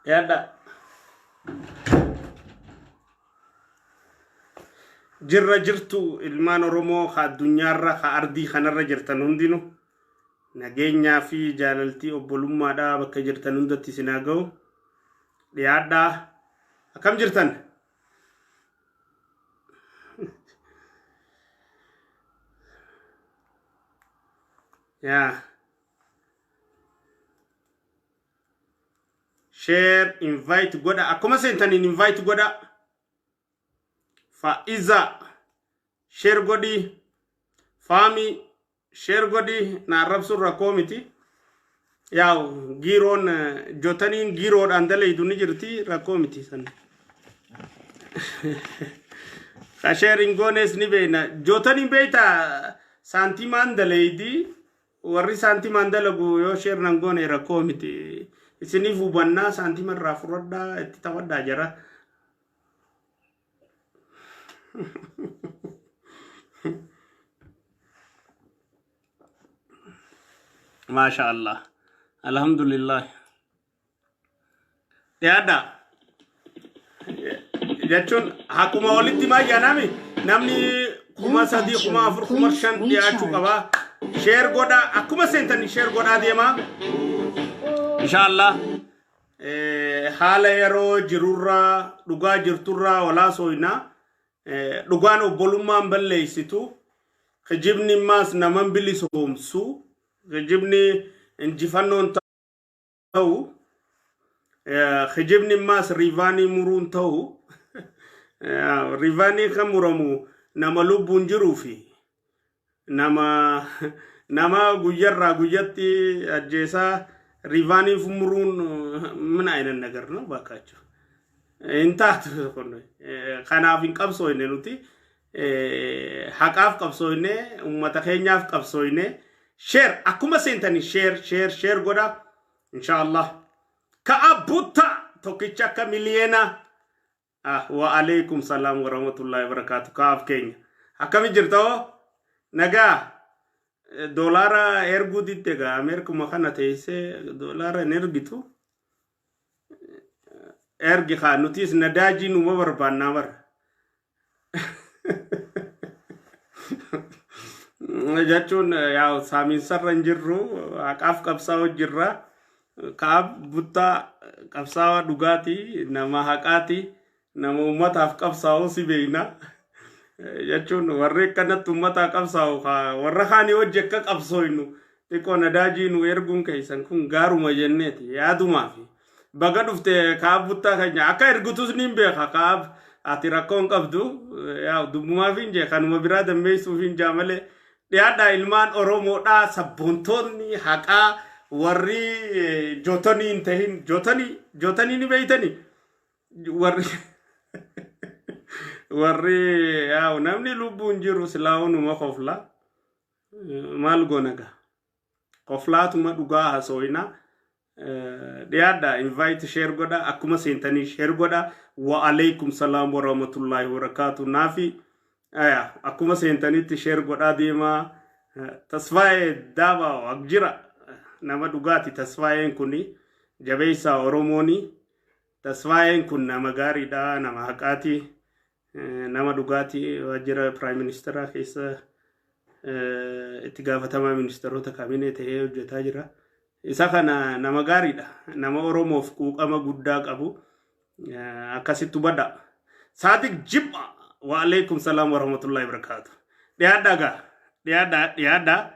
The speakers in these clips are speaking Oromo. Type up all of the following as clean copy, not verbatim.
Dhiyaadhaa. Jirra jirtu ilmaan Oromoo ka addunyaarra ka ardii kanarra jirtan hundinuu nageenyaa fi jaalaltii obbolummaadhaa bakka jirtan hundatti isin haa ga'u. Dhiyaadhaa. Akkam jirtan? Yaa. Share, invite godha. Akkuma seentaniin invite godha. Faa'iza share godhi. Faami share godhi. Na arrabsuun rakkoo miti. Yaa'u giiroon jotaniin giiroodhaan dalaydu ni jirti rakkoo miti san. Ka share hin goones ni beekna. Jotaniin beektaa saantimaan dalaydi. Warri saantimaan dalagu yoo share nan goone rakkoo miti. Isiniif hubannaa saantima irraa fudhadhaa itti taphadhaa jara. Maasha Allah. Alhamdulillah. Dhiyaadhaa. Jechuun akkuma walitti himaa jedhami namni 3000, 4000, 5000 dhiyaachuu qaba. Share godhaa akkuma seentanii share godhaa deemaa. Inshaallah haala yeroo jirurraa dhugaa jirturraa walaa sooynaa. Dhugaan obbolummaan balleessitu. Kijibni immaas naman bilisoomsu. Kijibni injifannoon ta'u kijibni immaas riivaanii muruun ta'u riivaanii kan muramu nama lubbuun jiruu fi nama nama guyyarraa guyyatti ajjeesaa riivaanii muruun min aynan nagar ነው ባካችሁ hin taatu kun. Kanaaf hin qabsooyne nuti haqaaf qabsooyne ummata keenyaaf qabsooyne. Share akkuma seentanii share share share godha inshaallah. Ka'a butta tokkicha akka miliyeena. Ah, wa alaikum salaam wa rahmatullahi wa barakaatu. Kaaf keenya akkami jirta hoo? Nagaa. Doolaara erguu didde gaa. Ameerikuma kana teessee doolaara hin ergitu. Ergi kaa, nutis nadaajii numa barbaannaa bara. Jechuun yaa saamiinsarra hin jirru, haqaaf qabsaa'u jirra. Kaab buttaa qabsaa'aa dhugaati, nama haqaati, nama ummataaf qabsaa'u si beeyna. Jechuun warri akkanatti ummataa qabsaa'u warra kaanii hojii akka qabsooynu xiqqoo nadaajii nu erguun keessan kun gaaruma jenneeti yaadumaafi. Baga dhufte kaab buttaa keenya. Akka ergutus niin beeka kaab, ati rakkoo hin qabdu. Yaa dubbumaaf hin jee, kanuma biraa dammeessuuf hin jaa malee. Dhiyaadhaa ilmaan Oromoodhaa sabboontoonni haqaa warri jootanii hin tahin. Jootanii jootanii ni beeytanii warri warri yaa namni lubbuun jiru silaa numa kofla. Maal goona gaa, koflaatuma dhugaa hasooyna. Dhiyaadha, invite share godha, akkuma seentanii share godha. Wa alaikum salaam wa rahmatullahi wa barakaatu. Naafi aya akkuma seentanitti share godhaa deemaa. Tasfaayee Daabaa jira, nama dhugaati Tasfaayeen kuni. Jabeessaa Oromooni. Tasfaayeen kun nama gaariidha, nama haqaati, nama dhugaati. Waajjira prime ministeraa keessa itti gaafatamaa ministeerota kaabinee ta'ee hojjetaa jira. Isa kana nama gaariidha. Nama Oromoof quuqama guddaa qabu. Akkasitti hubadha. Saadiq Jibba, wa alaikum salaam wa rahmatullahi wa barakaatu. Dhiyaadhaa gaa. Dhiyaadhaa dhiyaadhaa.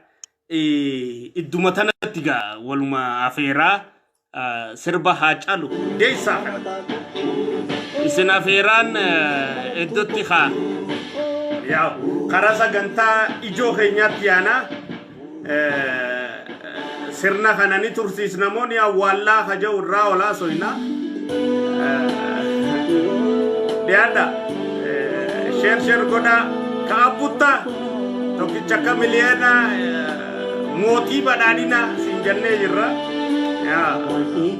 Idduma tanatti gaa waluma afeeraa sirba Haacaalu Hundeessaa kana. Isin afeeraan iddootti haa. Yaa karaa sagantaa ijoo keenyaatti yaanaa. Sirna kana ni tursiisna moo ni awwaallaa ka jedhu irraa olaa soyna. Dhiyaadha. Share share godhaa. Ka abbuttaa tokkicha akka miliyoona mootii badhaadhinaa siin jennee jirra.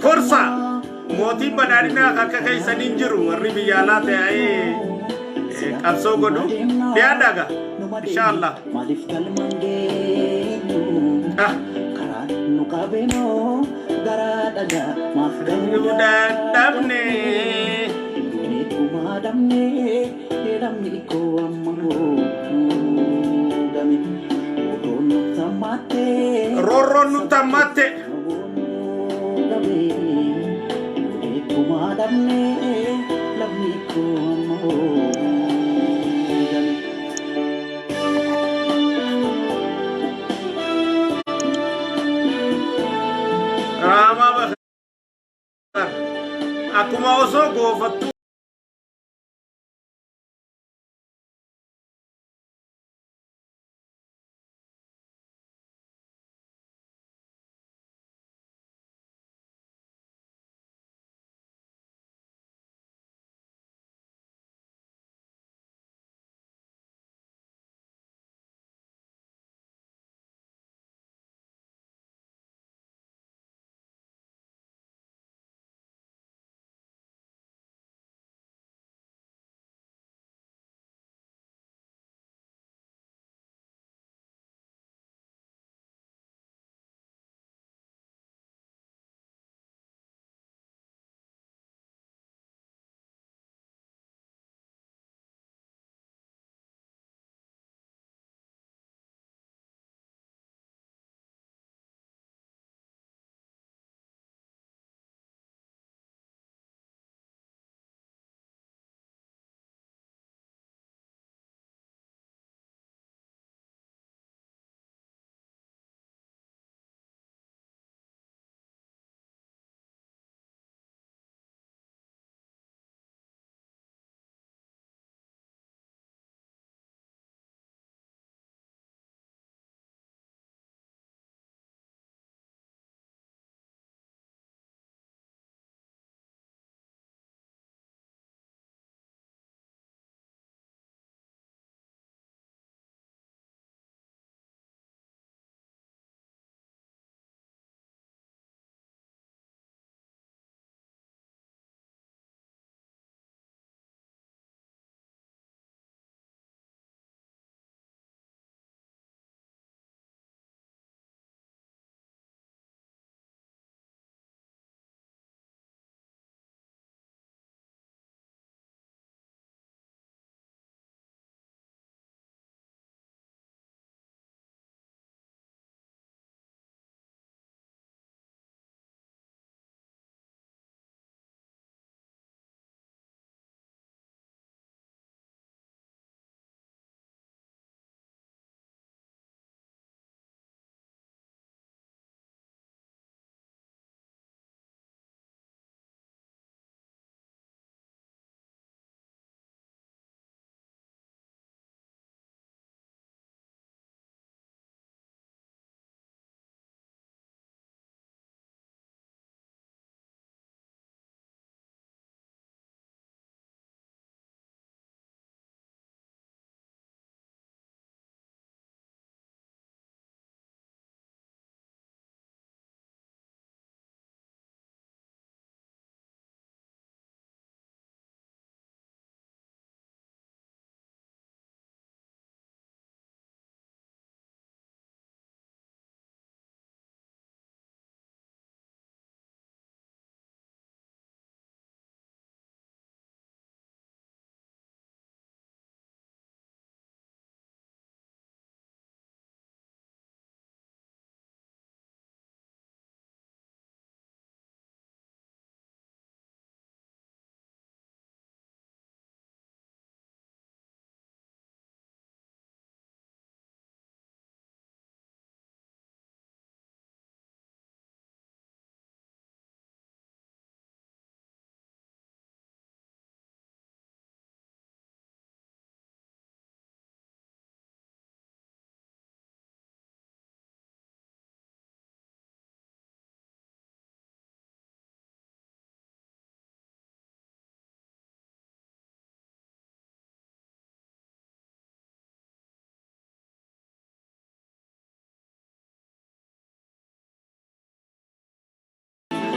Korsa mootiin badhaadhinaa akka keessaniin jiru warri biyya alaa ta'ee qabsoo godhu. Dhiyaadha gaa. Inshaallah. Maaliif galmaan geenyu? Ah. Karaan nu qabeemoo Garaa dhagaa maaf gahuu Dadhabne. Duneetumaa dhabnee lamni koo amma hoogame. Odoon nutti hammaattee. Roorroon nutti hammaatte. Duneetumaa dhabnee lamni koo amma hoogame. Raamaa Bakar. Akkuma osoo goofattuu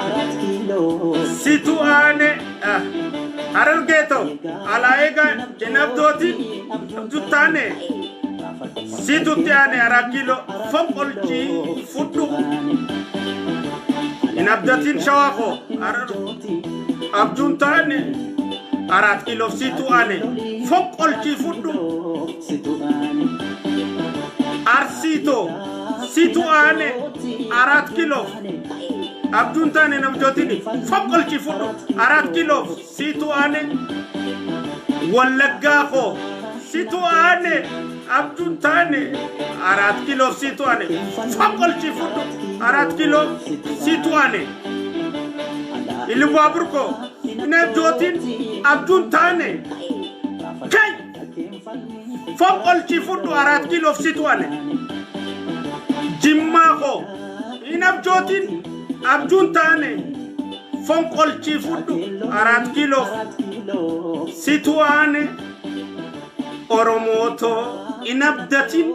አራት ኪሎ Situ aane Harargeeto alaa eega hin abdootin abjuttaane situtti aane Araa Kiiloo fonqolchii fudhu. Hin abdatin shawaa koo. Abjuun taane Araat kiiloof siitu aane. Foqqolchii fudhu. Arsii too situ aane Araat kiiloof. Abjuun taane namjootini foqqolchii fudhu. Araat kiiloof siitu aane. Wallaggaa koo situ aane abjuun taane Araat kiiloof siitu aane. Foqqolchii fudhu. Araat kiiloof siitu aane. Ilubbaabur koo hin abjootin abjuun taane. Kai! Foqqolchii fudhu Araat kiiloof situ ane. Jimmaa koo hin abjootin abjuun taane. Fonqolchii fudhu Araat kiiloof situ aane. Oromootoo hin abdatin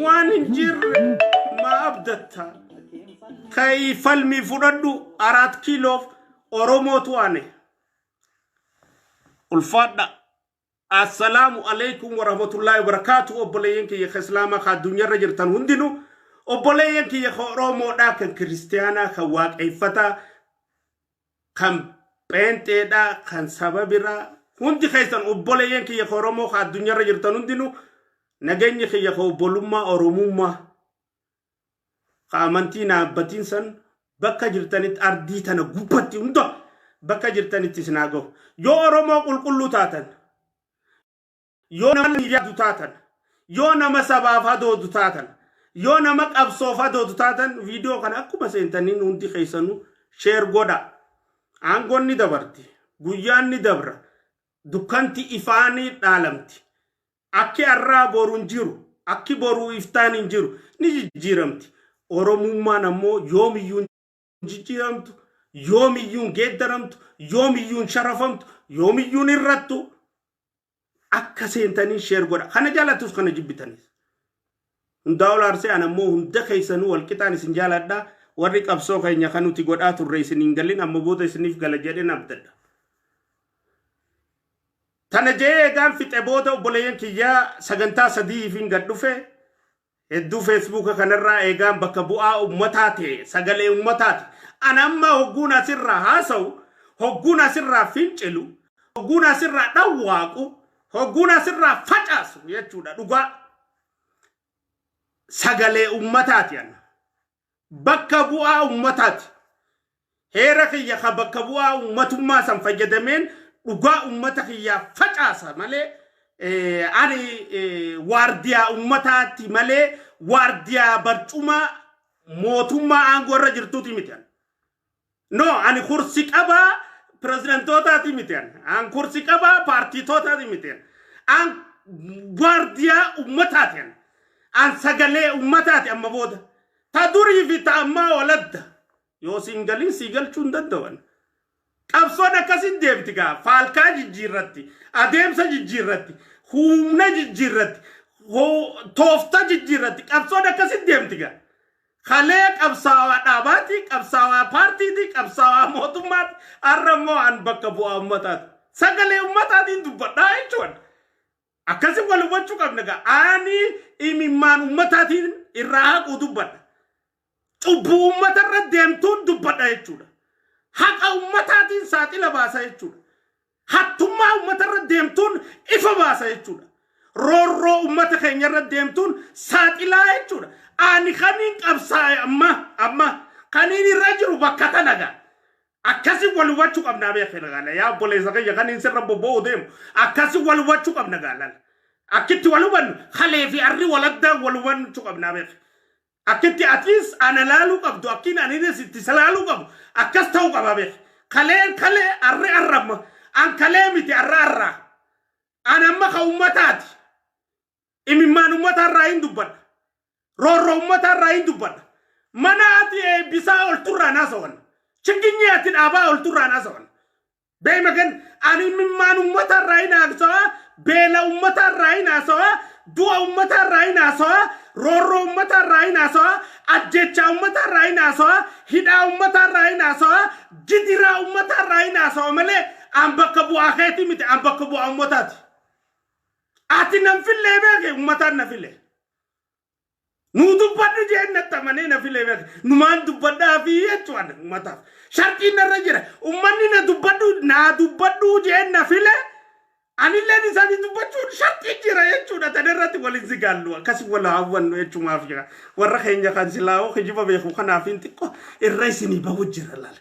waan hin jirre maa abdatta. Ka'ii falmii fudhadhu Araat kiiloof Oromootu aane. Ulfaadha. Assalaamu alaikum warahmatullaahi wabarakaatu. Obboleeyyan kiyya ka islaamaa ka addunyaarra jirtan hundinuu, obboleeyyan kiyya ka Oromoodhaa, kan kiristiyaanaa, kan waaqeffataa, kan pheenxeedhaa, kan saba biraa, hundi keessan, obboleeyyan kiyya ka Oromoo ka addunyaarra jirtan hundinuu, nageenyi kiyya ka obbolummaa Oromummaa ka amantii naabbatiin san bakka jirtanitti ardii tana gubbatti hunda bakka jirtanitti isin haa gahu. Yoo Oromoo qulqulluu taatan, yoo nama yaadu taatan, yoo nama sabaaf hadoodu taatan, yoo nama qabsoof hadoodu taatan, viidiyoo kana akkuma seentaniin hundi keessanuu share godha. Aangoon ni dabarti. Guyyaan ni dabra. Dukkanti ifaanii dhaalamti. Akki arraa boru hin jiru. Akki boruu iftaan hin jiru. Ni jijjiiramti. Oromummaan ammoo yoomiyyuu hin jijjiiramtu, yoomiyyuu hin geeddaramtu, yoomiyyuu hin sharafamtu, yoomiyyuu hin hir'attu. Akka seentanii share godha. Kana jaalattus kana jibbitanis. Hundaa ol aarsee an ammoo hunda keessanuu walqixaan isin jaaladha. Warri qabsoo keenya kan nuti godhaa turre isin hin galin amma booda isiniif gala jedheen abdadha. Tana je'ee eegaan fixe booda, obboleeyyan kiyyaa, sagantaa sadiifiin gad dhufe. Hedduu feesbuuka kanarraa eegaan bakka bu'aa ummataa ta'e sagalee ummataati. Ana amma hogguun asirraa haasa'u, hogguun asirraa fincilu, hogguun asirraa dhawwaaqu, hogguun asirraa facaasu jechuudha dhugaa. Sagalee ummataati ana. Bakka bu'aa ummataati. Heera kiyya ka bakka bu'aa ummatummaa san fayyadameen dhugaa ummata kiyyaa facaasa malee ani waardiyaa ummataati malee waardiyaa barcumaa mootummaa aangoo irra jirtuuti miti. No, ani kursi qabaa pireezidantootaati miti. An kursi qabaa paartiitootaati miti. An waardiyaa ummataati. An sagalee ummataati amma booda. Ta durii fi ta ammaa waladda. Yoo siin galin sii galchuu hin danda'an. Qabsoon akkasiin deemti gaa. Faalkaa jijjiirratti, adeemsa jijjiirratti, humna jijjiirratti, toofta jijjiirratti. Qabsoon akkasiin deemti gaa. Kalee qabsaawaa dhaabaati, qabsaawaa paartiiti, qabsaawaa mootummaati. Har'a immoo an bakka bu'aa ummataati. Sagalee ummataatiin dubbadhaa jechuudha. Akkasi wal hubachuu qabna gaa. Ani imimmaan ummataatiin irraa haquu dubbadha. Cubbuu ummata irra deemtuun dubbadha jechuudha. Haqa ummataatiin saaxila baasa jechuudha. Hattummaa ummata irra deemtuun ifa baasa jechuudha. Roorroo ummata keenya irra deemtuun saaxilaa jechuudha. Ani kaniin qabsaa'e amma kaniin irra jiru bakka tana gaa. Akkasi wal hubachuu qabnaa beekna gaala. Yaa obboleessa kiyya, kaniin sirra bobba'uu deemu. Akkasi wal hubachuu qabna gaala. Akkitti wal hubannu kalee fi arri waladdaa wal hubachuu qabnaa beekna. Akkitti atis ana laaluu qabdu, akkiin aninis itti isa laaluu qabu akkas ta'uu qaba beek. Kaleen kalee, arri arramma. An kalee miti, arra arraa. An amma ka ummataati. Imimmaan ummataarraa hin dubbadha. Roorroo ummataarraa hin dubbadha. Mana ati eebbisaa olturraan haasawan. Chigginyii ati dhaabaa olturraan haasawan. Beema gan ani imimmaan ummataarraa hin haasawaa, beela ummataarraa hin haasawaa, du'a ummataarraa hin haasawaa, roorroo ummataarraa hin haasawaa, ajjechaa ummataarraa hin haasawaa, hidhaa ummataarraa hin haasawaa, gidiraa ummataarraa hin haasawaa malee an bakka bu'aa keetii miti, an bakka bu'aa ummataati. Ati nan fillee beeke, ummataan na file. Nuu dubbadhu jeen natti amanee na filee beeka. Numaan dubbadhaa fi jechuudha uummataaf. Sharxiin narra jira. Uummanni na dubbadhu naa dubbadhu jeen na file, anilleen isaanii dubbachuun sharxii jira jechuudha. Tana irratti waliin zigaallu, akkasi wal hawwannu jechumaaf jira. Warra keenya kan silaa'oo kijiba beeku kanaaf hin xiqqoo irra isinii bahu jira laala.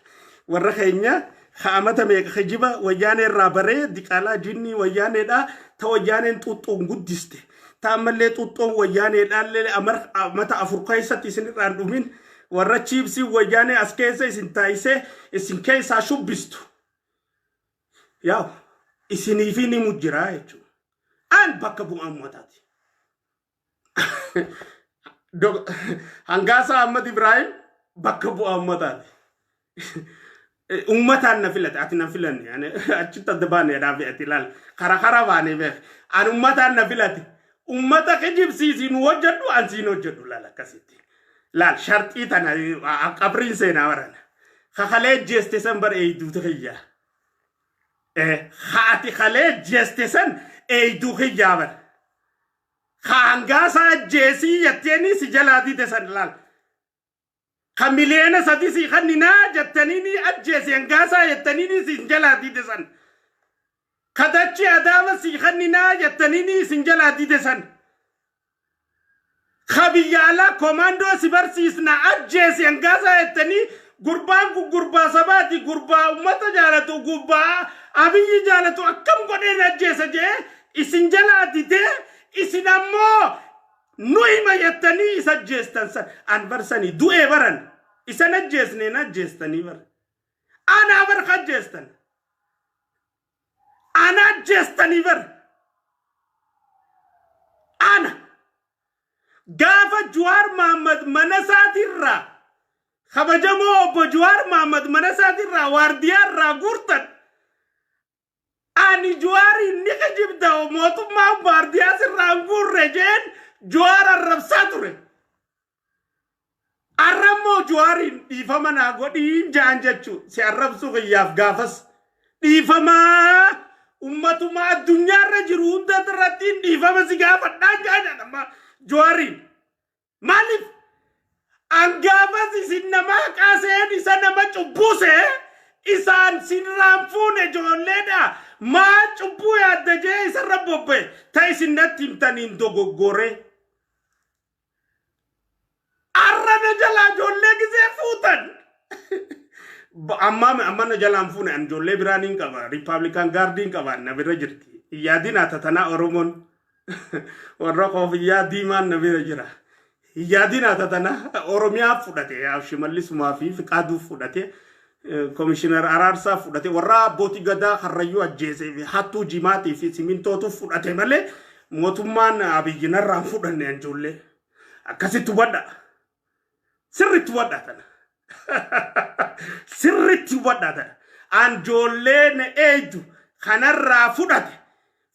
Warra keenya ka'amata meeqa kijiba wayyaanee irraa baree, diqaalaa jinnii wayyaaneedha, ta wayyaaneen xuuxxoon guddiste. Ta ammallee xuuxxoon wayyaaneedhaallee amata 4 keessatti isin irraan dhumin, warra chiipsii wayyaanee as keessa isin taayisee isin keessaa shubbistu. Yaa'u isiniifi ni mujjiraa jechuudha. An bakka bu'aa uummataati. Hangaasaa Ahmad Ibrahim bakka bu'aa uummataati. Uummataan na filate, ati na filanne. Ani achitti adda baane dhaabe, ati ilaal. Kara kara baane beek. Ani uummataan na filate. Uummata kijibsiisi nu hojjedhu, an siin hojjedhu laal akkasitti. Laal, sharxii tana qabriin seenaa barana. Kakalee jeeste san bar eeyduutu kiyyaa. Haati kalee jeeste san eeyduu kiyyaa bar. Ka hangaasaa ajjeesii jetteeni si jalaa dide san laal. Ka miliyoona 3 si kanninaa jettaniini ajjeesi hangaasaa jettaniini si jalaa dide san. Ka dachii Adaama si kanninaa jettaniini isin jalaa dide san. Ka biyya alaa komaandoo si barsiisna ajjeesi hangaasaa jettanii, gurbaan kun gurbaa sabaati, gurbaa ummata jaalatu, gurbaa Abiyyi jaalatu, akkam godheen ajjeesa jee isin jalaa didee, isin ammoo nu hima jettanii isa ajjeestan san an barsanii du'ee baran isan ajjeesneen ajjeestanii bara anaa bar ajjeestan ana ajjeestanii bar. Ana gaafa Juwaar Mahammad mana isaatirraa, kabajamoo obbo Juwaar Mahammad mana isaatirraa waardiyaa irraa guurtan, ani Juwaariin ni kijibda, mootummaan waardiyaa sirraa hin guurre jeen Juwaar arrabsaa ture. Arrammoo Juwaariin dhiifama naa godhiin jaan jechuu si arrabsuu kiyyaaf gaafas dhiifamaa ummatuma addunyaarra jiru hunda irratti dhiifama si gaafadhaan jaan amma Juwaariin. Maaliif? An gaafas isin nama haqaa seen isa nama cubbuse isaan sirraan fuune ijoolleedha. Maal cubbuu yaadda jee isarra bobba'e ta isin natti himtaniin dogoggore. Arra na jalaa ijoollee gisee fuutan. Amma amma na jalaan fuune, an ijoollee biraa niin qaba. Republican Guardiin qaba, na bira jirti. Yaadin haa tanaa Oromoon. Warra koofiyyaa diimaan na bira jira. Yaadin haa tanaa Oromiyaa fudhate, Shimallisumaa fi Fiqaaduu fudhate. Komishinar Araarsaa fudhate, warra abbootii gadaa Karrayyuu ajjeesee fi hattuu jimaatii fi simintootu fudhate malee mootummaan Abiyyi narraan fudhanne ijoollee. Akkasitti hubadha. Sirriitti hubadhaa tana. Sirriitti hubadhaa tana. An ijoollee na eeydu kanarraa fudhate.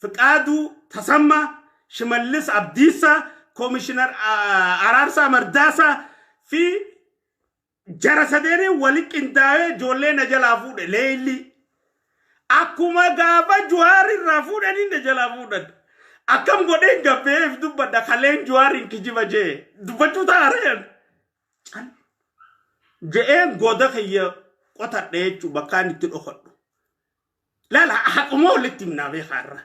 Fiqaaduu Tasammaa, Shimallis Abdiisaa, Komishinar Araarsaa Mardaasaa fi jara sadeenii wali qindaa'ee ijoollee na jalaa fuudhe leellii. Akkuma gaafa Juwaar irraa fuudhanii na jalaa fuudhan. Akkam godheen gabbeef dubbadha kaleen Juwaariin kijiba jee dubbachuu taareen. Cal je'een goda kiyya qotadhe jechuun bakkaan itti dhokadhu. Laala, haquma walitti himnaa beekaa irra.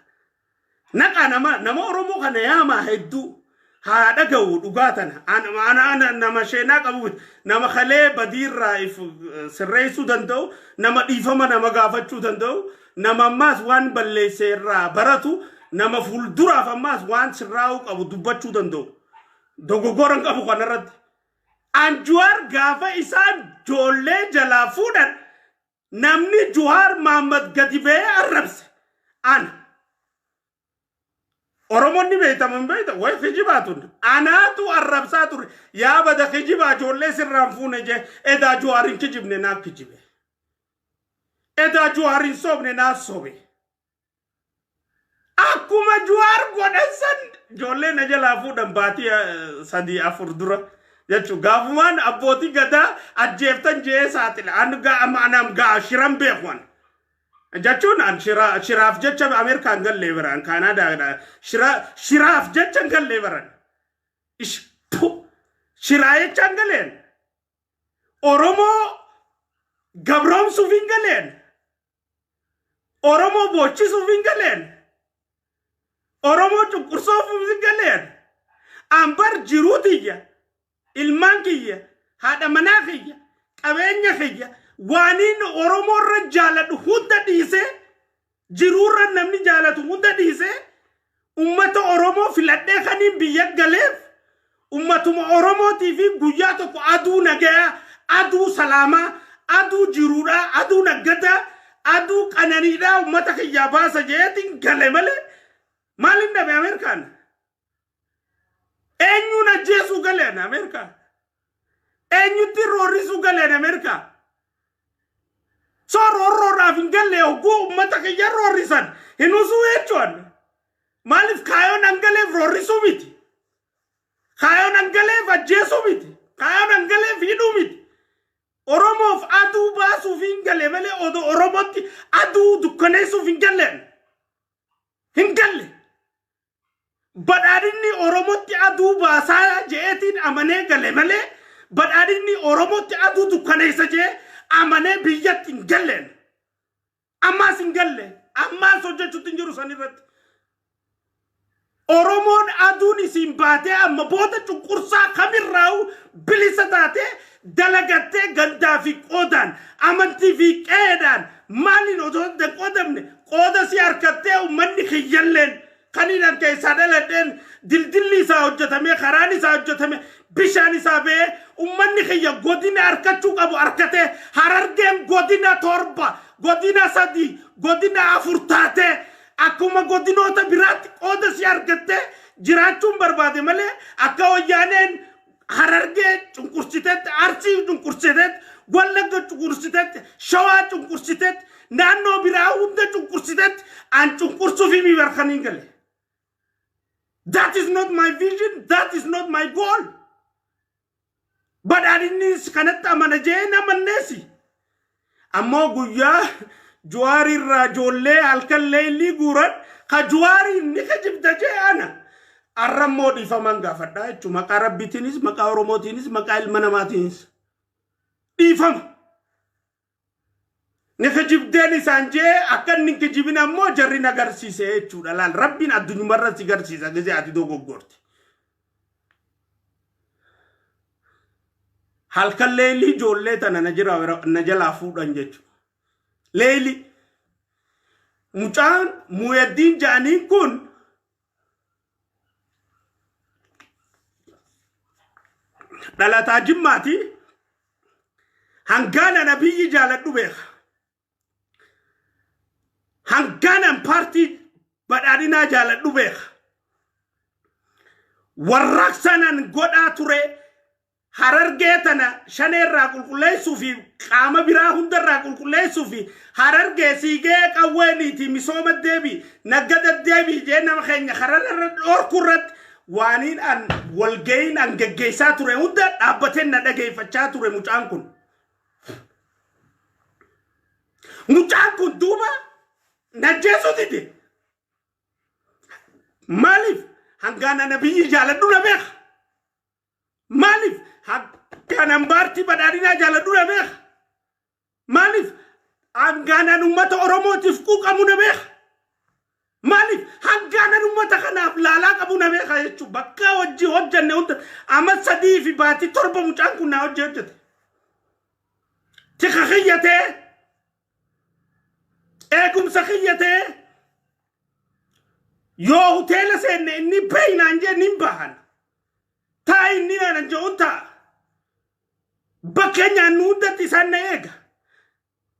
Naqaa nama nama Oromoo kana yaamaa hedduu haa dhaga'u dhugaa tana. Ana nama sheenaa qabu miti. Nama kalee badiirraa if sirreessuu danda'u, nama dhiifama nama gaafachuu danda'u, nama ammaas waan balleesse irraa baratu, nama fuulduraaf ammaas waan sirraa'uu qabu dubbachuu danda'u. Dogoggora hin qabu kanarratti. An Juwaar gaafa isaan ijoollee jalaa fuudhan, namni Juwaar Mahammad gadi ba'ee arrabse ana. Oromoonni beektaman beekta way kijibaa tun anaatu arrabsaa ture, yaa bada kijibaa ijoollee sirraan fuune jee. Edaa Juwaar hin kijibne, naa kijibe. Edaa Juwaar hin soobne, naa sobe. Akkuma Juwaar godhan san ijoollee na jalaa fuudhan baatii 3 4 dura jechuun gaafumaan abbootii gadaa ajjeeftan jee saaxila. An gaa anam gaa shiran beeku an. Jechuun an shiraaf jecha Ameerikaan gallee baran, Kaanaadaadha. Shiraaf jecha hin gallee baran. Ish pu. Shiraa jechaan galeen. Oromoo gabroomsuuf hin galeen. Oromoo boochisuuf hin galeen. Oromoo cunqursuuf hin galeen. Ambar jiruu tiyya, ilmaan kiyya, haadha manaa kiyya, qabeenya kiyya, waaniin Oromoo irra jaaladhu hunda dhiisee, jiruurra namni jaalatu hunda dhiisee, ummata Oromoo filadhee kaniin biyya galeef ummatuma Oromootii fi guyyaa tokko aduu nagayaa, aduu salaamaa, aduu jiruudhaa, aduu naggadaa, aduu qananiidhaa ummata kiyyaa baasa jeetiin gale malee maalin dhabe Ameerikaan? Eenyuun ajjeesuu galeen Ameerikaa? Eenyutti roorrisuu galeen Ameerikaa? So roorroodhaaf hin galle. Hogguu ummata kiyya roorrisan hin usuu jechuun. Maaliif? Kaayoon angaleef roorrisuu miti. Kaayoon angaleef ajjeesuu miti. Kaayoon angaleef hidhuu miti. Oromoof aduu baasuuf hin galle malee odoo Oromootti aduu dukkaneessuuf hin galleen. Hin galle. Badhaadhinni Oromootti aduu baasaa je'eetiin amanee gale malee badhaadhinni Oromootti aduu dukkaneessa je'ee amanee biyyatti hin galleen. Ammaas hin galle. Ammaas hojjechuutti hin jiru san irratti. Oromoon aduun isiin baatee amma booda cunqursaa kamirraa'u bilisa taatee, dalagattee, gandaa fi qoodaan, amantii fi qe'eedhaan maaliin osoo hin qoodamne qooda si harkattee, uummanni kiyyalleen kan inni keessaa dhaladheen dildilli isaa hojjetame, karaan isaa hojjetame, bishaan isaa ba'ee, uummanni kiyya godina harkachuu qabu harkatee, Harargeen godina 7, godina 3, godina 4 taatee akkuma godinoota biraatti qooda si argattee jiraachuun barbaade malee akka Wayyaaneen Harargee cunqursitetti, Arsii cunqursitetti, Wallagga cunqursitetti, Shawaa cunqursitetti, naannoo biraa hunda cunqursitetti an cunqursuuf himi barkaniin gale. That is not my vision. That is not my goal. Badhaadhinnis kanatti amana jee namanneesi. Ammoo guyyaa Juwaarirraa ijoollee halkan leellii guuran ka Juwaariin ni kijibda jee ana. Arrammoo dhiifaman gaafadhaa jechuudha. Maqaa Rabbiitiinis, maqaa Oromootiinis, maqaa ilma namaatiinis. Dhiifama. Ni kijibdeen isaan jee akka inni hin kijibin ammoo jarri na garsiise jechuudha. Laal, Rabbiin addunyumarra si garsiisa gizee ati dogoggorti. Halkan leelii ijoollee tana na jira na jalaa fuudhan jechuudha. Leelii. Mucaan Muuyaddiin ja'aniin kun dhalataa Jimmaati. Hangaan ana biyyi jaaladhu beeka. Hangaan paartii Badhaadhinaa jaaladhu beeka. Warraaqsanan godhaa ture Harargee tana Shaneerraa qulqulleessuu fi qaama biraa hundarraa qulqulleessuu fi Harargee siigee qawweeniiti misooma deebii, naggada deebii jee nama keenya kararra dhorku irratti waaniin an walga'iin an geggeessaa ture hunda dhaabbateen na dhageeffachaa ture mucaan kun. Mucaan kun duuba najjeesuu dide. Maaliif? Hangaan ana biyyi jaaladhu na beeka. Maaliif? Hangaan an paartii Badhaadhinaa jaaladhu na beeka. Maaliif? Hangaan an uummata Oromootiif quuqamu na beeka. Maaliif? Hangaan an uummata kanaaf laalaa qabu na beeka jechuudha. Bakka hojii hojjanne hunda amma 3 fi baatii 7 mucaan kun naa hojii hojjete. Tika kiyyatee, eegumsa kiyyatee, yoo hoteela seenne inni beeynaan jee nin bahan. Taa inni naan jedhuun ta'a. Bakka nyaannu hundatti isaan na eega.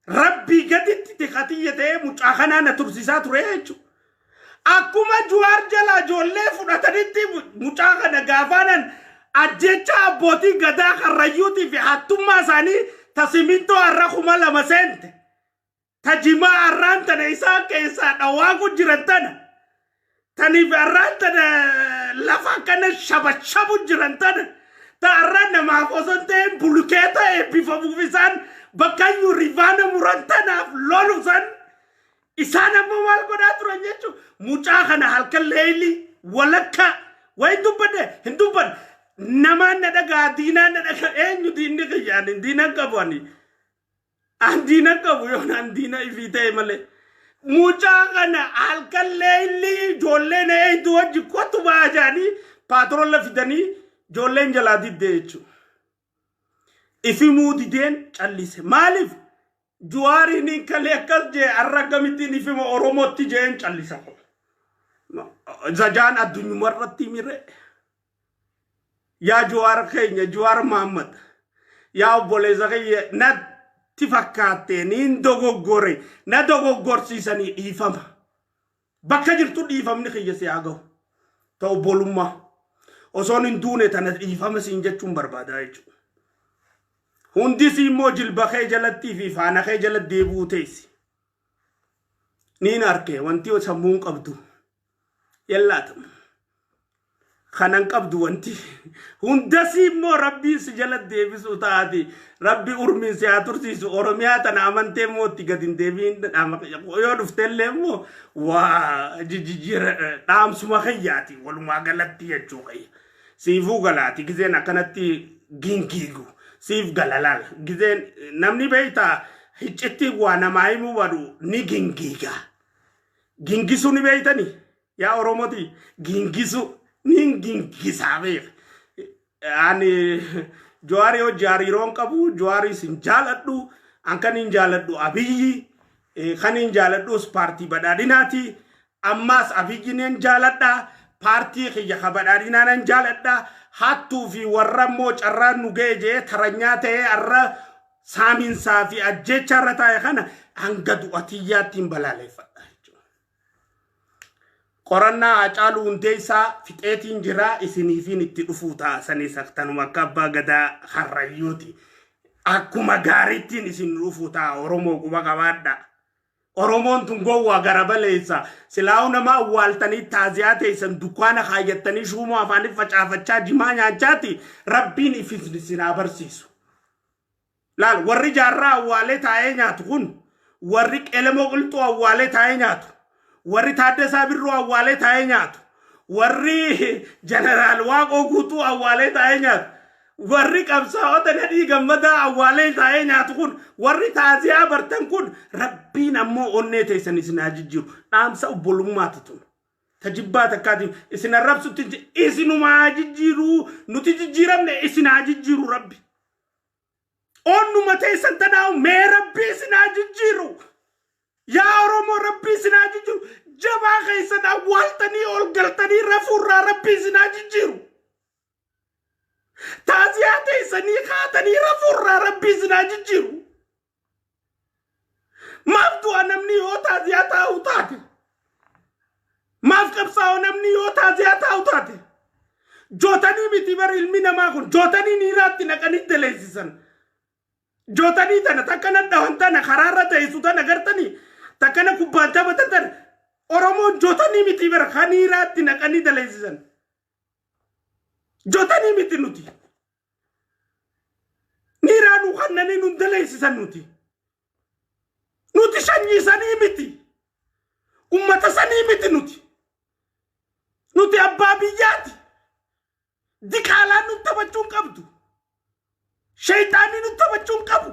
Rabbii gaditti tikatiyya ta'ee mucaa kanaa na tursiisaa ture jechuudha. Akkuma Juwaar jalaa ijoollee fudhatanitti mucaa kana gaafaanan ajjecha abbootii gadaa Karrayyuutii fi hattummaa isaanii ta simintoo har'a 2000 seente. Ta jimaa har'aan tana isaan keessaa dhawaaku jiran tana. Taniif har'aan tana lafa akkana shabashabu jiran tana. Ta har'a namaaf osoo hin ta'in bulukeeta eebbifamuuf isaan bakkayyuu rivaana muran tanaaf lolu san isaan ammoo maal godhaa turan jechuun mucaa kana halkan leelii walakkaa wayi dubbadde hin dubbanne. Namaan na dhagaa, diinaan na dhagaa. Eenyu diinni kiyya? Ani diinan qabu, ani. An diinan qabu yoon an diina ifii ta'e malee. Mucaa kana halkan leelli ijoollee na eeydu wajji kottu ba'aa jedhanii paatrola fidanii ijoolleen jalaa diddee jechuudha. Ifimuu dideen callise. Maaliif? Juwaariin kalee akkas jee, har'a akkamittiin ifima Oromootti jeen callisa. Zajaan addunyuma irratti mire. Yaa Juwaar keenya, Juwaar Mahammad. Yaa obboleessa kiyya, natti fakkaatte niin dogoggore, na dogoggorsiisanii dhiifama. Bakka jirtu dhiifamni kiyya si haa gahu. Ta obbolummaa. Osoon hin duune tana dhiifama siin jechuun barbaada jechuudha. Hundis immoo jilba kee jalattii fi faana kee jala deebi'uu teessi. Niin arke wanti sammuun qabdu. Yallaatamu. Kanan qabdu wanti. Hundasii immoo Rabbiin si jala deebisuu taati. Rabbi urmiin si haa tursiisu. Oromiyaa tana amantee immoo itti gadi hin deebiin. Yoo dhuftellee immoo waa jijjiira dhaamsuma kiyyaati. Walumaa galatti jechuu kiyya. Siifuu galaati gizeen akkanatti gingiigu. Siif gala laala. Gizeen namni beektaa hiccitti waa namaa himuu badu ni gingiiga. Gingisuu ni beektanii? Yaa Oromooti, gingisuu ni gingisaa beeka. Ani Jawaarii hojii hariiroon qabu, Jawaarii sin jaaladhu, an kan hin jaaladhu Abiyyi, kan hin jaaladhus paartii badhaadhinaati. Ammaas Abiyyi nan jaaladha, paartii kiyya ka badhaadhinaa nan jaaladha. Hattuu fi warra immoo carraan nu ga'e jee taranyaa ta'ee har'a saaminsaa fi ajjeechaa irra taa'e kana hanga du'atiyyaatti hin balaaleffadha jechuudha. Qorannaa Haacaaluu Hundeessaa fixeetiin jira, isiniifiin itti dhufuu ta'a. Sanis akkanuma akka abbaa gadaa Harrayyuuti. Akkuma gaariittiin isin dhufuu ta'a. Oromoo quba qabaadha. Oromoon tun gowwaa gara baleessa. Silaa'uu nama awwaaltanii taaziyaa teessan dukkaana kaayyattanii shuumoo afaanii facaafachaa jimaa nyaachaati, Rabbiin ifisni isin haa barsiisu. Laal, warri Jaarraa awwaalee taa'ee nyaatu kun, warri Qelemoo Qilxuu awwaalee taa'ee nyaatu, warri Taaddasaa Birruu awwaalee taa'ee nyaatu, warri Jeneraal Waaqoo Guutuu awwaalee taa'ee nyaatu, warri qabsaa'ota Nadhii Gammadaa awwaalee taa'ee nyaatu kun, warri taaziyaa bartan kun, Rabbiin ammoo onnee teessan isin haa jijjiiru. Dhaamsa obbolummaati tun. Tajibbaa takkaatiin isin arrabsutti isinuma haa jijjiiru. Nuti jijjiiramne, isin haa jijjiiru Rabbi. Onnuma teessan tanaa'u mee Rabbi isin haa jijjiiru. Yaa Oromoo, Rabbi isin haa jijjiiru. Jabaa keessan awwaaltanii ol galtanii rafuurraa Rabbi isin haa jijjiiru. Taaziyaa teessanii kaatanii rafuurraa Rabbi isin haa jijjiiru. Maaf du'a namni yoo taaziyaa taa'u taate? Maaf qabsaa'u namni yoo taaziyaa taa'u taate? Jootanii miti bar ilmi namaa kun, jootanii niiraatti naqanii daleessisan. Jootanii tana takkana dhawan, tana karaarra teessu tana gartanii, takkana kubbaan taphatan tana, Oromoon jootanii miti bar kan niiraatti naqanii daleessisan. Jootanii miti nuti. Niiraa nu kannanii nu daleessisan nuti. Nuti sanyii sanii miti. Ummata sanii miti nuti. Nuti abbaa biyyaati. Diqaalaan nu taphachuu hin qabdu. Shayxaanni nu taphachuu hin qabu.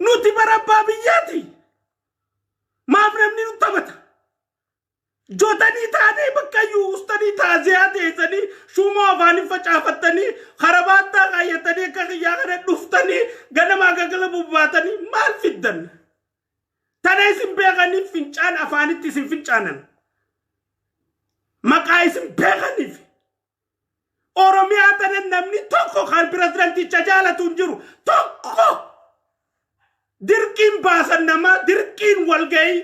Nuti bara abbaa biyyaati. Maaf namni nu taphata? Jotanii taanee bakka iyyuu ustanii taaziyaa teessanii shuumoo afaanii facaafattanii karabaattaa kaayyatanii akka kiyyaa kana dhuftanii ganamaa gagala bobbaatanii maal fiddan? Tana isin beekaniif fincaan afaanitti isin fincaanan. Maqaa isin beekaniif. Oromiyaa tana namni tokko kan pirezidanticha jaalatu hin jiru. Tokko. Dirqiin baasan namaa, dirqiin walgahii.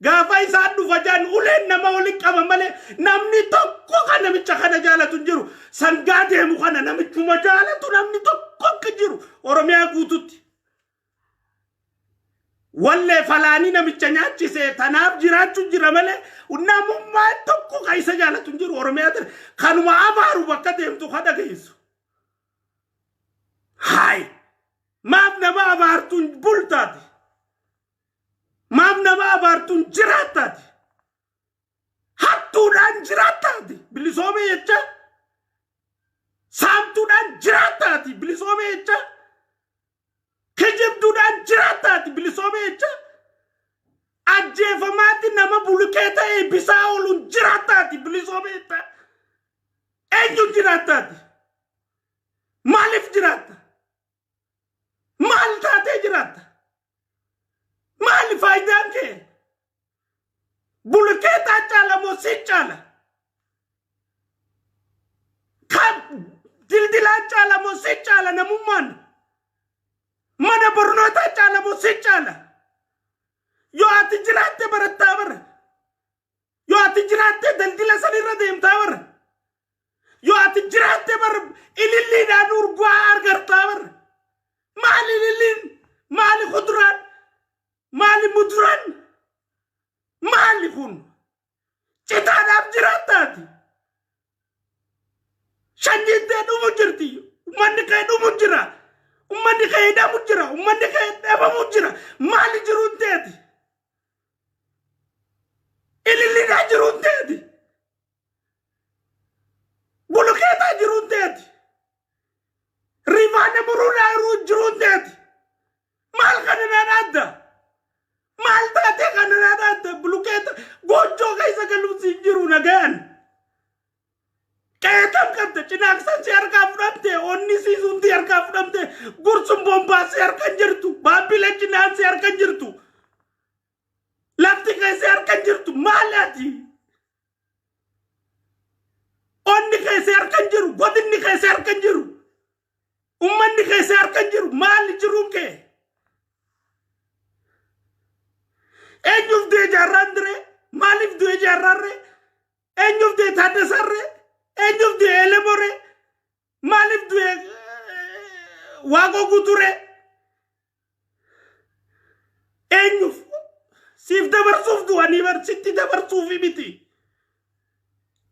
Gaafa isaan dhufa jaan uleen nama waliin qaba malee namni tokko kan namicha kana jaalatu hin jiru. Sangaa deemu kana namichuma jaalatu namni tokko akka jiru Oromiyaa guututti. Wallee falaanii namicha nyaachise tanaaf jiraachuu jira malee namummaa tokko kan isa jaalatu hin jiru Oromiyaa tana. Kanuma abaaru bakka deemtu kan dhageessu. Haay! Maaf nama abaartuun bultaati? Maaf nama abaartuun jiraattaati? Hattuudhaan jiraattaati? Bilisoome jecha. Saamtuudhaan jiraattaati bilisoome jecha. Kijibduudhaan jiraattaati bilisoome jecha. Ajjeefamaatti nama bulukee ta'e bisaa ooluun jiraattaati bilisoome jecha. Eenyuun jiraattaati? Maaliif jiraatta? Maal taatee jiraatta? Maali faayidaan kee? Bulukeetaa caala moo si caala? Kan dildilaa caala moo si caala namummaan? Mana barnootaa caala moo si caala? Yoo ati jiraatte barattaa bara. Yoo ati jiraatte daldila sanirra deemtaa bara. Yoo ati jiraatte bara ililliidhaan urgaa argartaa bara. Maali ililliin? Maali kuduraan? Maali muduraan? Maali kun? Citaadhaaf jiraattaati. Sanyiin tee dhumu jirti. Uummanni kee dhumu jira. Uummanni kee hidhamu jira. Uummanni kee dhabamu jira. Maali jiruun teeti? Ililliidhaa jiruun teeti. Bulukeetaa jiruun teeti. Rifaana muruudhaa jiruun teeti. Maal kana naan adda? Maal taatee kana naan adda? Bulukeeta goojjoo keessa galuun siin jiru nagayaan. Qeetam qabda, cinaaqsan si harkaa fudhamte, onni siisuun si harkaa fudhamte, gursun bombaa si harka hin jirtu, baabbilee cinaan si harka hin jirtu, lafti kee si harka hin jirtu, maal ati? Onni kee si harka hin jiru, godinni kee si harka hin jiru, ummanni kee si harka hin jiru, maali jiruun kee? Eenyuuf du'e jaarraan diree? Maaliif du'e jaarraan ree? Eenyuuf du'e Taaddasaan ree? Eenyuuf du'e Elemoo ree? Maaliif du'e Waaqoo Guutuu ree? Eenyuuf? Siif dabarsuuf du'anii bar sitti dabarsuufi miti.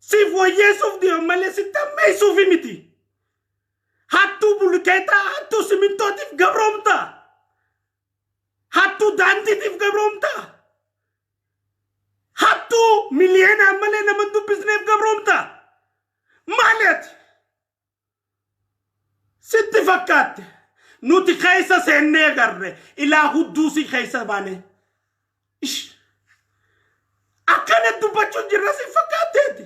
Siif wayyeessuuf du'an malee sitti ammeessuufi miti. Hattuu bulukeetaa, hattuu simintootiif gabroomtaa. Hattuu daandiitiif gabroomtaa. Hattuu miliyeenaan malee nama hin dubbisneef gabroomtaa. Maali ati? Sitti fakkaatte. Nuti keessa seennee agarre ilaa hudduu si keessa baane. Ish. Akkana dubbachuun jirra si fakkaatteeti.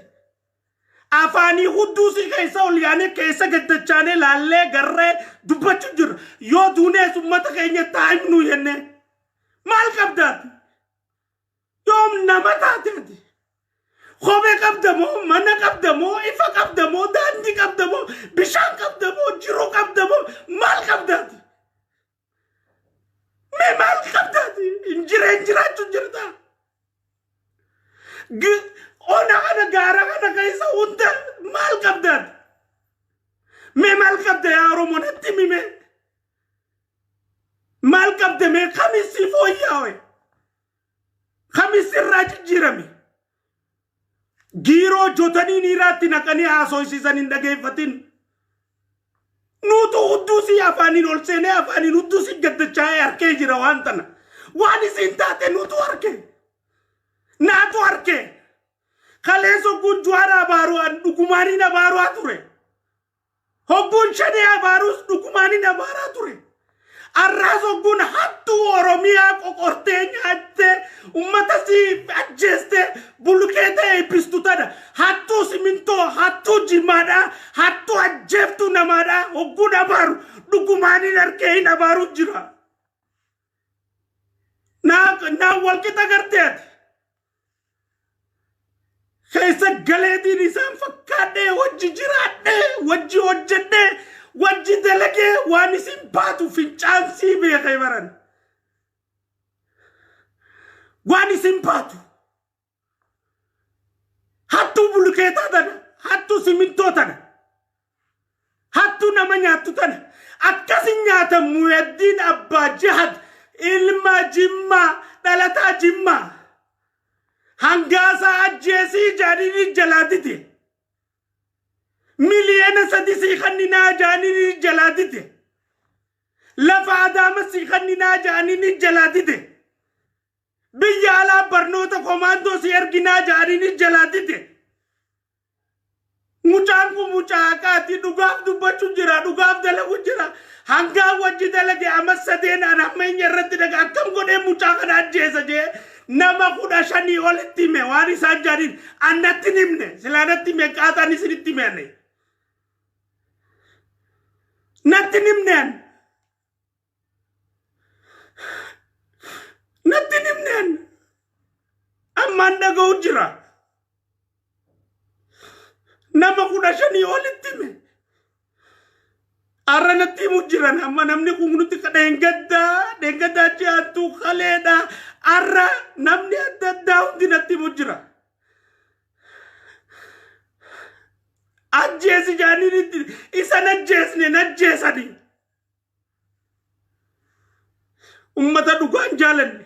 Afaanii hudduu si keessa ol yaanee keessa gaddachaanee laallee garree dubbachuu jirra. Yoo duunees uummata keenya taa'imnu jennee. Maal qabdaati? Yoom nama taateeti? Kophee qabda moo, mana qabda moo, ifa qabda moo, daandii qabda moo, bishaan qabda moo, jiruu qabda moo, maal qabdaati? Mee maal qabdaati? Hin jiraachuu jirta. Ona kana gaara kana keessa hunda maal qabdaati? Mee maal qabda yaa Oromoo, natti himi mee? Maal qabda mee, kamisii fooyyaawe? Kamis irraa jijjiirame? Giiroo jotanii niiraatti naqanii haasofsiisan hin dhageeffatin. Nuutu hudduu si afaaniin ol seenee afaaniin hudduu si gaddachaa'ee harkee jira waan tana. Waan isin taate nuutu harkee. Naatu harkee. Kaleessa hogguun Juwaara abaaruu an dhugumaaniin abaaruwaa ture. Hogguun Shanee abaaruus dhugumaaniin abaaraa ture. Arraas hogguun hattuu Oromiyaa qoqortee nyaattee ummata si ajjeestee bulukee ta'e eebbistu tana, hattuu simintoo, hattuu jimaadhaa, hattuu ajjeeftuu namaadhaa hogguun abaaru dhugumaaniin harkee hin abaaru jira. Naa walqixa gartee ati. Keessa galeetiin isaan fakkaadhee wajji jiraadhee wajji hojjedhee wajji dalagee waan isin baatu fincaansii beekee baran. Waan isin baatu. Hattuu bulukeetaa tana, hattuu simintoo tana, hattuu nama nyaattu tana. Akkasin nyaatan Muyaddiin Abbaa Jihad ilma Jimmaa, dhalataa Jimmaa. Hangaasaa ajjeesii jaaniin jalaa dide. 3 miliyoona sii kanninaa jaaniin jalaa dide. Lafa Adaama sii kanninaa jaaniin jalaa dide. Biyya alaa barnoota komaandoo si erginaa jaaniin jalaa dide. Mucaan kun mucaa haqaati. Dhugaaf dubbachuu jira, dhugaaf dalagu jira. Hangaa wajji dalage amma sadeen an hammeenya irratti daga akkam godhee mucaa kana ajjeesa jee nama 15 olitti hime. Waan isaan jaaniin an natti hin himne. Silaa natti hime, qaaxaan isinitti hime. Ani natti hin himne, an natti hin himne. An ammaan dhaga'u jira. Nama 15 olitti hime. Har'a natti himu jiran. Amma namni kun nuti dheengaddaa dheengaddaa ji'aattuu kaleedha. Har'a namni adda addaa hundi natti himu jira. Ajjeesi jaaniin itti isan ajjeesne najjeesanii. Ummata dhugaan jaalanne,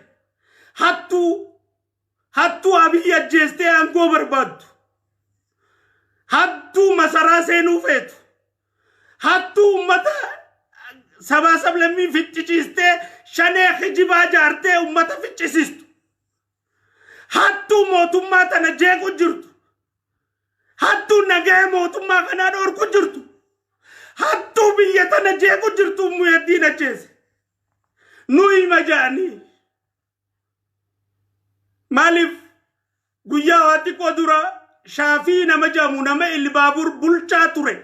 hattuu hattuu Abiyyi ajjeestee aangoo barbaaddu, hattuu masaraa seenuu feetu, hattuu ummata sabaa sablammii ficcisiistee shanee kijibaa jaartee ummata ficcisiistu, hattuu mootummaa tana jeequ jirtu, hattuu nagaya mootummaa kanaa dhorku jirtu, hattuu biyya tana jeequ jirtu Muyaddiin ajjeese nu hima jedhanii. Maaliif guyyaa waa xiqqoo dura Shaafii nama jedhamu, nama Ilbaabur bulchaa ture,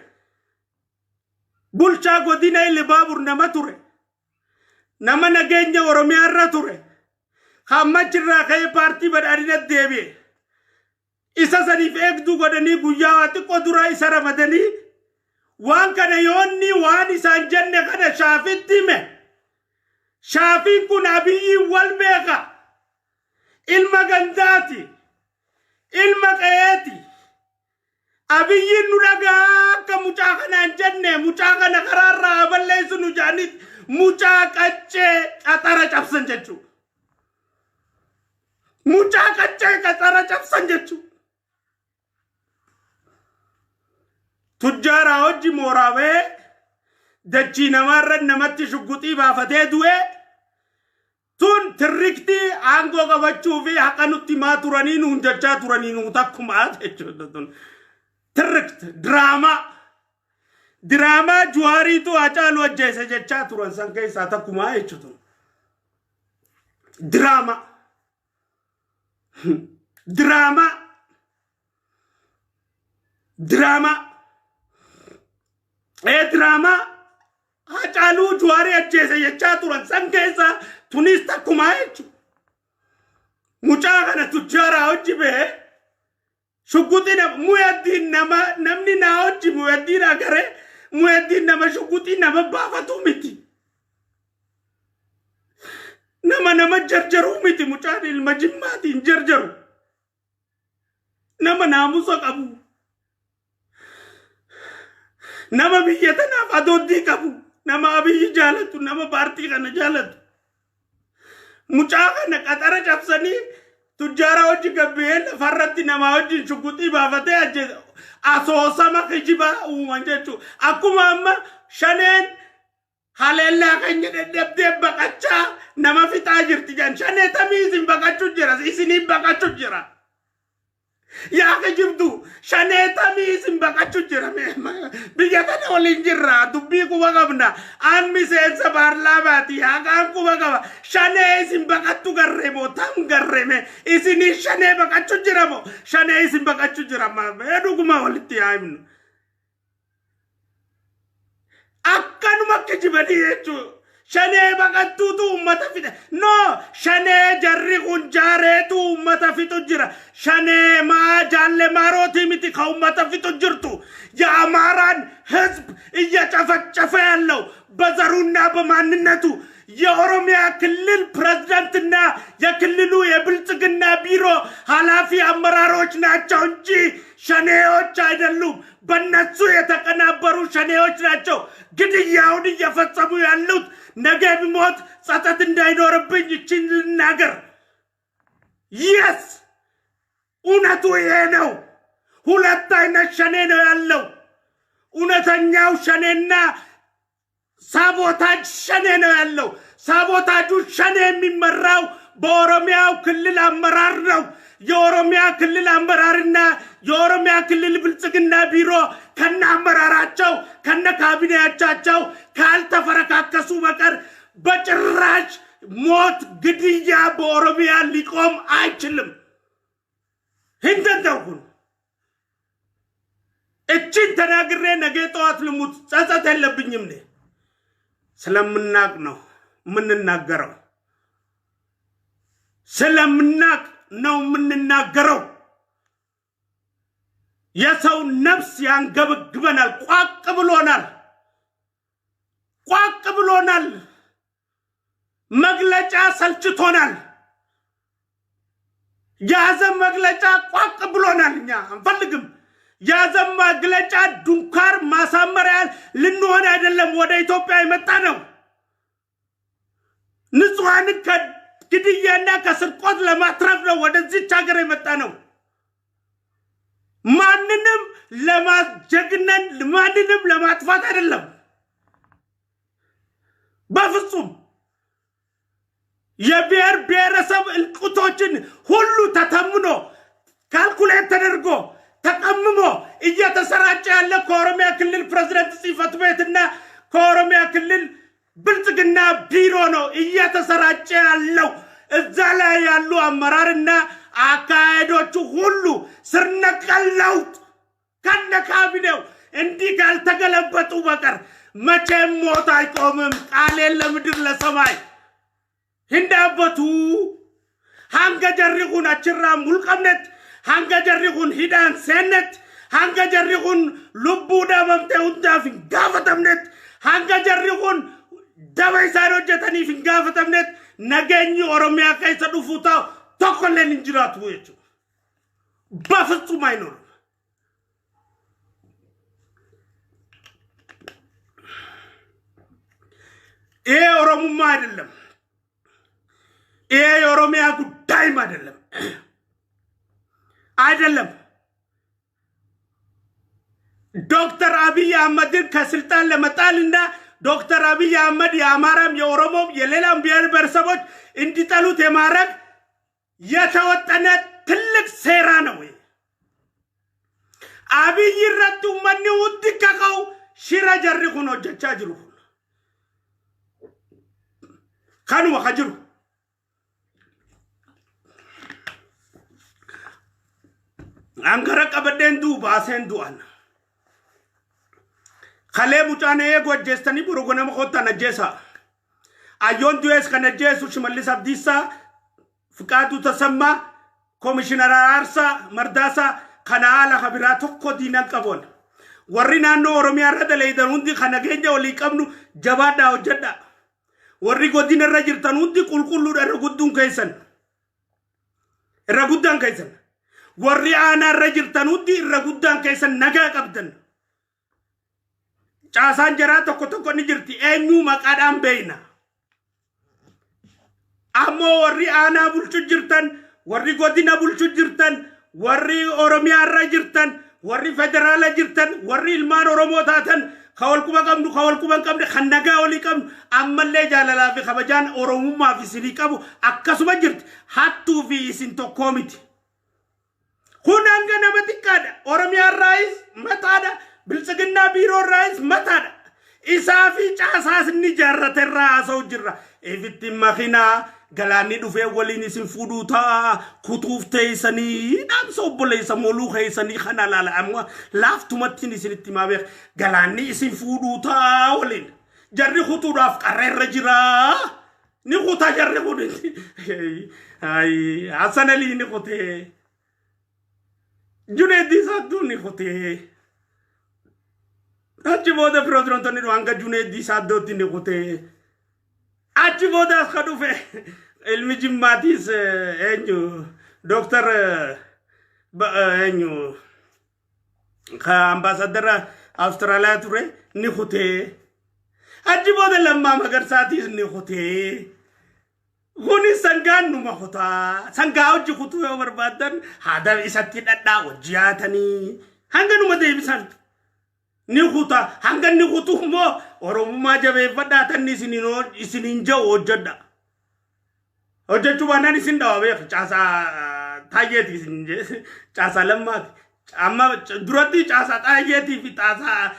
bulchaa godina Ilbaabur nama ture, nama nageenya Oromiyaa irra ture, hammachirraa ka'ee paartii badhaadhina deebi'e, isa saniif eegduu godhanii guyyaa waa xiqqoo dura isa ramadanii, waan kana yoonni waan isaan jenne kana Shaafitti hime. Shaafiin kun Abiyyiin wal beeka. Ilma gandaati. Ilma qe'eeti. Abiyyiin nu dhagaa akka mucaa kanaan jenne, mucaa kana karaarraa haa balleessu nu jedhanii mucaa qaccee qaxara cabsan jechuudha. Mucaa qaccee qaxara cabsan jechuudha. Tujjaaraa hojii mooraa bahee dachii namaarra namatti shugguxii baafatee du'ee. Tun tirriktii aangoo qabachuu fi haqa nutti himaa turanii nuun jechaa turanii nuu takkumaa jechuudha tun. Tirrikt diraamaa. Diraamaa Juwaariitu Hacaaluu ajjeese jechaa turan san keessaa takkumaa jechuudha. Diraamaa. Diraamaa. Diraamaa. Ee, diraamaa Hacaaluu Juwaarii ajjeese jechaa turan san keessaa tunis takkumaa jechuudha. Mucaa kana tujjaaraa hojii bahee shugguxii nama Muyaddiin, nama namni naa hojii Muyaddiin agaree, Muyaddiin nama shugguxii nama baafatu miti. Nama nama jarjaruu miti. Mucaan ilma Jimmaatiin jarjaru. Nama naamusa qabu. Nama biyya tanaaf adooddii qabu. Nama Abiyyi jaalatu, nama paartii kana jaalatu. Mucaa kana qaxara cabsanii tujjaara hojii gabbihee lafarratti namaa wajjin shugguxii baafatee ajjeese. Asoosama kijibaa uuman jechuudha. Akkuma amma shaneen haleellaa keenya dadhabdee baqachaa nama fixaa jirti jedhan. Shanee tamii isin baqachuu jira? Isiniin baqachuu jira. Yaa kijibdu, shanee tamii isin baqachuu jira? Biyya tana waliin jirra, dubbii quba qabna. An miseensa paarlaamaati, haqaan quba qaba. Shanee isin baqattu garree moo tam garreeme? Isinii shanee baqachuu jira moo shanee isin baqachuu jira? Mee dhuguma walitti yaa himnu. Akkanuma kijibanii jechuudha. Shanee baqattuutu uummata fixa. No, shanee jarri kun jaareetu uummata fixu jira. Shanee maa jaalle maarootii miti ka uummata fixu jirtu. የአማራን ህዝብ እየጨፈጨፈ ያለው በዘሩና በማንነቱ የኦሮሚያ ክልል ፕሬዝዳንትና የክልሉ የብልጽግና ቢሮ ኃላፊ አመራሮች ናቸው እንጂ ሸኔዎች አይደሉም። በእነሱ የተቀናበሩ ሸኔዎች ናቸው ግድያውን እየፈጸሙ ያሉት። ነገ ብሞት ጸጸት እንዳይኖርብኝ ይችን ልናገር። Yes፣ እውነቱ ይሄ ነው። ሁለት አይነት ሸኔ ነው ያለው። እውነተኛው ሸኔና sabotage ሸኔ ነው ያለው። ሳቦታጁ ሸኔ የሚመራው በኦሮሚያው ክልል አመራር ነው። የኦሮሚያ ክልል አመራርና የኦሮሚያ ክልል ብልጽግና ቢሮ ከነ አመራራቸው ከነ ካቢኔያቻቸው ካልተፈረካከሱ በቀር በጭራሽ ሞት፣ ግድያ በኦሮሚያ ሊቆም አይችልም። Hin danda'u kun እችን ተናግሬ ነገ ጠዋት ልሙት፣ ጸጸት የለብኝም። እኔ ስለምናቅ ነው የምንናገረው፣ ስለምናቅ ነው የምንናገረው። የሰው ነፍስ ያንገበግበናል። ቋቅ ብሎናል፣ ቋቅ ብሎናል። መግለጫ ሰልችቶናል። የሀዘን መግለጫ ቋቅ ብሎናል። እኛ አንፈልግም። የሀዘን መግለጫ ድንኳን ማሳመሪያ ልንሆን አይደለም ወደ ኢትዮጵያ የመጣ ነው። ንጹሐንን ከግድያና ከስርቆት ለማትረፍ ነው ወደዚች ሀገር የመጣ ነው። ማንንም ለማጀግነን ማንንም ለማጥፋት አይደለም፣ በፍጹም። የብሔር ብሔረሰብ እልቂቶችን ሁሉ ተተምኖ calculate ተደርጎ ተቀምሞ እየተሰራጨ ያለ ከኦሮሚያ ክልል ፕሬዝደንት ጽሕፈት ቤትና ከኦሮሚያ ክልል ብልጽግና ቢሮ ነው እየተሰራጨ ያለው። እዛ ላይ ያሉ አመራርና አካሄዶቹ ሁሉ ስር ነቀል ለውጥ ከነ ካቢኔው እንዲህ ካልተገለበጡ በቀር መቼም ሞት አይቆምም። ቃሌን ለምድር ለሰማይ hin dhaabbatu. Hanga jarri kun achirraa mulqamnetti, hanga jarri kun hidhaan seennetti, hanga jarri kun lubbuu dhabamte hundaaf hin gaafatamnetti, hanga jarri kun daba isaan hojjetaniif hin gaafatamnetti nageenyi Oromiyaa keessa dhufuu ta'u tokkolleen hin jiraatu jechuudha. በፍጹም አይኖርም። ይሄ ኦሮሙማ አይደለም። ይሄ የኦሮሚያ ጉዳይም አይደለም አይደለም። ዶክተር አብይ አህመድን ከስልጣን ለመጣልና ዶክተር አብይ አህመድ የአማራም የኦሮሞም የሌላም ብሔር ብሔረሰቦች እንዲጠሉት የማድረግ የተወጠነ ትልቅ ሴራ ነው። አብይ irratti uummanni hundi kaka'u shira jarri kun hojjechaa jiru kun kanuma ka jiru. Angara qabadheen du'u baaseen du'an. Kalee mucaan eegu ajjeestanii boru ganama kottaan ajjeesaa. Ayyoon du'ees kan ajjeesu Shimallis Abdiisaa, Fiqaaduu Tasammaa, Komishinar Araarsaa, Mardaasaa kana haala kabiraa tokko diinan qaboon. Warri naannoo Oromiyaa irra daleeydan hundi kan nageenya walii qabnu jabaadhaa hojjedhaa. Warri godina irra jirtan hundi qulqulluudha irra gudduun keessan. Irra guddaan keessan. Warri aanaa irra jirtan hundi irra guddaan keessan nagaa qabdan. Caasaan jaraa tokko tokko ni jirti. Eenyuu maqaadhaan beeyna. Ammoo warri aanaa bulchu jirtan, warri godina bulchu jirtan, warri Oromiyaa irra jirtan, warri federaala jirtan, warri ilmaan Oromoo taatan, ka wal quba qabnu, ka wal quba hin qabne, kan nagaa walii qabnu, ammallee jaalalaa fi kabajaan Oromummaaf isinii qabu akkasuma jirti. Hattuu fi isin tokkoo miti. Kun hanga nama xiqqaadha. Oromiyaa irraayis mataadha. Biltsiginnaa biiroo irraayis mataadha. Isaa fi caasaas inni ijaarrate irraa haasa'u jirra. Ifitti makinaa galaanni dhufee waliin isin fuudhuu ta'a. Kutuuf teessanii dhaamsa obboleessa moluu keessanii kana laala. Amma laaftumattiin isinitti himaa beeka. Galaanni isin fuudhuu ta'a waliin. Jarri kutuudhaaf qarra irra jira. Ni kutaa jarri kun. Hassan Alii ni kutee. Juneeddii Saadduu ni kutee. Achi booda pirezidaantonni hanga Juneeddii Saaddootti ni kutee. Achi booda as ka dhufe ilmi Jimmaatiis eenyu Dooktar eenyu ka ambaasaddara Awustiraaliyaa ture ni kutee. Achi booda Lammaa Magarsaatiis ni kutee. Kuni sangaan numa kutaa. Sangaa hojii kutuu yoo barbaaddan haada isatti dhadhaa wajji yaatanii hanga numa deebisan. Ni kuta hanga inni kutu immoo Oromummaa jabeeffadhaa tanni isiniin ja'u hojjedha. Hojjechuu baannaan isin dhawa beek caasaa Taayyeeti isin caasaa Lammaati. Amma duratti caasaa Taayyeetii fi caasaa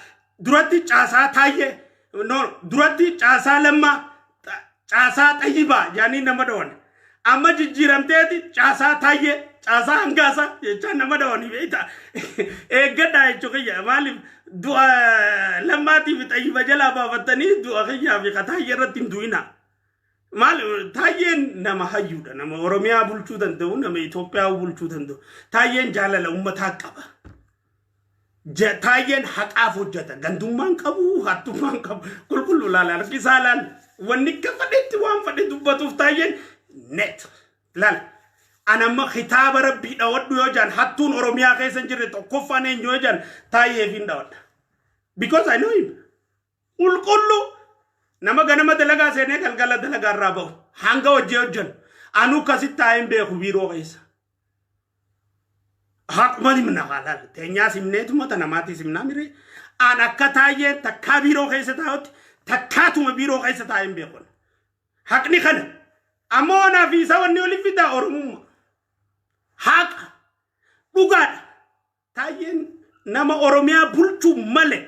duratti caasaa Taayyee, no, duratti caasaa Lammaa, caasaa Xayyibaa jaanii nama dhawan. Amma jijjiiramteeti caasaa Taayyee, caasaa Hangaasaa jechaan nama dhawanii beektaa. Eeggadhaa jechuu kiyya. Maaliif du'a Lammaatii fi Xayyiba jalaa baafattanii du'a kiyyaa fi Taayyee irratti hin du'inaa. Maal, Taayyeen nama hayyuudha. Nama Oromiyaa bulchuu danda'u, nama Itoophiyaa bulchuu danda'u. Taayyeen jaalala uummataa qaba. Taayyeen haqaaf hojjeta. Gandummaan qabu, hattummaan qabu. Qulqulluu laala, harki isaa laala. Wanni akka fedhetti waan fedhe dubbatuuf Taayyeen net. Laala. An amma kitaaba Rabbii dhawadhu yoo jaan, hattuun Oromiyaa keessa hin jirre tokkoffaan eenyu yoo jaan, Taayyeef hin dhawadha. Because I know him. Qulqulluu nama ganama dalagaa seenee galgala dalagaa irraa ba'u, hanga hojii hojjennu anuu akkasitti taa'ee hin beeku biiroo keessa. Haquma himna haalaal teenyaas himneetuma ta namaatis himnaa miree. An akka Taayyeen takkaa biiroo keessa taa'utti takkaatuma biiroo keessa taa'ee hin beeku. Haqni kana ammoo onaa fi isa wanni olii fidaa Oromummaa. Haqa dhugaadha. Taayyeen nama Oromiyaa bulchuu malee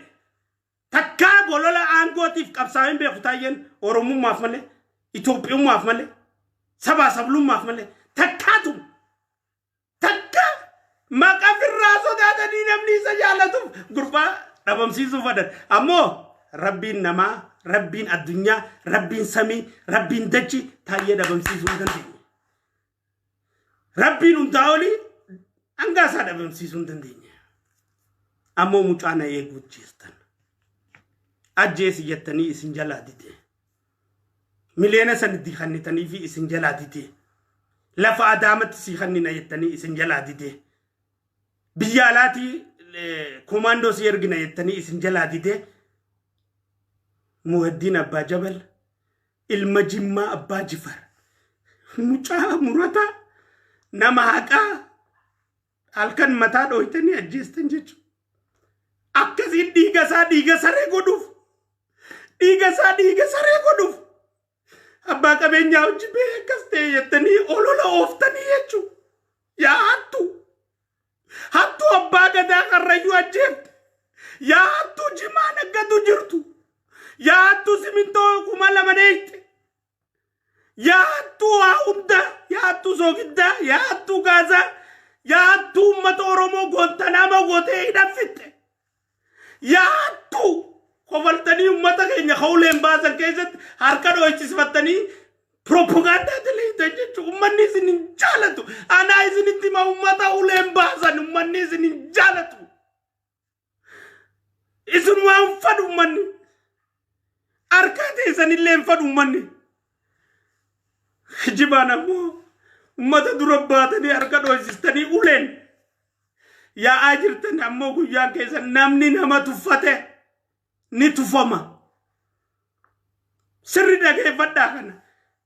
takkaa bolola aangootiif qabsaa'ee hin beeku. Taayyeen Oromummaaf malee, Itoophiyummaaf malee, sabaa sablummaaf malee takkaatu takka maqaa firraa sodaatanii namni isa jaalatuuf gurbaa dhabamsiisuu fadhan. Ammoo Rabbiin namaa, Rabbiin addunyaa, Rabbiin samii, Rabbiin dachi Taayyee dhabamsiisuu hin dandeenye. Rabbiin hundaa olii hangaa isaa dhabamsiisuu hin dandeenye. Ammoo mucaa na eeguu jirtan. Ajjeesi jettanii isin jalaa dide. Miliyoona sanitti kannitanii fi isin jalaa dide. Lafa Adaamatti sii kannina jettanii isin jalaa dide. Biyya alaatii komaandoo si ergina jettanii isin jalaa dide. Muhaddiin Abbaa Jabal, ilma Jimmaa Abbaa Jifar. Mucaa murataa, nama haqaa, halkan mataa dhooytanii ajjeestan jechuudha. Akkasiin dhiiga isaa dhiiga saree godhuuf. Dhiiga isaa dhiiga saree godhuuf. Abbaa qabeenyaa hojii bee akkas ta'e jettanii olola ooftanii jechuudha. Yaa hattuu. Hattuu abbaa gadaa Karrayyuu ajjeefte. Yaa hattuu jimaa naggatu jirtu. Yaa hattuu simintoo 2000 dheeyte. Yaa hattuu waa hundaa. Yaa hattuu soogiddaa. Yaa hattuu gaazaa. Yaa hattuu uummata Oromoo Gontanaama gootee hidhan fixxe. Yaa hattuu kofaltanii uummata keenya ka'uleen baasan keessatti harka dhoochisifattanii propagaandaa daleeytan jechuudha. Uummanni isin hin jaalatu. Anaa isinitti hima, uummata uleen baasan uummanni isin hin jaalatu. Isin waan fadhu uummanni. Harkaa teessanillee hin fadhu uummanni. Jibaan ammoo uummata dura baatanii harka dhoosistanii uleen yaa'aa jirtan. Ammoo guyyaan keessan, namni nama tuffate ni tufama. Sirri dhageeffadhaa kana.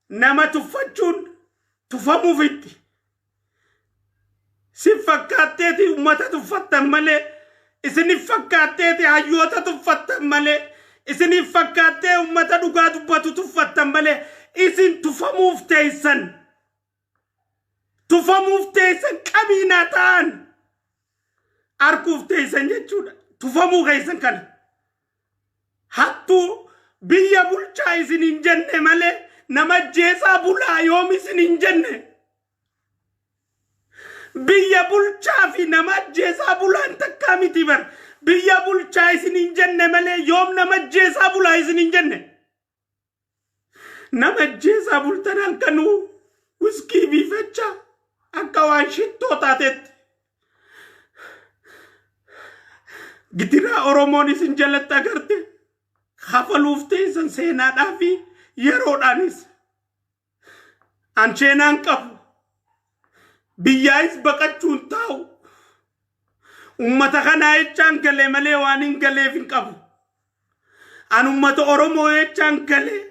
Nama tuffachuun tufamuufitti. Si fakkaatteeti uummata tuffattan malee, isinif fakkaatteeti hayyoota tuffattan malee, isinif fakkaattee uummata dhugaa dubbatu tuffattan malee, isin tufamuuf teessan. Tufamuuf teessan, qabiinaa ta'an arguuf teessan jechuudha. Tufamuu keessan kana. Hattuu biyya bulchaa isin hin jenne malee, nama jeesaa bulaa yoom isin hin jenne. Biyya bulchaa fi nama ajjeesaa bulaan takkaa miti bar. Biyya bulchaa isin hin jenne malee, yoom nama ajjeesaa bulaa isin hin jenne. Nama ajjeesaa bultan, halkanuu wiskii biifachaa akka waan shittoo taatetti. Gidiraa Oromoon isin jalatti agarte kafaluuf teessan seenaadhaa fi yeroodhaanis. An seenaan qabu. Biyyaayis baqachuun taa'u. Ummata kanaa jechaan galee malee waan hin galeef hin qabu. An ummata Oromoo jechaan galee,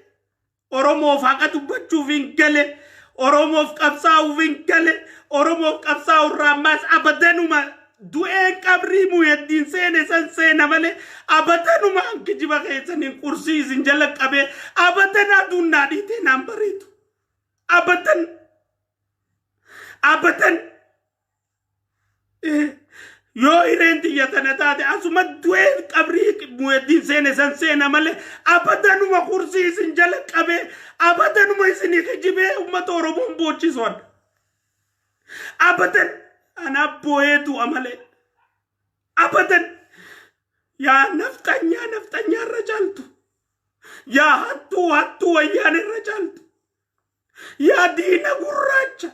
Oromoof haqa dubbachuuf hin gale. Oromoof qabsaa'uuf hin gale. Oromoof qabsaa'u irraa ammaas abadanuma du'een qabrii Muheddiin seene san seena malee, abadanuma kijiba keessaniin qursii isin jala qabee abadan aduun naa dhiitee naan bareedu. Abadan. Abadan. Yoo hireen tiyya tana taate, asuma du'ee qabrii Muheddiin seene san seena malee, abadanuma kursii isin jala qabee, abadanuma isinii kijibee uummata Oromoon boochisuun. Abadan anaa boo'ee du'a malee. Abadan, yaa nafxanyaa, nafxanyaa irra caaltu. Yaa hattuu, hattuu wayyaan irra caaltu. Yaa diina gurraacha.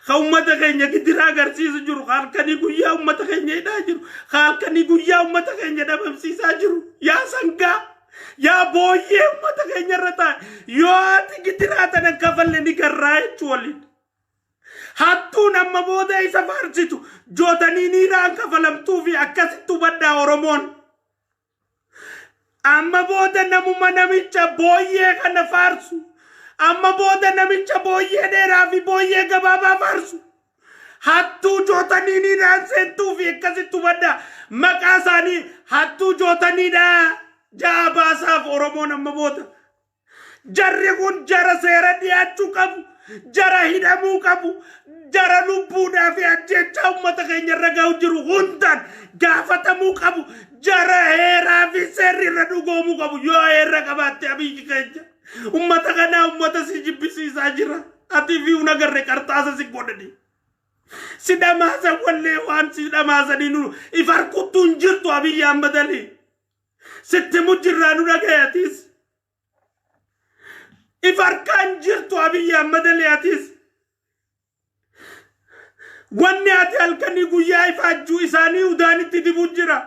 Ka ummata keenya gidiraa agarsiisu jiru, ka halkanii guyyaa ummata keenya hidhaa jiru, ka halkanii guyyaa ummata keenya dhabamsiisaa jiru, yaa sangaa, yaa booyyee ummata keenya irra taa'e, yoo ati gidiraa tana kafalle ni garraa jechuu waliin. Hattuun amma booda isa faarsitu jootanii niiraan kafalamtuu fi akkasitti hubadhaa Oromoon. Amma booda namuma namicha booyyee kana faarsu. Amma booda namicha booyyee dheeraa fi booyyee gabaabaa faarsu. Hattuu jootanii niiraan seentuu fi akkasitti hubadhaa. Maqaa isaanii hattuu jootaniidhaa. Ja'a baasaaf Oromoon amma booda. Jarri kun jara seera dhiyaachuu qabu, jara hidhamuu qabu, jara lubbuudhaa fi ajjechaa uummata keenya irra ga'u jiru hundaan gaafatamuu qabu, jara heeraa fi seerri irra dhugoomuu qabu. Yoo heera qabaatte, Abiyyi keenya, uummata kanaa uummata si jibbisiisaa jira. Ati fi hun agarre qarxaasa si godhani. Si dhamaasan wallee waan si dhamaasanii nu if harkuttuu hin jirtu. Abiyyi Ahmad Ali. Sitti mujjirraa nu dhagayatis. If harkaan jirtu, Abiyyi Ahmad Ali, atis. Wanni ati halkanii guyyaa ifaajjuu isaanii udaanitti dibuu jira.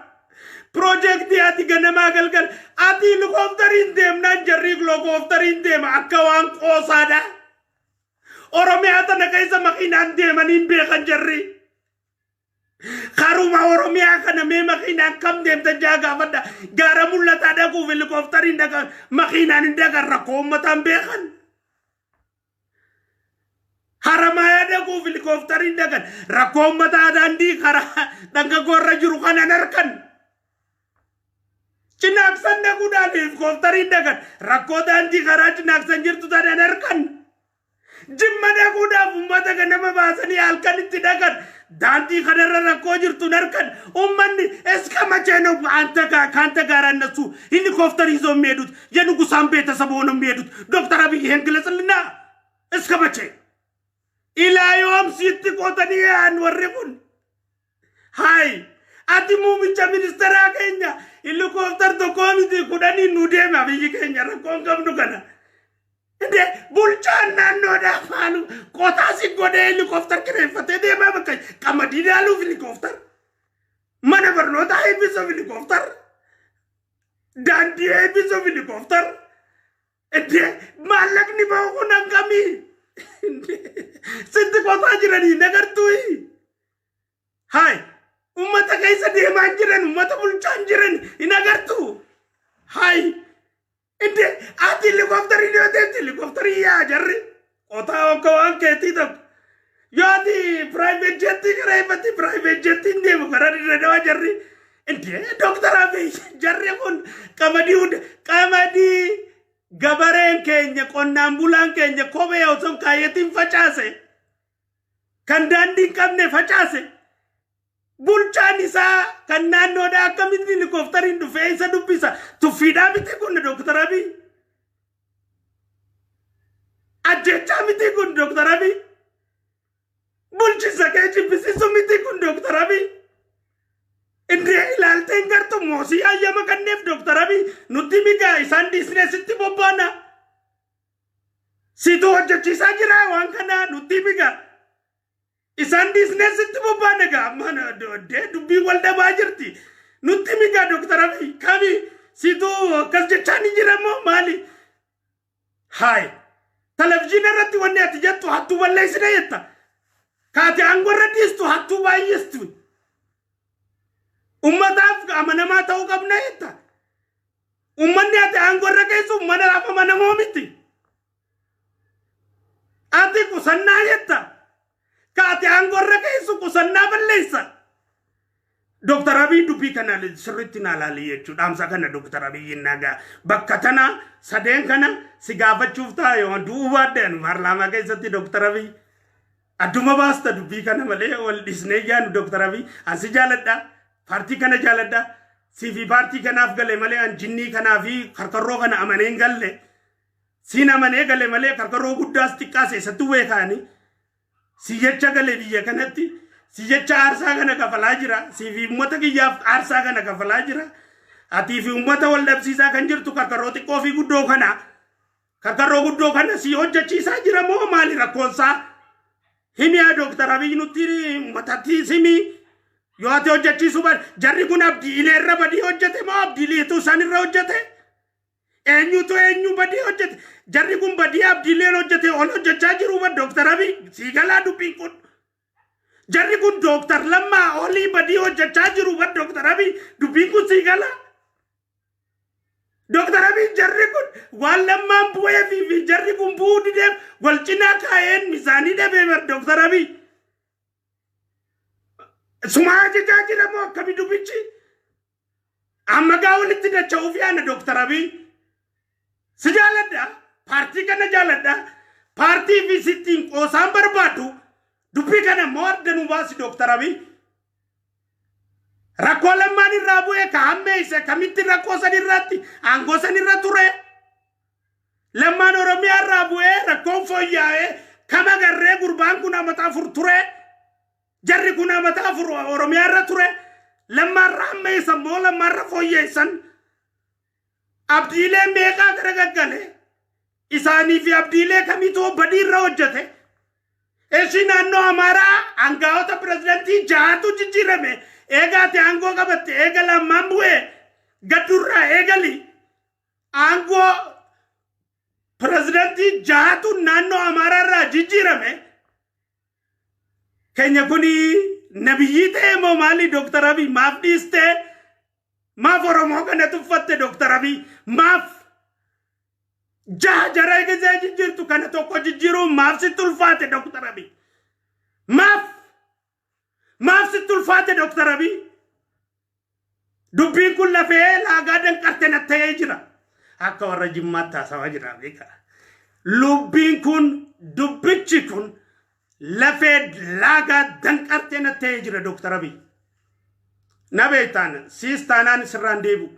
Piroojeektii ati ganamaa galgal ati helikooftariin deemnaan, jarri helikooftariin deema akka waan qoosaadha. Oromiyaa tana keessa makiinaan deemanii hin beekan jarri. Karuma Oromiyaa kana mee makiinaan kam deemtan jaa gaafadha. Gaara Mul'ataa dhaquuf helikooftariin dhaqan, makiinaan hin dhaqan, rakkoo uummataan beekan. Haramayaa dhaquuf helikooftariin dhaqan, rakkoo uummataa daandii karaa dhangaggoo irra jiru kanan harkan. Cinaaqsan dhaquudhaan helikooftariin dhaqan, rakkoo daandii karaa Cinaaqsan jirtu tanan harkan. Jimma dhaquudhaaf uummata ganama baasanii halkan itti dhaqan, daandii kanarra rakkoo jirtu harkan. Uummanni እስከ መቼ ነው አንተ ጋር ከአንተ ጋር እነሱ ሄሊኮፕተር ይዘው የሚሄዱት? የንጉሳን ቤተሰብ ሆነው የሚሄዱት? ዶክተር አብይ ይሄን ግለጽልና፣ እስከ መቼ ilaa yoom sitti qotanii yaa'an warri kun? Hayi, ati muumicha ministeeraa keenya, helikoophtar tokkoo miti, 10n nu deema, biyyi keenya rakkoon qabnu kana. እንዴ, bulchaan naannoodhaa maalu qotaa si godhee helikoophtar kireeffatee deemaa bakka qamadii dhaaluuf helikoophtar, mana barnootaa eebbisuuf helikoophtar, daandii eebbisuuf helikoophtar. እንዴ, maallaqni bahu kun hangamii? Sitti qotaa jiranii nagartuu? Hayi, ummata keessa deemaa jiran, ummata bulchaa jiran hin agartuu? Hayi, እንዴ, ati helikoophtarii yoo deemte helikoophtarii yaa jarri qotaa akka waan keetii tokko. Yoo ati private jettii kireeffatti, private jettiin deemu karaa dirree Dawaa jarri. እንዴ, Dooktar Abiy, jarri kun qamadii hunda, qamadii gabareen keenya, qonnaan bulaan keenya kophee osoo hin kaayyatiin facaase, kan daandii hin qabne facaase, bulchaan isaa kan naannoodhaa akkamitti helikooftariin dhufee isa dubbisa? Tuffiidhaa miti kun, Dooktar Abiy? Ajjechaa miti kun, Dooktar Abiy? Bulchisa kee jibbisiisu miti kun, Dooktar Abiy? እንዴ, ilaalteen gartu moosii hayyama kanneef, Dooktar Abiy, nutti migaa. Isaan dhiisnee sitti bobbaana. Situ hojjechiisaa jira waan kana, nutti migaa. Isaan dhiisnee sitti bobbaana gaa. Amma dubbiin wal dhabaa jirti. Nutti migaa, Dooktar Abiy, kami situ akkas jechaa ni jira moo maali? Haay, televizyiina irratti wanni ati jettu hattuu balleessina jetta. Kaati aangoo irra dhiistu hattuu baay'istu. Ummataaf amanamaa ta'uu qabna jetta. Ummanni ati aangoo irra geessu ummataaf amanamoo miti. Ati qusannaa jetta. Kaati aangoo irra geessu qusannaa balleessa. Dooktar Abiy, dubbii kana sirriitti naa laali jechuudha. Dhaamsa kana Dooktar Abiy nagaa. Bakka tana sadeen kana si gaafachuuf ta'a yoo du'uu baadde paarlaamaa keessatti, Dooktar Abiy. Adduma baasta dubbii kana malee wal dhiisnee yaanu Dooktar Abiy. An si jaaladha. Paartii kana jaaladha. Sii fi paartii kanaaf gale malee an jinnii kanaa fi karkarroo kana amanee hin galle. Siin amanee gale malee karkarroo guddaas xiqqaas eessattuu beekaani. Si jecha gale biyya kanatti. Si jecha aarsaa kana kafalaa jira. Si fi uummata kiyyaaf aarsaa kana kafalaa jira. Atii fi uummata wal dhabsiisaa kan jirtu karkarroo xiqqoo fi guddoo kana. Karkarroo guddoo kana si hojjechiisaa jira moo maali rakkoonsaa? Himiyaa Dooktar Abiy nutti uummatatti himi. Yoo ati hojjechiisuu baate jarri kun Abdii Ilee irra badii hojjete moo Abdii Ileetu isaan irra hojjete? Eenyutu eenyu badii hojjete? Jarri kun badii Abdii Ileen hojjete ol hojjechaa jiru ba Dooktar Abiy sii galaa dubbiin kun. Jarri kun Dooktar Lammaa olii badii hojjechaa jiru ba Dooktar Abiy dubbiin kun sii galaa. Dooktar Abiy jarri kun waan Lammaan bu'eef fi jarri kun bu'uu dideef wal cinaa kaa'een misaanii dhabee bar Dooktar Abiy. Sumaa ajajaa jira moo akkami dubbichi? Amma gaa walitti dacha'uuf yaana Dooktar Abiy. Si jaaladha. Paartii kana jaaladha. Paartii fi sittiin qoosaan barbaadu. Dubbii kana immoo adda nu baasi Dooktar Abiy. Rakkoo Lammaan irraa bu'e ka hammeesse kamitti rakkoo san irratti aangoo san irra ture. Lammaan Oromiyaa irraa bu'ee rakkoon fooyya'ee kam agarree gurbaan kun amata 4 ture. Jarri kun amata 4 Oromiyaa irra ture. Lammaan irra hammeessan moo Lammaan irra fooyyeessan? Abdiilee meeqaa gara gaggale? Isaanii fi abdiilee kamitu badii irra hojjete? Eshi naannoo Amaaraa aangaa'ota pirezidantii jahatu jijjiirame. Eega ati aangoo qabatte eega Lammaan bu'ee gaddurraa eegali. Aangoo pirezidantii jahatu naannoo Amaaraa irraa jijjiirame. Keenya kuni nabiyyii ta'e moo maali Dooktar Abiy maaf dhiistee? Maaf Oromoo kana tuffatte Dooktar Abiy? Maaf jaha jara gisee jijjiirtu kana tokko jijjiiruun maaf sitti ulfaate Dooktar Abiy? Maaf maaf sitti ulfaate Dooktar Abiy? Dubbiin kun lafee laagaa danqarte na ta'ee jira. Akka warra Jimmaatti haasawaa jira beekaa. Lubbiin kun dubbichi kun lafee laagaa danqarte na ta'ee jira Dooktar Abiy. Na beektaan siis taanaan sirraan deebi'u.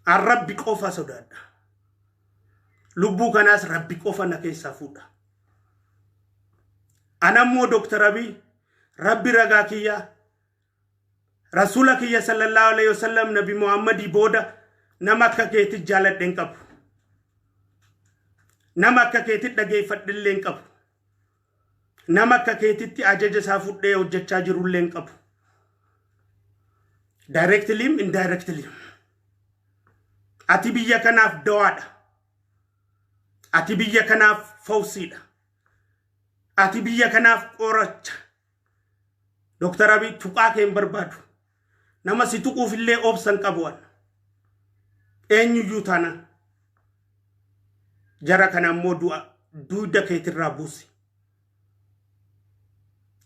An Rabbi qofa sodaadha. Lubbuu kanaas Rabbi qofa na keessaa fuudha. Anammoo Dooktar Abiy Rabbi ragaa kiyyaa Rasuula kiyya sallallahu alaihi wasallam Nabi Muhammadii booda nama akka keetti jaaladhe hin qabu. Nama akka keetti dhageeffadhe illee hin qabu. Nama akka keetitti ajaja isaa fudhee hojjechaa jirullee hin qabu. Directly indirectly. Ati biyya kanaaf dawaadha. Ati biyya kanaaf fawsiidha. Ati biyya kanaaf qoracha. Dooktar Abiy tuqaa kee hin barbaadu. Nama si tuquuf illee obsa hin qabu an. Eenyuyyuu taanaan. Jara kana immoo du'a duyda keetirraa buusi.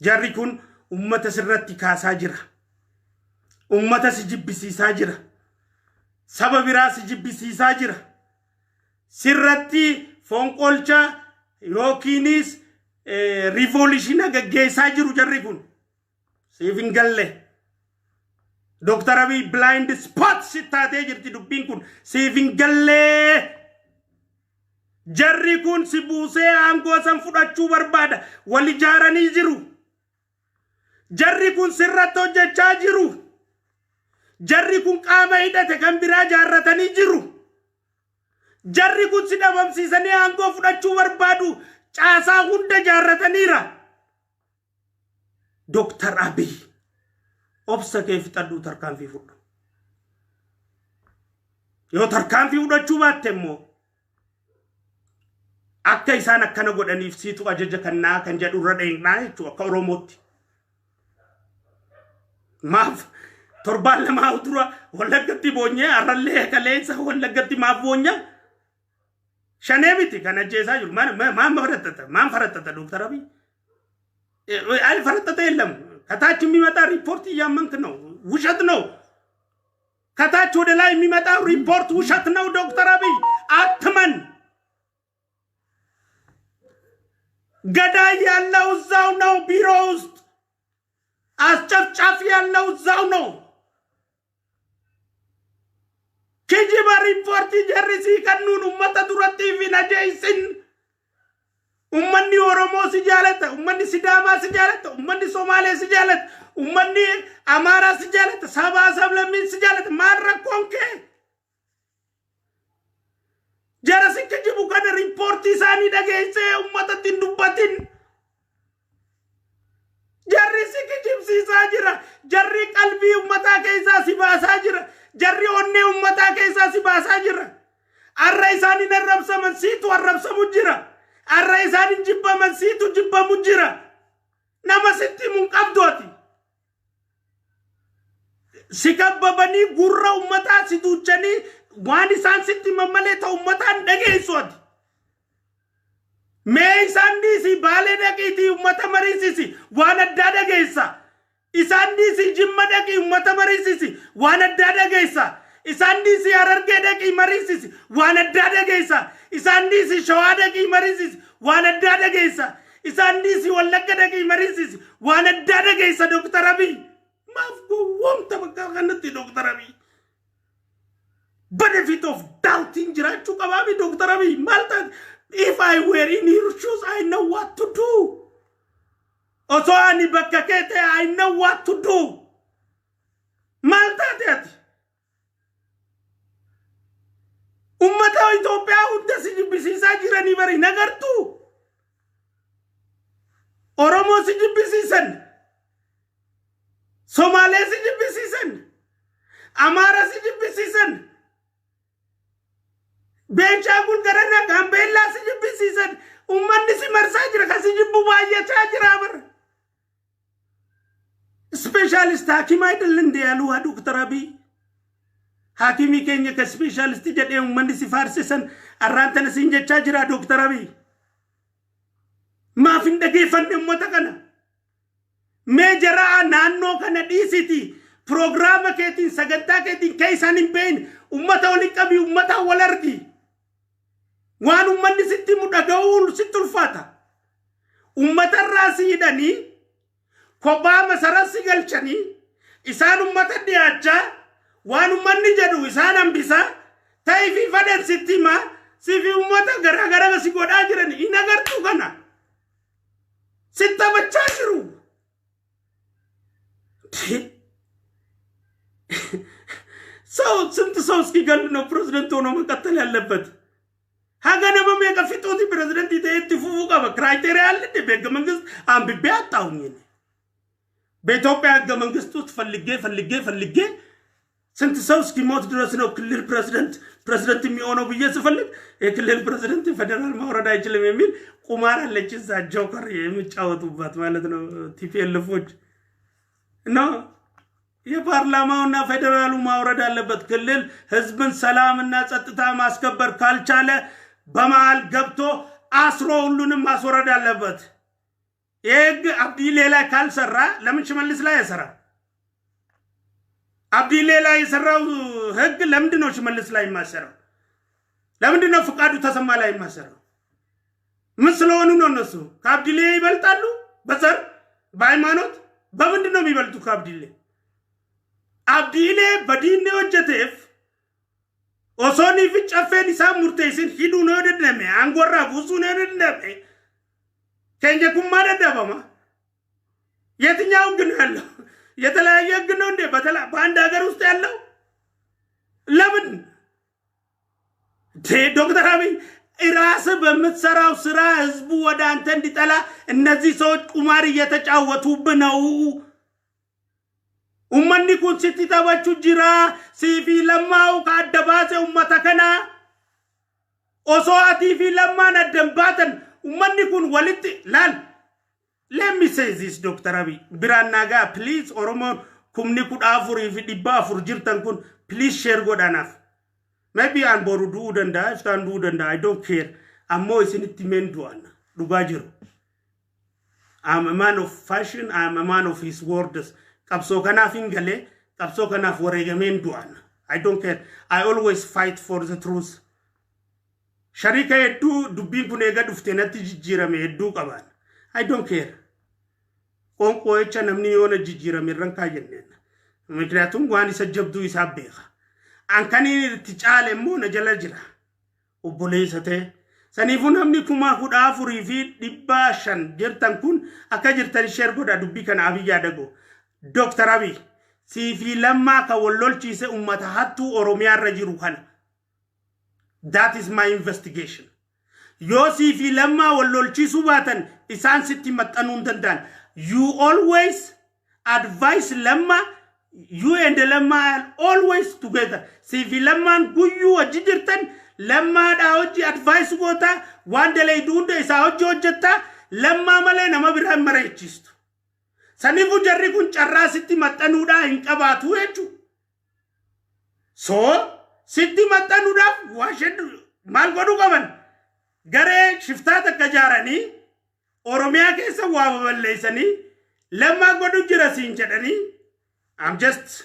Jarri kun ummata sirratti kaasaa jira. Ummata si jibbisiisaa jira. Saba biraa si jibbisiisaa jira. Sirratti fonqolcha yookiinis revolution gaggeessaa jiru jarri kun. Siif hin galle. Dooktar Abiy blind spot si taatee jirti dubbiin kun. Siif hin gallee. Jarri kun si buusee aangoo san fudhachuu barbaada. Wal ijaaranii jiru. Jarri kun sirratti hojjechaa jiru. Jarri kun qaama hidhate kan biraa jaarratanii jiru. Jarri kun si dhabamsiisanii aangoo fudhachuu barbaadu. Caasaa hunda jaarrataniira. Dooktar Abiy obsa kee fixadhuu tarkaanfii fudhu. Yoo tarkaanfii fudhachuu baatte immoo akka isaan akkana godhaniif siitu ajaja kannaa kan jedhu irra dheeknaa jechuudha akka Oromootti. Maaf torbaan lamaa dura Wallaggatti boonyee har'allee kaleessa Wallaggatti maaf boonyaa? Shanee miti kan ajjeesaa jiru. Maan farattata? Maan farattata Dooktar Abiy? አልፈረጠጠ የለም። ከታች የሚመጣ ሪፖርት እያመንክ ነው። ውሸት ነው። ከታች ወደ ላይ የሚመጣው ሪፖርት ውሸት ነው። ዶክተር አብይ አትመን። ገዳይ ያለው እዛው ነው፣ ቢሮ ውስጥ አስጨፍጫፊ ያለው እዛው ነው። Kijiba riippoortii jarri sii kennuun ummata duratti hin ajeessin. Ummanni Oromoo si jaalata, ummanni Sidaamaa si jaalata, ummanni Somaalee si jaalata, ummanni Amaaraa si jaalata, sabaa sablammiin si jaalata. Maal rakkoon kee? Jara si kijibu kana riippoortii isaanii dhageessee ummatatti hin dubbatin. Jarri si kijibsiisaa jira. Jarri qalbii ummataa keessaa si baasaa jira. Jarri onnee ummataa keessaa si baasaa jira. Arra isaan hin arrabsaman, siitu arrabsamu jira. Arra isaan hin jibbaman, siitu jibbamu jira. Nama sitti himu hin qabdu ati. Si kabbabanii gurra ummataa si duuchanii waan isaan sitti himan malee ta'u ummataa hin dhageessu ati. Mee isaan dhiisii Baalee dhaqiitii ummata mariisisi, waan addaa dhageessa. Isaan dhiisii Jimma dhaqii ummata mariisisi, waan addaa dhageessa. Isaan dhiisii Harargee dhaqii mariisisi, waan addaa dhageessa. Isaan dhiisii Shawaa dhaqii mariisisi, waan addaa dhageessa. Isaan dhiisii Wallagga dhaqii mariisisi, waan addaa dhageessa. Dooktar Abiy. Maaf gowwoomta bakka kanatti, Dooktar Abiy? Benefit of doubting jiraachuu qabaabi, Dooktar Abiy, maal taate? If I were in your shoes, I know what to do. Osoo ani bakka kee ta'e, I know what to do. Maal taate ati? Ummata Itoophiyaa hunda si jibbisiisaa jiranii bari nagartuu. Oromoo si jibbisiisan. Somaalee si jibbisiisan. Amaara si jibbisiisan. Beenchaangul garana Gaambeellaa si jibbisiisan. Ummanni si marsaa jira, kan si jibbu baay'achaa jira bara. Specialist ሐኪም አይደል እንደ ያሉ ዶክተር አብይ haakimii keenya ka specialist jedhee uummanni si faarsisan arraan tana siin jechaa jira, Dooktar Abiy. Maaf hin dhageeffanne uummata kana? Mee jaraa naannoo kana dhiisiti, piroogiraama keetiin, sagantaa keetiin kee isaan hin beekne uummata waliin qabi, uummata wal argi. Waan uummanni sitti himu dhaga'uun sitti ulfaata. Uummata irraa si hidhanii kophaa masara si galchanii isaan uummata dhiyaachaa, waan uummanni jedhu isaan hambisaa ta'ee fi fadhan sitti himaa sifi uummata garaagara si godhaa jiran hin agartuu kana. Sitti taphachaa jiru. ሰው ስንት ሰው እስኪገል ነው ፕሬዝደንት ሆኖ መቀጠል ያለበት? Haga nama meeqa fixuuti pirezidantii ta'ee itti fufuu qaba? Criteria አለ እንዴ? በህገ መንግስት አንብቤ አጣሁኝ እኔ። በኢትዮጵያ ህገ መንግስት ውስጥ ፈልጌ ፈልጌ ፈልጌ ስንት ሰው እስኪሞት ድረስ ነው ክልል ፕሬዝደንት የሚሆነው ብዬ ስፈልግ የክልል ፕሬዝደንት ፌደራል ማውረድ አይችልም የሚል ቁማር አለች እዛ joker የሚጫወቱባት ማለት ነው TPLF ኦች እና የፓርላማውና ፌዴራሉ ማውረድ አለበት። ክልል ህዝብን ሰላምና ጸጥታ ማስከበር ካልቻለ በመሃል ገብቶ አስሮ ሁሉንም ማስወረድ አለበት። ይህ ህግ አብዲሌ ላይ ካልሰራ ለምን ሽመልስ ላይ አይሰራ? አብዲሌ ላይ የሰራው ህግ ለምንድን ነው ሽመልስ ላይ የማይሰራው? ለምንድን ነው ፍቃዱ ተሰማ ላይ የማይሰራው? ምን ስለሆኑ ነው? እነሱ ከአብዲሌ ይበልጣሉ? በዘር፣ በሃይማኖት፣ በምንድን ነው የሚበልጡ ከአብዲሌ? Abdiilee badii hojjeteef osoo fi caffeen isaa murteessin hidhuun yoo danda'ame, aangoorraa buusuun yoo danda'ame, keenya kun maa dadhabama? የትኛው ህግ ነው ያለው? የተለያየ ህግ ነው እንዴ በአንድ ሀገር ውስጥ ያለው? ለምን ዶክተር አብይ ራስህ በምትሰራው ስራ ህዝቡ ወደ አንተ እንዲጠላ እነዚህ ሰዎች ቁማር እየተጫወቱብህ ነው። Ummanni kun sitti taphachuu jira. Siifi Lammaa'u ka adda baase ummata kana. Osoo atii fi Lammaan addan baatan ummanni kun walitti laal. Let me say this, Dr. Abiy. Biraan nagaa, please. Oromoon 14,400 jirtan kun, please share godhanaaf. Maybe an boru du'uu danda'a, iftaan du'uu danda'a, I don't care. Ammoo isinitti meen du'an dhugaa jiru. I'm a man of fashion, I'm a man of his words. Qabsoo kanaaf hin galee, qabsoo kanaaf wareegameen du'an. I don't care. I always fight for the truth. Shariika hedduu dubbiin kun eega dhufte natti jijjiirame hedduu qaban. I don't care. Qoonqoo jecha namni yoona jijjiirame irran kaayyanneen. Mikniyaatum waan isa jabduu isaa beeka. An kan inni itti caale immoo na jala jira. Obboleessa ta'e. Saniifuu namni 14,500 jirtan kun akka jirtan share godha dubbii kana Abiy yaadago. Dooktar Abiy, siifii Lammaa kan wal lolchiise ummata hattuu Oromiyaa irra jiru kana. That is my investigation. Yoo siifii Lammaa wal lolchiisuu baatan, isaan sitti maxxanuu hin danda'an. You always advise Lammaa, you and Lammaa are always together. Siifii Lammaan guyyuu wajji jirtan, Lammaadhaa hojii advice goota, waan dalaydu hunda isaa hojii hojjetta, Lammaa malee nama biraa hin mareechistu. Saniifuu jarri kun carraa sitti maxxanuudhaa hin qabaatu jechuudha. So sitti maxxanuudhaaf waashee maal godhuu qaban? Garee shiftaa takka ijaaranii, Oromiyaa keessa waa baballeessanii, Lammaa godhu jira siin jedhanii. I'm just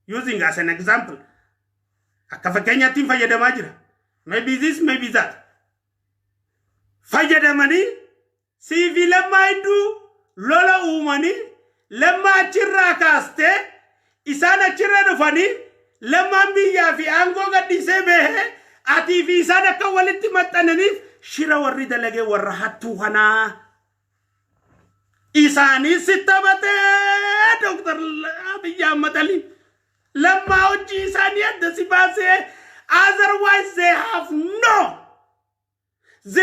using as an example. Akka fakkeenyaatti fayyadamaa jira. Maybe this, maybe that. Fayyadamanii siifi Lammaa hedduu lola uumanii, Lammaa achirraa kaastee, isaan achirra dhufanii, Lammaan biyyaa fi aangoo gadhiisee bahee, atii fi isaan akka walitti maxxananiif shira warri dalagee warra hattuu kanaa. Isaanii si taphatee, Dooktar Abiyyi Ahmad Ali. Lammaa hojii isaanii adda si baasee. Otherwise they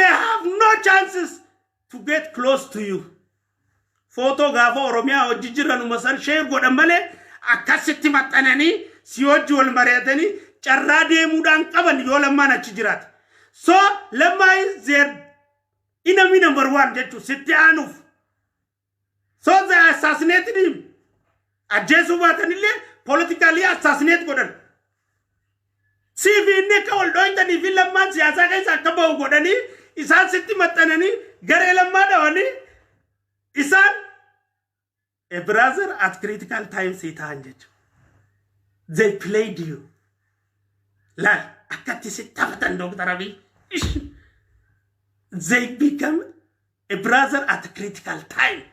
have no chances to get close to you. Footoo gaafa Oromiyaa hojii jiranuma san share godhan malee akkasitti maxxananii si hojii wal mari'atanii carraa deemuudhaan qaban yoo Lammaan achi jiraate. So Lammaa is their enemy number one jechuun sitti aanuuf. So they assassinated him. Ajjeesuu baatanillee politically assassinate godhan. Siif inni akka wal dhooytanii fi Lammaan siyaasaa keessa akka bahu godhanii, isaan sitti maxxananii, garee Lammaa dhawanii, isaan a brother at critical time si ta'an jechuudha. They played you. Laal akkatti si taphatan, Dooktar Abiy. They become a brother at a critical time.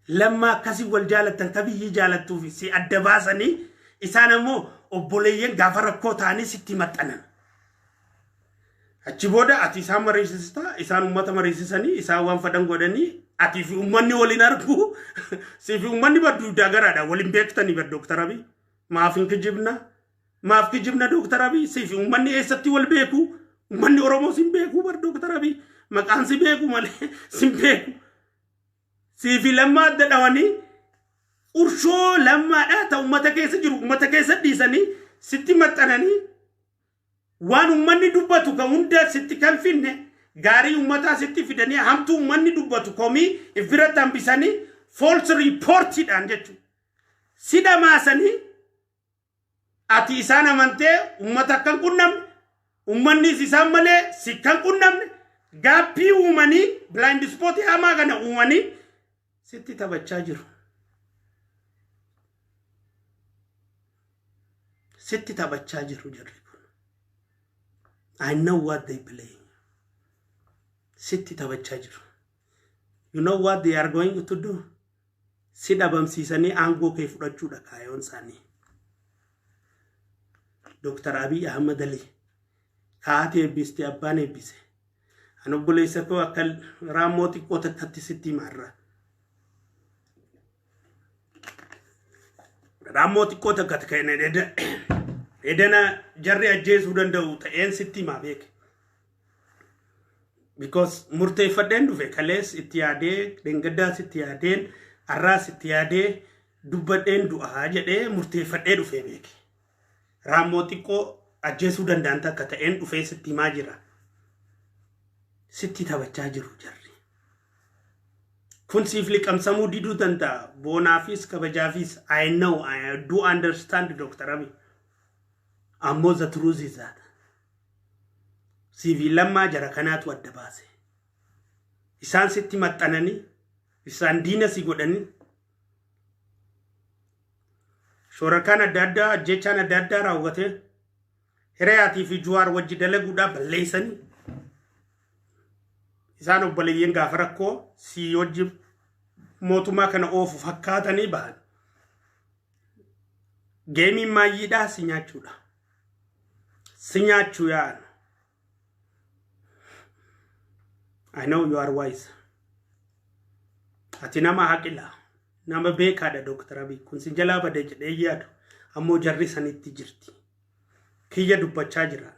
Lammaa akkasii wal jaalattan ka biyyi jaalattuuf si adda baasanii, isaan ammoo obboleeyyan gaafa rakkoo ta'anii sitti maxxanan. Achi booda ati isaan mariisista, isaan uummata mariisisanii, isaan waan fedhan godhanii, atii fi uummanni waliin argu, sii fi uummanni badduu garaadha waliin beektanii bar, Dooktar Abiy. Maaf hin kijibna? Maaf kijibna, Dooktar Abiy? Sii fi uummanni eessatti wal beeku? Uummanni Oromoo sin beeku bar, Dooktar Abiy. Maqaan si beeku malee sin beeku. Sii fi Lammaa adda dhawanii, urshoo Lammaadhaa ta uummata keessa jiru uummata keessa dhiisanii, sitti maxxananii, waan uummanni dubbatu kan hunda sitti kan finne, gaarii uummataa sitti fidanii, hamtuu uummanni dubbatu komii if biratti hambisanii, false reportiidhaan jechuudha. Si dhamaasanii, ati isaan amantee uummata akka hin qunnamne, uummannis isaan malee si kan qunnamne, gap uumanii, blind spot hamaa kana uumanii sitti taphachaa jiru. Sitti taphachaa jiru jarri kun. I know what they play. Sitti taphachaa jiru. You know what they are going to do? Si dhabamsiisanii aangoo kee fudhachuudha kaayoon isaanii. Dooktar Abiy Ahmad Ali, kaa'ate eebbiste, abbaan eebbise. An obboleessa koo akka raammoo xiqqoo takkatti sitti himarra. Raammoo xiqqoo takka kan edana jarri ajjeesuu danda'u ta'een sitti himaa beeke. Because murteeffadheen dhufe, kalees itti yaadee, dhengaddaas itti yaadeen, har'aas itti yaadee, dubbadheen du'aa jedhee murteeffadhee dhufee beeke. Raammoo xiqqoo ajjeesuu danda'an takka ta'een dhufee sitti himaa jira. Sitti taphachaa jiru jarri. Kun siif liqamsamuu diduu danda'a. Boonaafis kabajaafis, I know, I do understand, Dr. Abiy. Ammoo the truth is that. Siifi Lammaa jara kanaatu adda baase. Isaan sitti maxxananii, isaan diina si godhanii, shoorakaan adda addaa, ajjechaan adda addaa raawwatee, Hiriyaatii fi Juwaar wajji dalaguudhaaf balleessanii. Isaan obboleeyyiin gaafa rakkoo si wajjin mootummaa kana oofu fakkaatanii bahan. Geemiin maayyiidhaa si nyaachuudha. Si nyaachuu yaa'an. I know you are wise. Ati nama haqila. Nama beekaadha, Dooktar Abiy. Kun si jalaa bade jedhee yaadu. Ammoo jarri sanitti jirti. Kiyya dubbachaa jiran.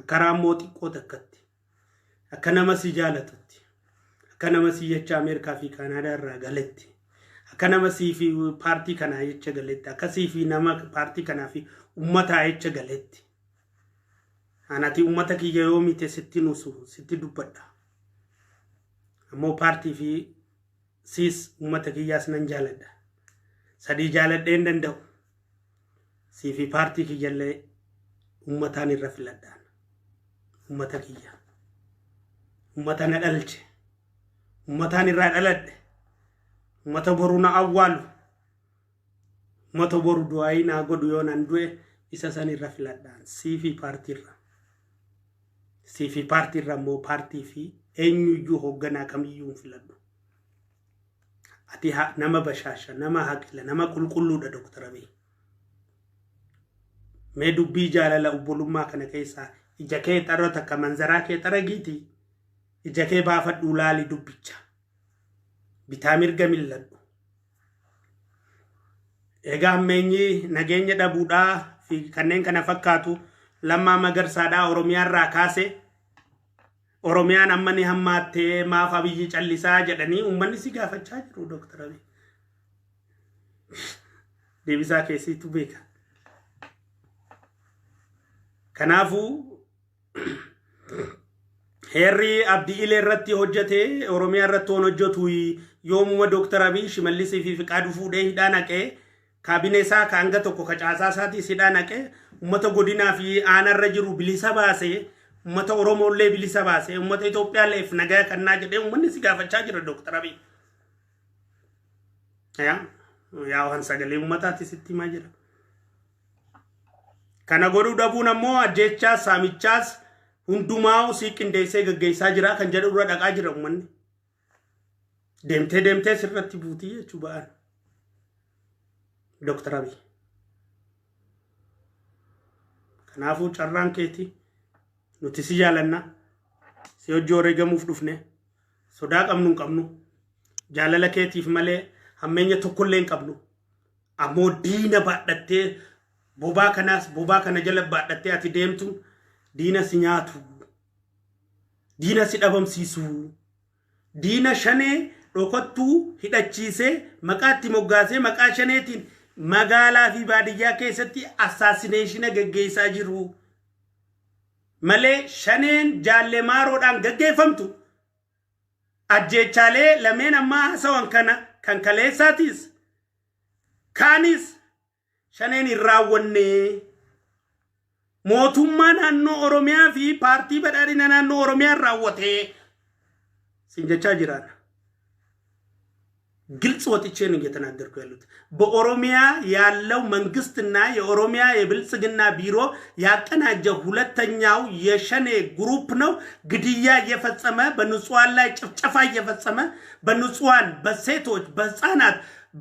Akka raammoo xiqqoo takkatti. Akka nama si jaalatutti. Akka nama si jecha Ameerikaa fi Kaanaadaa irraa galetti. Akka nama sii fi paartii kanaa jecha galetti. Akka sii fi nama paartii kanaa fi uummataa jecha galetti. Anati uummata kiyya yoo mite sitti nusu sitti dubbadha. Ammoo paartii fi siis uummata kiyyaas nan jaaladha. Sadii jaaladhee hin danda'u. Sii fi paartii kiyyallee uummataan irra filadhaan. Uummata kiyya. Uummata na dhalche. Uummataan irraa dhaladhe. Uummata boru na awwaalu. Uummata boru du'aayii naa godhu yoo nan du'e isa san irra filadhaan. Sii fi paartii irra. Sii fi paartii irra immoo paartii fi eenyuyyuu hoogganaa kamiyyuu hin filadhu. Ati nama bashaasha, nama haqila, nama qulqulluudha, Dooktar Abiy. Mee dubbii jaalala obbolummaa kana keessaa ija kee xarra takka manzaraa kee xaragiiti ija kee baafadhuu laali dubbicha. Bitaa mirga milladhu. Egaa hammeenyi nageenya dhabuudhaa fi kanneen kana fakkaatu Lammaa Magarsaadhaa Oromiyaarraa kaase, Oromiyaan amma ni hammaattee, maaf Abiyyi callisaa jedhanii uummanni si gaafachaa jiru, Dooktar Abiy. Deebisaa keessiitu beeka. Kanaafuu heerri Abdii Ilee irratti hojjete Oromiyaa irratti waan hojjetu yoomuma Dooktar Abiy Shimallisii fi Fiqaaduu fuudhee hidhaa naqee, kaabinee isaa ka hanga tokko ka caasaa isaatiis hidhaa naqee, uummata godinaa fi aanarra jiru bilisa baasee, uummata Oromoollee bilisa baasee, uummata Itoophiyaalleef nagaa kannaa jedhee uummanni si gaafachaa jira, Dooktar Abiy. Yaa yaa waan sagalee uummataati sitti himaa jira. Kana godhuu dhabuun ammoo ajjeechaas saamichaas hundumaa sii qindeessee gaggeessaa jira kan jedhu irra dhaqaa jira uummanni. Deemtee deemtee sirratti buutii jechuu ba'an. Dooktar Abiy. Kanaafuu carraan keeti, nuti si jaalanna, si hojii wareegamuuf dhufne, sodaa qabnu hin qabnu, jaalala keetiif malee hammeenya tokkollee hin qabnu. Ammoo diina baadhattee bobaa kanaas bobaa kana jala baadhattee ati deemtu diina si nyaatu, diina si dhabamsiisu, diina Shanee dhokattuu hidhachiisee maqaa itti moggaasee maqaa Shaneetiin magaalaa fi baadiyyaa keessatti assassination gaggeessaa jiru malee Shaneen jaallee maaroodhaan gaggeeffamtu ajjeechaalee lameen ammaa haasawan kana kan kaleessaatiis kaanis Shaneen hin raawwanne. Mootummaa naannoo Oromiyaa fi paartii badhaadhina naannoo Oromiyaa raawwatee sin jechaa jiraan. ግልጽ ወጥቼ ነው እየተናገርኩ ያሉት። በኦሮሚያ ያለው መንግስትና የኦሮሚያ የብልጽግና ቢሮ ያቀናጀው ሁለተኛው የሸኔ group ነው ግድያ እየፈጸመ፣ በንጹሃን ላይ ጭፍጨፋ እየፈጸመ፣ በንጹሃን በሴቶች፣ በህፃናት፣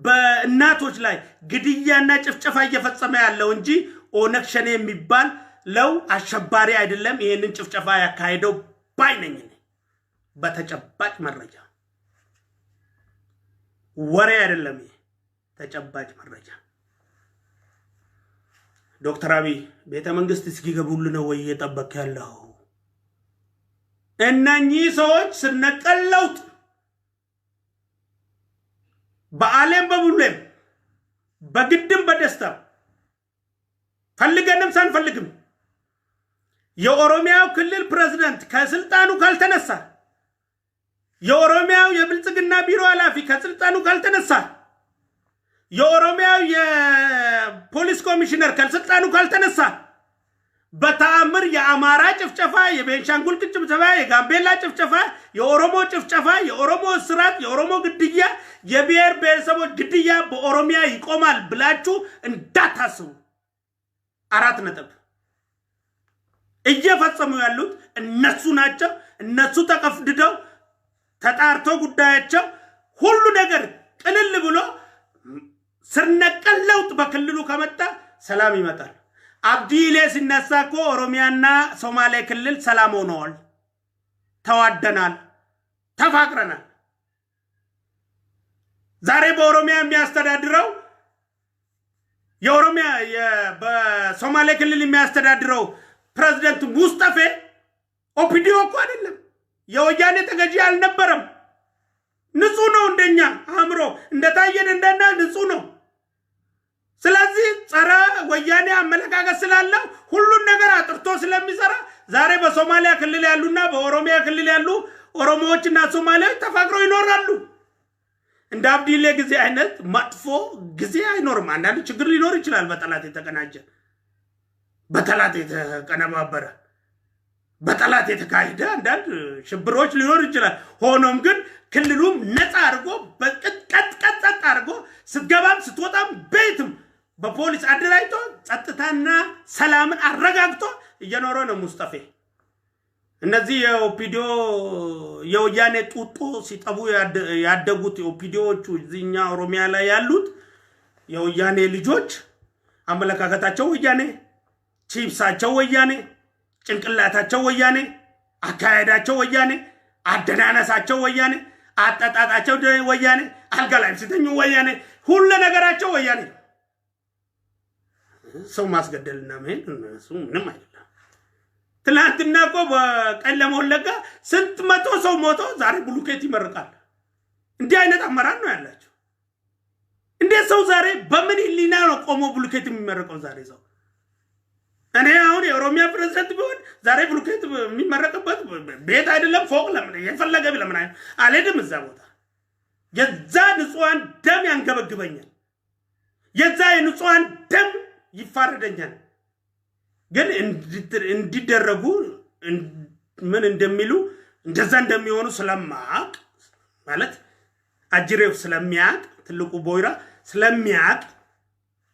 በእናቶች ላይ ግድያና ጭፍጨፋ እየፈጸመ ያለው እንጂ ኦነግ ሸኔ የሚባል ለው አሸባሪ አይደለም። ይህንን ጭፍጨፋ ያካሄደው ባይ ነኝ እኔ በተጨባጭ መረጃ፣ ወሬ አይደለም። ይሄ ተጨባጭ መረጃ። ዶክተር አብይ ቤተ መንግስት እስኪገቡልህ ነው ወይ እየጠበቅ ያለው? እነኚህ ሰዎች ስር ነቀል ለውጥ በአሌም በቡሌም በግድም በደስታም ፈልገንም ሳንፈልግም የኦሮሚያው ክልል ፕሬዝዳንት ከስልጣኑ ካልተነሳ፣ የኦሮሚያው የብልጽግና ቢሮ ኃላፊ ከስልጣኑ ካልተነሳ፣ የኦሮሚያው የፖሊስ ኮሚሽነር ከስልጣኑ ካልተነሳ በተአምር የአማራ ጭፍጨፋ፣ የቤንሻንጉል ጭፍጨፋ፣ የጋምቤላ ጭፍጨፋ፣ የኦሮሞ ጭፍጨፋ፣ የኦሮሞ እስራት፣ የኦሮሞ ግድያ፣ የብሔር ብሔረሰቦች ግድያ በኦሮሚያ ይቆማል ብላችሁ እንዳታስቡ። አራት ነጥብ። እየፈጸሙ ያሉት እነሱ ናቸው። እነሱ ተቀፍድደው ተጣርቶ ጉዳያቸው ሁሉ ነገር ቅልል ብሎ ስር ነቀል ለውጥ በክልሉ ከመጣ ሰላም ይመጣል። አብዲ ኢሌ ሲነሳ እኮ ኦሮሚያና ሶማሌ ክልል ሰላም ሆነዋል። ተዋደናል፣ ተፋቅረናል። ዛሬ በኦሮሚያ የሚያስተዳድረው የኦሮሚያ በሶማሌ ክልል የሚያስተዳድረው ፕሬዝደንት ሙስጠፌ ኦፒዲኦ እኮ አይደለም፣ የወያኔ ተገዢ አልነበረም። ንጹህ ነው፣ እንደኛ አእምሮ እንደታየን እንደና ንጹህ ነው። ስለዚህ ጸረ ወያኔ አመለካከት ስላለው ሁሉን ነገር አጥርቶ ስለሚሰራ ዛሬ በሶማሊያ ክልል ያሉና በኦሮሚያ ክልል ያሉ ኦሮሞዎችና ሶማሊያዎች ተፋቅረው ይኖራሉ። እንደ አብዲሌ ጊዜ አይነት መጥፎ ጊዜ አይኖርም። አንዳንድ ችግር ሊኖር ይችላል። በጠላት የተቀናጀ፣ በጠላት የተቀነባበረ፣ በጠላት የተካሄደ አንዳንድ ሽብሮች ሊኖር ይችላል። ሆኖም ግን ክልሉም ነፃ አድርጎ በቅጥቀጥቀጥ አድርጎ ስትገባም ስትወጣም ቤትም በፖሊስ አደራጅቶ ጸጥታና ሰላምን አረጋግቶ እየኖረ ነው ሙስጠፌ። እነዚህ የኦፒዲዮ የወያኔ ጡጦ ሲጠቡ ያደጉት የኦፒዲዮዎቹ እዚህኛ ኦሮሚያ ላይ ያሉት የወያኔ ልጆች አመለካከታቸው ወያኔ፣ ቺፕሳቸው ወያኔ፣ ጭንቅላታቸው ወያኔ፣ አካሄዳቸው ወያኔ፣ አደናነሳቸው ወያኔ፣ አጠጣጣቸው ወያኔ፣ አልጋ ላይም ሲተኙ ወያኔ፣ ሁሉ ነገራቸው ወያኔ። ሰው ማስገደልና መሄድ እነሱ ምንም አይደለም። ትናንትና እኮ በቄለም ወለጋ ስንት መቶ ሰው ሞቶ ዛሬ ብሉኬት ይመርቃል። እንዲህ አይነት አመራር ነው ያላቸው። እንዴት ሰው ዛሬ በምን ሕሊና ነው ቆሞ ብሉኬት የሚመረቀው? ዛሬ ሰው እኔ አሁን የኦሮሚያ ፕሬዝደንት ቢሆን ዛሬ ብሉኬት የሚመረቅበት ቤት አይደለም ፎቅ ለምን የፈለገ ለምን አልሄድም እዛ ቦታ። የዛ ንጹሐን ደም ያንገበግበኛል። የዛ የንጹሐን ደም ይፋረደኛል። ግን እንዲደረጉ ምን እንደሚሉ እንደዛ እንደሚሆኑ ስለማቅ፣ ማለት አጅሬው ስለሚያቅ፣ ትልቁ ቦይራ ስለሚያቅ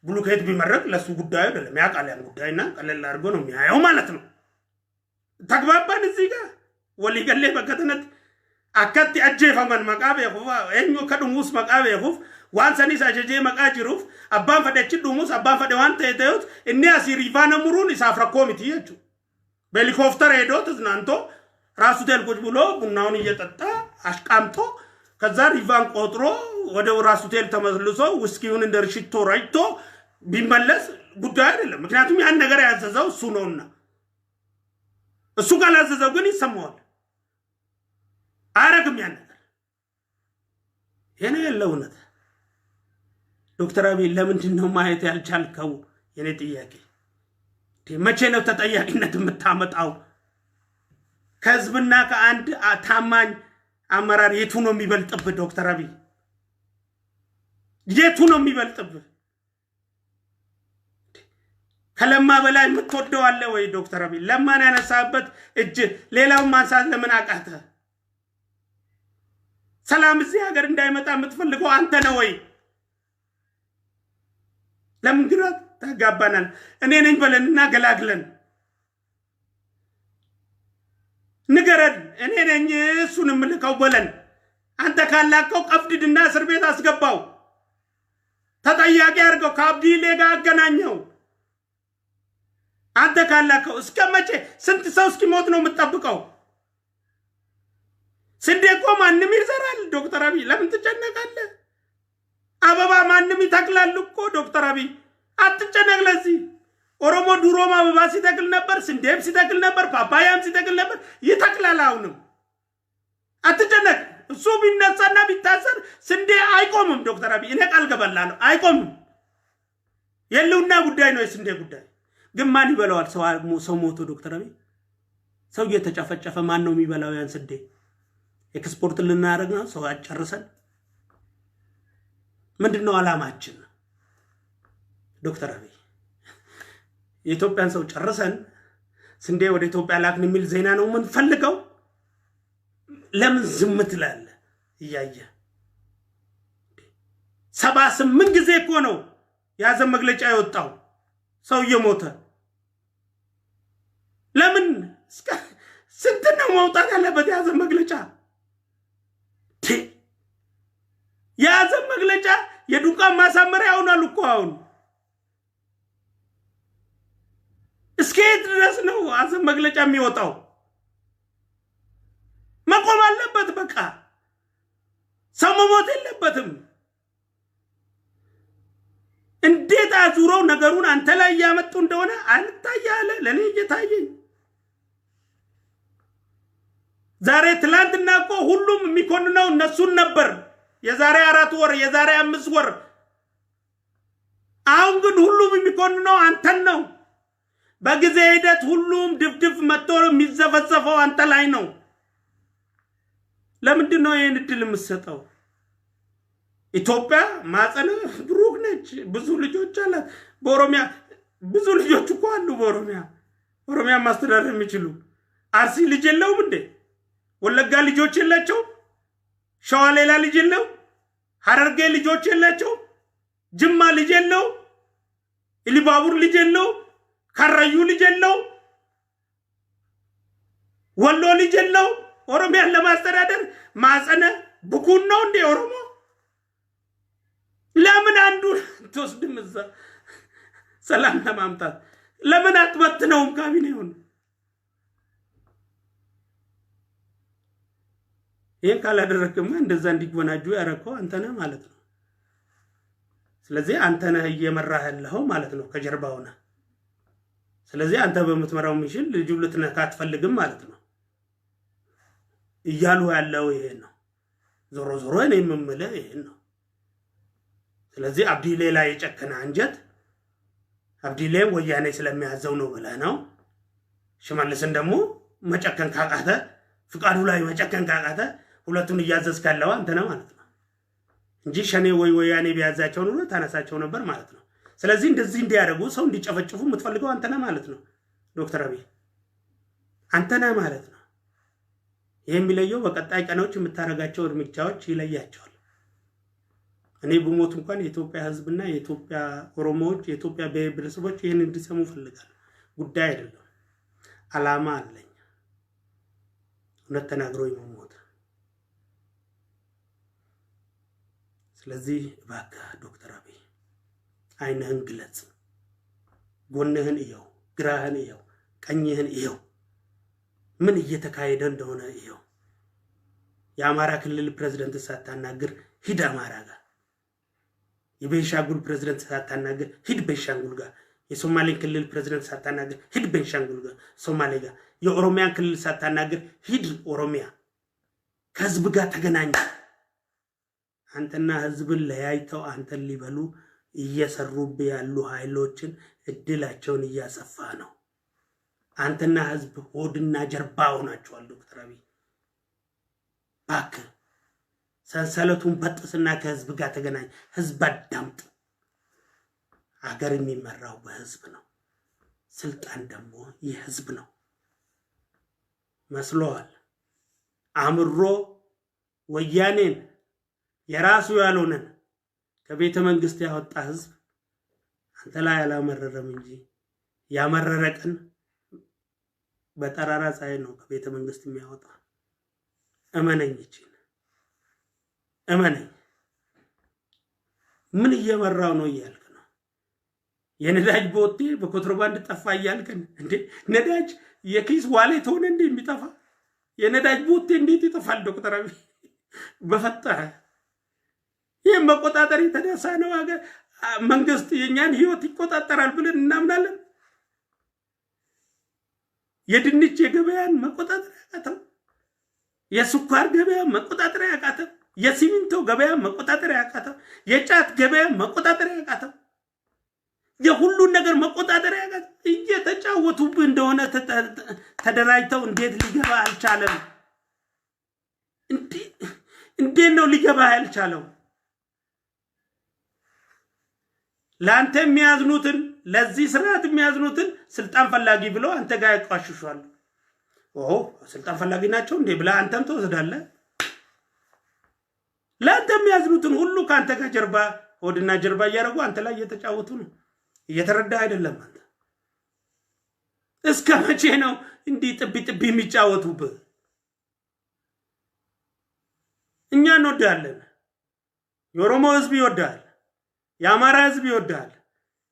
ብሉኬት ቢመረቅ ለሱ ጉዳዩ አይደለም። ያውቃል ያን ጉዳይና ቀለል አድርጎ ነው የሚያየው ማለት ነው። ተግባባን። እዚህ ጋር waliigallee bakka kanatti akkatti ajjeefaman maqaa beekuuf, eenyu akka dhumuus maqaa beekuuf, waan sanis ajajee maqaa jiruuf, abbaan fedhe achi dhumuus abbaan fedhe waan ta'e ta'us inni asii riifaana muruun isaaf rakkoo miti jechuudha. በሄሊኮፕተር ሄዶ ተዝናንቶ ራሱ ሆቴል ቁጭ ብሎ ቡናውን እየጠጣ አሽቃምጦ ከዛ ሪቫን ቆጥሮ ወደ ራሱ ሆቴል ተመልሶ ውስኪውን እንደ ሽቶ ረጭቶ ቢመለስ ጉዳዩ አይደለም። ምክንያቱም ያን ነገር ያዘዘው እሱ ነውና፣ እሱ ካላዘዘው ግን ይሰማዋል። አያረግም ያን ነገር። ይሄ ነው ያለው እውነት። ዶክተር አብይ ለምንድን ነው ማየት ያልቻልከው? የኔ ጥያቄ መቼ ነው ተጠያቂነት የምታመጣው? ከህዝብና ከአንድ ታማኝ አመራር የቱ ነው የሚበልጥብህ? ዶክተር አብይ የቱ ነው የሚበልጥብህ? ከለማ በላይ የምትወደው አለ ወይ? ዶክተር አብይ ለማን ያነሳበት እጅ ሌላውን ማንሳት ለምን አቃተ? ሰላም እዚህ ሀገር እንዳይመጣ የምትፈልገው አንተ ነህ ወይ? ለምን ግራ ታጋባናል? እኔ ነኝ በለንና ገላግለን ንገረን። እኔ ነኝ እሱን የምልከው በለን። አንተ ካላከው ቀፍድድና እስር ቤት አስገባው፣ ተጠያቂ አድርገው፣ ከአብዲሌ ጋር አገናኘው። አንተ ካላከው እስከ መቼ ስንት ሰው እስኪሞት ነው የምትጠብቀው? ስንዴ እኮ ማንም ይዘራል። ዶክተር አብይ ለምን ትጨነቃለህ? አበባ ማንም ይተክላል እኮ፣ ዶክተር አብይ አትጨነቅ። ለዚህ ኦሮሞ ድሮም አበባ ሲተክል ነበር፣ ስንዴም ሲተክል ነበር፣ ፓፓያም ሲተክል ነበር፣ ይተክላል። አሁንም አትጨነቅ። እሱ ቢነሳና ቢታሰር ስንዴ አይቆምም። ዶክተር አብይ እኔ ቃል ገባላለሁ፣ አይቆምም። የህልውና ጉዳይ ነው የስንዴ ጉዳይ። ግን ማን ይበላዋል? ሰው ሞቶ፣ ዶክተር አብይ፣ ሰው እየተጨፈጨፈ ማን ነው የሚበላው ያን ስንዴ? ኤክስፖርት ልናደርግ ነው? ሰው አጨርሰን ምንድን ነው ዓላማችን? ዶክተር አብይ የኢትዮጵያን ሰው ጨርሰን ስንዴ ወደ ኢትዮጵያ ላክን የሚል ዜና ነው የምንፈልገው? ለምን ዝም ትላለህ? እያየ 78 ጊዜ እኮ ነው የሀዘን መግለጫ የወጣው ሰው እየሞተ። ለምን ስንት ነው መውጣት ያለበት የሀዘን መግለጫ? የሀዘን መግለጫ የዱካን ማሳመሪያ ይሆናል እኮ አሁን። እስከ የት ድረስ ነው ሀዘን መግለጫ የሚወጣው? መቆም አለበት። በቃ ሰው መሞት የለበትም። እንዴት አዙረው ነገሩን አንተ ላይ እያመጡ እንደሆነ አልታየ አለ። ለእኔ እየታየኝ ዛሬ። ትላንትና እኮ ሁሉም የሚኮንነው እነሱን ነበር። የዛሬ 4 ወር፣ የዛሬ 5 ወር። አሁን ግን ሁሉም የሚኮንነው አንተን ነው። በጊዜ ሂደት ሁሉም ድፍድፍ መጥቶ የሚዘፈዘፈው አንተ ላይ ነው። ለምንድን ነው ይህን እድል የምትሰጠው? ኢትዮጵያ ማጸነ ብሩክ ነች። ብዙ ልጆች አላት። በኦሮሚያ ብዙ ልጆች እኮ አሉ። በኦሮሚያ ኦሮሚያ ማስተዳደር የሚችሉ። አርሲ ልጅ የለውም እንዴ? ወለጋ ልጆች የላቸውም? ሸዋ ሌላ ልጅ የለው? ሐረርጌ ልጆች የላቸው? ጅማ ልጅ የለው? ኢሉባቡር ልጅ የለው? ከረዩ ልጅ የለው? ወሎ ልጅ የለው? ኦሮሚያን ለማስተዳደር ማጸነ ብኩን ነው እንዴ ኦሮሞ? ለምን አንዱ ትወስድም? እዛ ሰላም ለማምጣት ለምን አትበትነውም ካቢኔውን? ይህን ካላደረግክማ እንደዛ እንዲጎናጁ ያደረግከው አንተ ነህ ማለት ነው። ስለዚህ አንተ ነህ እየመራህ ያለኸው ማለት ነው፣ ከጀርባ ሆነህ። ስለዚህ አንተ በምትመራው mission ልጁ ልትነካ አትፈልግም ማለት ነው። እያሉ ያለው ይሄን ነው። ዞሮ ዞሮ እኔ የምምልህ ይሄን ነው። ስለዚህ አብዲሌ ላይ የጨከነ አንጀት አብዲሌም ወያኔ ስለሚያዘው ነው ብለህ ነው። ሽመልስን ደግሞ መጨከን ካቃተ፣ ፍቃዱ ላይ መጨከን ካቃተ፣ ሁለቱን እያዘዝክ ያለው አንተ ነህ ማለት ነው እንጂ ሸኔ ወይ ወያኔ ቢያዛቸው ኑሮ ታነሳቸው ነበር ማለት ነው። ስለዚህ እንደዚህ እንዲያደርጉ፣ ሰው እንዲጨፈጭፉ የምትፈልገው አንተ ነህ ማለት ነው። ዶክተር አብይ አንተ ነህ ማለት ነው። ይህ የሚለየው በቀጣይ ቀኖች የምታደርጋቸው እርምጃዎች ይለያቸዋል። እኔ ብሞት እንኳን የኢትዮጵያ ሕዝብና የኢትዮጵያ ኦሮሞዎች፣ የኢትዮጵያ ብሔር ብሔረሰቦች ይህን እንዲሰሙ እፈልጋለሁ። ጉዳይ አይደለም፣ አላማ አለኝ። እውነት ተናግሮ የመሞት። ስለዚህ እባክህ ዶክተር አብይ ዓይንህን ግለጽ፣ ጎንህን እየው፣ ግራህን እየው፣ ቀኝህን እየው፣ ምን እየተካሄደ እንደሆነ እየው። የአማራ ክልል ፕሬዝደንት ሳታናግር ሂድ አማራ ጋር። የቤንሻንጉል ፕሬዝደንት ሳታናግር ሂድ ቤንሻንጉል ጋር። የሶማሌ ክልል ፕሬዝደንት ሳታናግር ሂድ ቤንሻንጉል ጋር፣ ሶማሌ ጋር። የኦሮሚያን ክልል ሳታናግር ሂድ ኦሮሚያ። ከህዝብ ጋር ተገናኝ። አንተና ህዝብን ለያይተው አንተን ሊበሉ እየሰሩብህ ያሉ ኃይሎችን እድላቸውን እያሰፋ ነው። አንተና ህዝብ ሆድና ጀርባ ሆናችኋል። ዶክተር አብይ እባክህ ሰንሰለቱን በጥስና ከህዝብ ጋር ተገናኝ። ህዝብ አዳምጥ። አገር የሚመራው በህዝብ ነው። ስልጣን ደግሞ የህዝብ ነው። መስሎሃል? አምሮ ወያኔን የራሱ ያልሆነን ከቤተ መንግስት ያወጣ ህዝብ አንተ ላይ አላመረረም እንጂ ያመረረ ቀን በጠራራ ፀሐይ ነው ከቤተ መንግስት የሚያወጣ። እመነኝ፣ ይችል እመነኝ። ምን እየመራው ነው እያልክ ነው? የነዳጅ ቦቴ በኮንትሮባንድ ጠፋ እያልክን እንዴ? ነዳጅ የኪስ wallet ሆነ እንዴ የሚጠፋ? የነዳጅ ቦቴ እንዴት ይጠፋል? ዶክተር አብይ በፈጠረ ይህም መቆጣጠር የተነሳ ነው። ሀገር መንግስት የእኛን ህይወት ይቆጣጠራል ብለን እናምናለን። የድንች የገበያን መቆጣጠር ያቃተው፣ የስኳር ገበያ መቆጣጠር ያቃተው፣ የሲሚንቶ ገበያ መቆጣጠር ያቃተው፣ የጫት ገበያ መቆጣጠር ያቃተው፣ የሁሉን ነገር መቆጣጠር ያቃተው፣ እየተጫወቱብህ እንደሆነ ተደራጅተው እንዴት ሊገባ አልቻለም? እንዴት ነው ሊገባ ያልቻለው? ለአንተ የሚያዝኑትን፣ ለዚህ ስርዓት የሚያዝኑትን ስልጣን ፈላጊ ብለው አንተ ጋር ያቋሽሿል። ኦ ስልጣን ፈላጊ ናቸው እንዴ ብለህ አንተም ትወስዳለህ። ለአንተ የሚያዝኑትን ሁሉ ከአንተ ጋር ጀርባ ሆድና ጀርባ እያደረጉ አንተ ላይ እየተጫወቱ ነው። እየተረዳ አይደለም አንተ። እስከ መቼ ነው እንዲህ ጥቢ ጥቢ የሚጫወቱብህ? እኛ እንወዳለን። የኦሮሞ ህዝብ ይወዳል። የአማራ ህዝብ ይወዳል።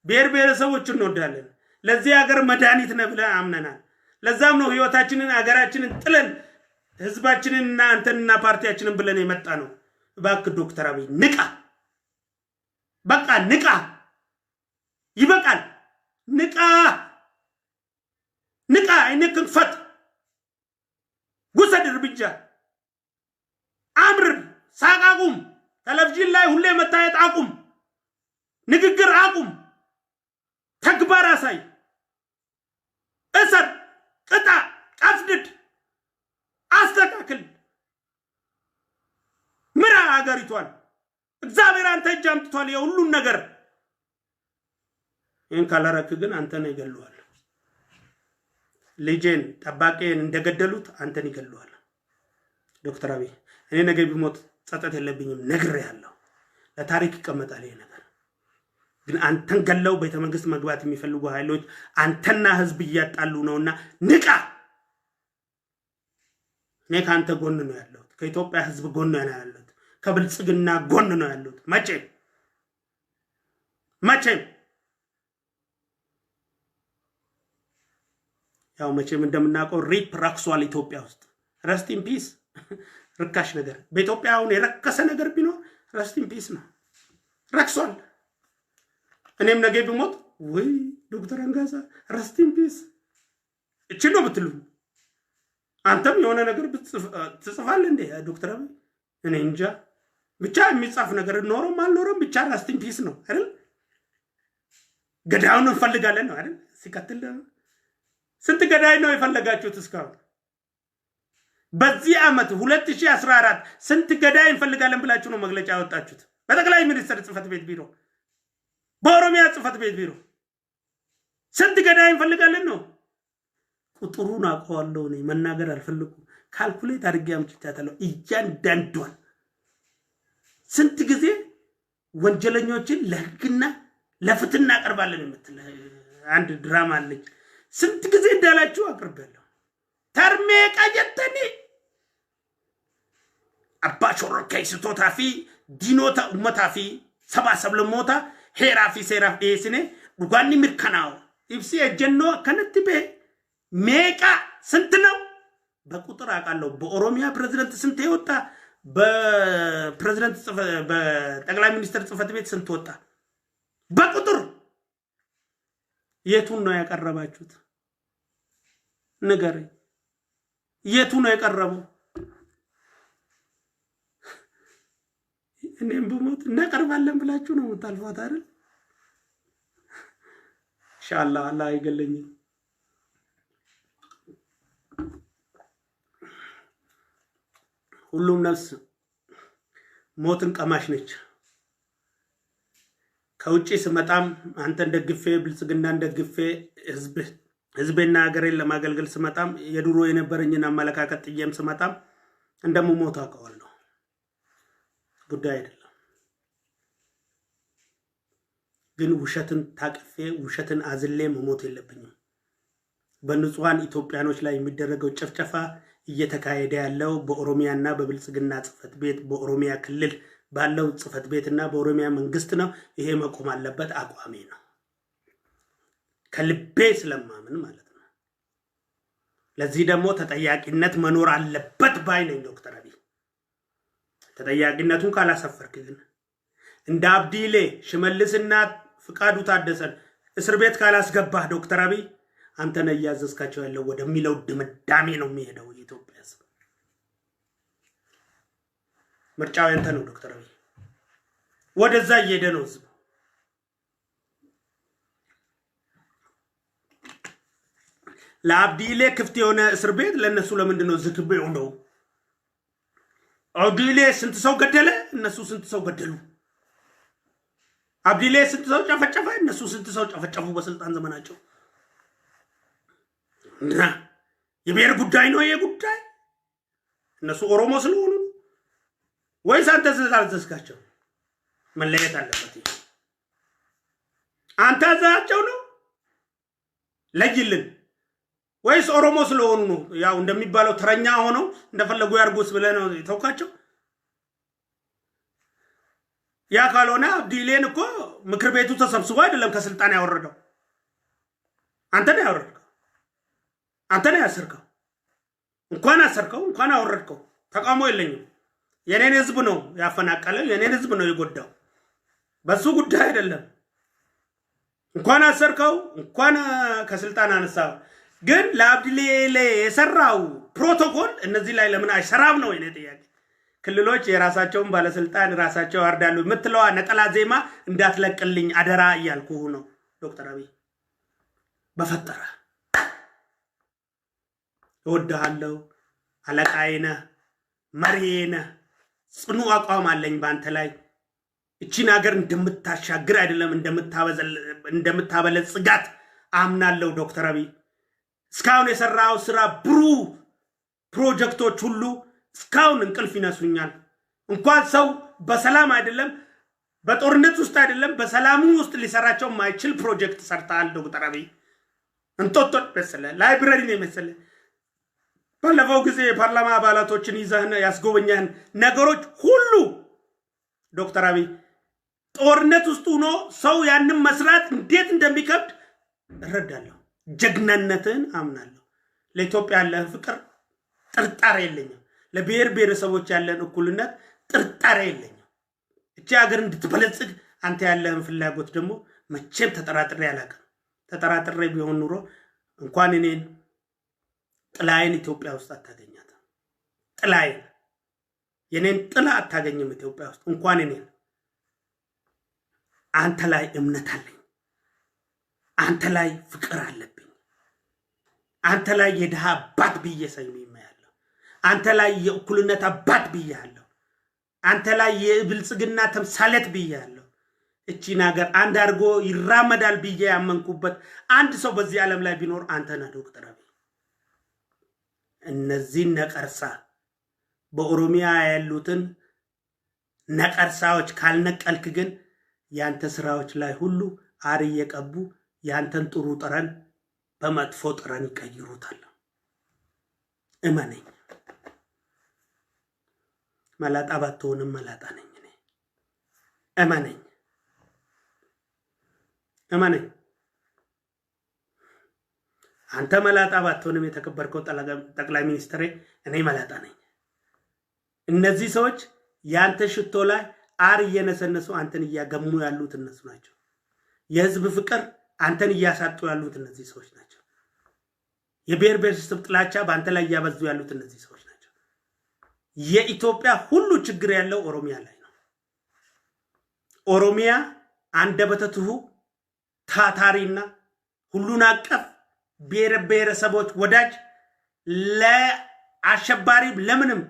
ብሔር ብሔረሰቦች እንወዳለን። ለዚህ ሀገር መድኃኒት ነህ ብለን አምነናል። ለዛም ነው ህይወታችንን ሀገራችንን ጥለን ህዝባችንንና አንተንና ፓርቲያችንን ብለን የመጣ ነው። እባክህ ዶክተር አብይ ንቃ፣ በቃ ንቃ፣ ይበቃል። ንቃ፣ ንቃ፣ ዓይንህን ክፈት፣ ውሰድ እርምጃ፣ አምርር፣ ሳቅ አቁም። ቴሌቪዥን ላይ ሁሌ መታየት አቁም። ንግግር አቁም። ተግባር አሳይ። እሰር፣ ቅጣ፣ ቀፍድድ፣ አስተካክል፣ ምራ አገሪቷን። እግዚአብሔር አንተ እጅ አምጥቷል የሁሉን ነገር። ይህን ካላረክ ግን አንተን ይገሉሃል። ልጄን ጠባቂን እንደገደሉት አንተን ይገሉሃል። ዶክተር አብይ እኔ ነገ ብሞት ጸጸት የለብኝም፣ ነግሬሃለሁ። ለታሪክ ይቀመጣል ይሄ ነገር። ግን አንተን ገለው ቤተ መንግስት መግባት የሚፈልጉ ኃይሎች አንተና ህዝብ እያጣሉ ነውና ንቃ። እኔ ከአንተ ጎን ነው ያለሁት፣ ከኢትዮጵያ ህዝብ ጎን ነው ያለሁት፣ ከብልጽግና ጎን ነው ያለሁት። መቼም መቼም ያው መቼም እንደምናውቀው RIP ረክሷል ኢትዮጵያ ውስጥ። Rest in peace ርካሽ ነገር በኢትዮጵያ አሁን የረከሰ ነገር ቢኖር rest in peace ነው። ረክሷል። እኔም ነገ ብሞት ወይ ዶክተር አንጋሳ rest in peace እችን ነው ብትሉኝ፣ አንተም የሆነ ነገር ትጽፋለህ እንዴ ዶክተር አብይ? እኔ እንጃ ብቻ የሚጻፍ ነገር ኖሮም አልኖረም ብቻ rest in peace ነው አይደል? ገዳዩን እንፈልጋለን ነው አይደል? ሲቀጥል ስንት ገዳይ ነው የፈለጋችሁት እስካሁን? በዚህ ዓመት 2014 ስንት ገዳይ እንፈልጋለን ብላችሁ ነው መግለጫ ያወጣችሁት? በጠቅላይ ሚኒስትር ጽህፈት ቤት ቢሮ፣ በኦሮሚያ ጽህፈት ቤት ቢሮ ስንት ገዳይ እንፈልጋለን ነው? ቁጥሩን አውቀዋለሁ እኔ መናገር አልፈልኩም። Calculate አድርጌ አምጥቻታለሁ እያንዳንዷን። ስንት ጊዜ ወንጀለኞችን ለህግና ለፍትህ እናቀርባለን የምትል አንድ ድራማ አለች። ስንት ጊዜ እንዳላችሁ አቅርቤያለሁ። Tarmee jettanii abbaa shororkeessitootaa fi diinota uummataa fi sabaa sablammoota heeraa fi seeraaf dhiyeessine dhugaan ni mirkanaa'u. Ibsi ejjennoo akkanatti ba'e meeqa ስንት ነው? በቁጥር አውቃለሁ። በኦሮሚያ ፕሬዝደንት ስንት የወጣ፣ በፕሬዝደንት በጠቅላይ ሚኒስትር ጽህፈት ቤት ስንት ወጣ? በቁጥር የቱን ነው ያቀረባችሁት? ንገረኝ። የቱ ነው የቀረበው? እኔም ብሞት እናቀርባለን ብላችሁ ነው የምታልፏት አይደል? ኢንሻአላህ አላህ አይገለኝም። ሁሉም ነፍስ ሞትን ቀማሽ ነች። ከውጭ ስመጣም አንተን ደግፌ ብልጽግናን ደግፌ ህዝቤና ሀገሬን ለማገልገል ስመጣም የድሮ የነበረኝን አመለካከት ጥዬም ስመጣም እንደምሞት አውቀዋለሁ። ጉዳይ አይደለም። ግን ውሸትን ታቅፌ ውሸትን አዝሌ መሞት የለብኝም። በንጹሐን ኢትዮጵያኖች ላይ የሚደረገው ጭፍጨፋ እየተካሄደ ያለው በኦሮሚያና በብልጽግና ጽህፈት ቤት በኦሮሚያ ክልል ባለው ጽህፈት ቤትና በኦሮሚያ መንግስት ነው። ይሄ መቆም አለበት። አቋሜ ነው፣ ከልቤ ስለማምን ማለት ነው። ለዚህ ደግሞ ተጠያቂነት መኖር አለበት ባይ ነኝ ዶክተር አብይ። ተጠያቂነቱን ካላሰፈርክ ግን እንደ አብዲሌ ሽመልስና ፍቃዱ ታደሰን እስር ቤት ካላስገባህ ዶክተር አብይ አንተ ነህ እያዘዝካቸው ያለው ወደሚለው ድምዳሜ ነው የሚሄደው የኢትዮጵያ ሕዝብ። ምርጫው ያንተ ነው ዶክተር አብይ። ወደዛ እየሄደ ነው ህዝቡ። ለአብዲሌ ክፍት የሆነ እስር ቤት ለእነሱ ለምንድን ነው ዝግ የሆነው? አብዲሌ ስንት ሰው ገደለ? እነሱ ስንት ሰው ገደሉ? አብዲሌ ስንት ሰው ጨፈጨፈ? እነሱ ስንት ሰው ጨፈጨፉ በስልጣን ዘመናቸው? እና የብሔር ጉዳይ ነው ይሄ ጉዳይ። እነሱ ኦሮሞ ስለሆኑ ነው ወይስ አንተ ስላዘዝካቸው? መለየት አለበት። ይሄ አንተ አዘዛቸው ነው፣ ለይልን። ወይስ ኦሮሞ ስለሆኑ ነው? ያው እንደሚባለው ተረኛ ሆነው እንደፈለጉ ያርጉስ ብለህ ነው የተውካቸው? ያ ካልሆነ አብዲሌን እኮ ምክር ቤቱ ተሰብስቦ አይደለም ከስልጣን ያወረደው፣ አንተ ነው ያወረድከው፣ አንተ ነው ያሰርከው። እንኳን አሰርከው እንኳን አወረድከው፣ ተቃውሞ የለኝም። የኔን ህዝብ ነው ያፈናቀለው፣ የኔን ህዝብ ነው የጎዳው። በሱ ጉዳይ አይደለም። እንኳን አሰርከው እንኳን ከስልጣን አነሳው። ግን ለአብዲሌ የሰራው ፕሮቶኮል እነዚህ ላይ ለምን አይሰራም ነው የኔ ጥያቄ። ክልሎች የራሳቸውን ባለስልጣን ራሳቸው ያወርዳሉ የምትለዋ ነጠላ ዜማ እንዳትለቅልኝ አደራ እያልኩ ነው ዶክተር አብይ። በፈጠረ እወድሃለሁ፣ አለቃዬ ነህ፣ መሪዬ ነህ፣ ጽኑ አቋም አለኝ በአንተ ላይ። እቺን ሀገር እንደምታሻግር አይደለም እንደምታበለጽጋት አምናለሁ ዶክተር አብይ። እስካሁን የሰራው ስራ ብሩህ ፕሮጀክቶች ሁሉ እስካሁን እንቅልፍ ይነሱኛል። እንኳን ሰው በሰላም አይደለም በጦርነት ውስጥ አይደለም በሰላሙ ውስጥ ሊሰራቸው የማይችል ፕሮጀክት ሰርተሃል ዶክተር አብይ። እንጦጦ መሰለ library ነው የመሰለ ባለፈው ጊዜ የፓርላማ አባላቶችን ይዘህን ያስጎበኘህን ነገሮች ሁሉ ዶክተር አብይ ጦርነት ውስጥ ሆኖ ሰው ያንን መስራት እንዴት እንደሚከብድ እረዳለሁ። ጀግናነትህን አምናለሁ። ለኢትዮጵያ ያለህን ፍቅር ጥርጣሬ የለኝም። ለብሔር ብሔረሰቦች ያለን እኩልነት ጥርጣሬ የለኝም። እቺ ሀገር እንድትበለጽግ አንተ ያለህን ፍላጎት ደግሞ መቼም ተጠራጥሬ አላውቅም። ተጠራጥሬ ቢሆን ኑሮ እንኳን እኔን ጥላዬን ኢትዮጵያ ውስጥ አታገኛትም። ጥላዬን የኔን ጥላ አታገኝም ኢትዮጵያ ውስጥ እንኳን እኔን። አንተ ላይ እምነት አለኝ። አንተ ላይ ፍቅር አለብኝ። አንተ ላይ የድሃ አባት ብዬ ሰይሜያለሁ። አንተ ላይ የእኩልነት አባት ብያለሁ። አንተ ላይ የብልጽግና ተምሳሌት ብያለሁ። እቺን ሀገር አንድ አድርጎ ይራመዳል ብዬ ያመንኩበት አንድ ሰው በዚህ ዓለም ላይ ቢኖር አንተ ነህ ዶክተር አብይ። እነዚህን ነቀርሳ በኦሮሚያ ያሉትን ነቀርሳዎች ካልነቀልክ ግን ያንተ ስራዎች ላይ ሁሉ አር እየቀቡ ያንተን ጥሩ ጠረን በመጥፎ ጠረን ይቀይሩታል። እመነኝ። መላጣ ባትሆንም መላጣ ነኝ እኔ። እመነኝ፣ እመነኝ። አንተ መላጣ ባትሆንም የተከበርከው ጠቅላይ ሚኒስትሬ፣ እኔ መላጣ ነኝ። እነዚህ ሰዎች ያንተ ሽቶ ላይ አር እየነሰነሱ አንተን እያገሙ ያሉት እነሱ ናቸው። የህዝብ ፍቅር አንተን እያሳጡ ያሉት እነዚህ ሰዎች ናቸው። የብሔር ብሔረሰብ ጥላቻ በአንተ ላይ እያበዙ ያሉት እነዚህ ሰዎች ናቸው። የኢትዮጵያ ሁሉ ችግር ያለው ኦሮሚያ ላይ ነው። ኦሮሚያ አንደበተ ትሁ ታታሪና ሁሉን አቀፍ ብሔር ብሔረሰቦች ወዳጅ፣ ለአሸባሪ ለምንም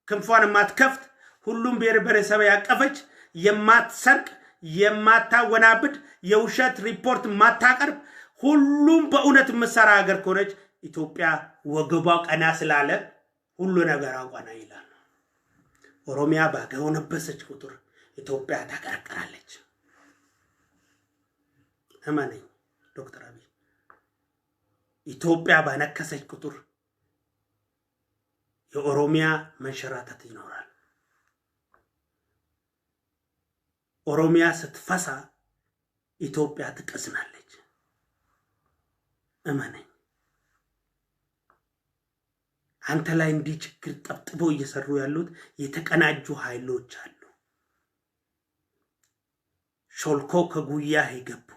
ክንፏን የማትከፍት፣ ሁሉም ብሔር ብሔረሰብ ያቀፈች፣ የማትሰርቅ፣ የማታወናብድ፣ የውሸት ሪፖርት የማታቀርብ፣ ሁሉም በእውነት የምትሰራ ሀገር ከሆነች ኢትዮጵያ ወገቧ ቀና ስላለ ሁሉ ነገር ቀና ይላል። ኦሮሚያ ባጎነበሰች ቁጥር ኢትዮጵያ ታቀረቅራለች። እመነኝ ዶክተር አብይ፣ ኢትዮጵያ ባነከሰች ቁጥር የኦሮሚያ መንሸራተት ይኖራል። ኦሮሚያ ስትፈሳ ኢትዮጵያ ትቀዝናለች። እመነኝ። አንተ ላይ እንዲህ ችግር ጠብጥበው እየሰሩ ያሉት የተቀናጁ ኃይሎች አሉ። ሾልኮ ከጉያህ የገቡ፣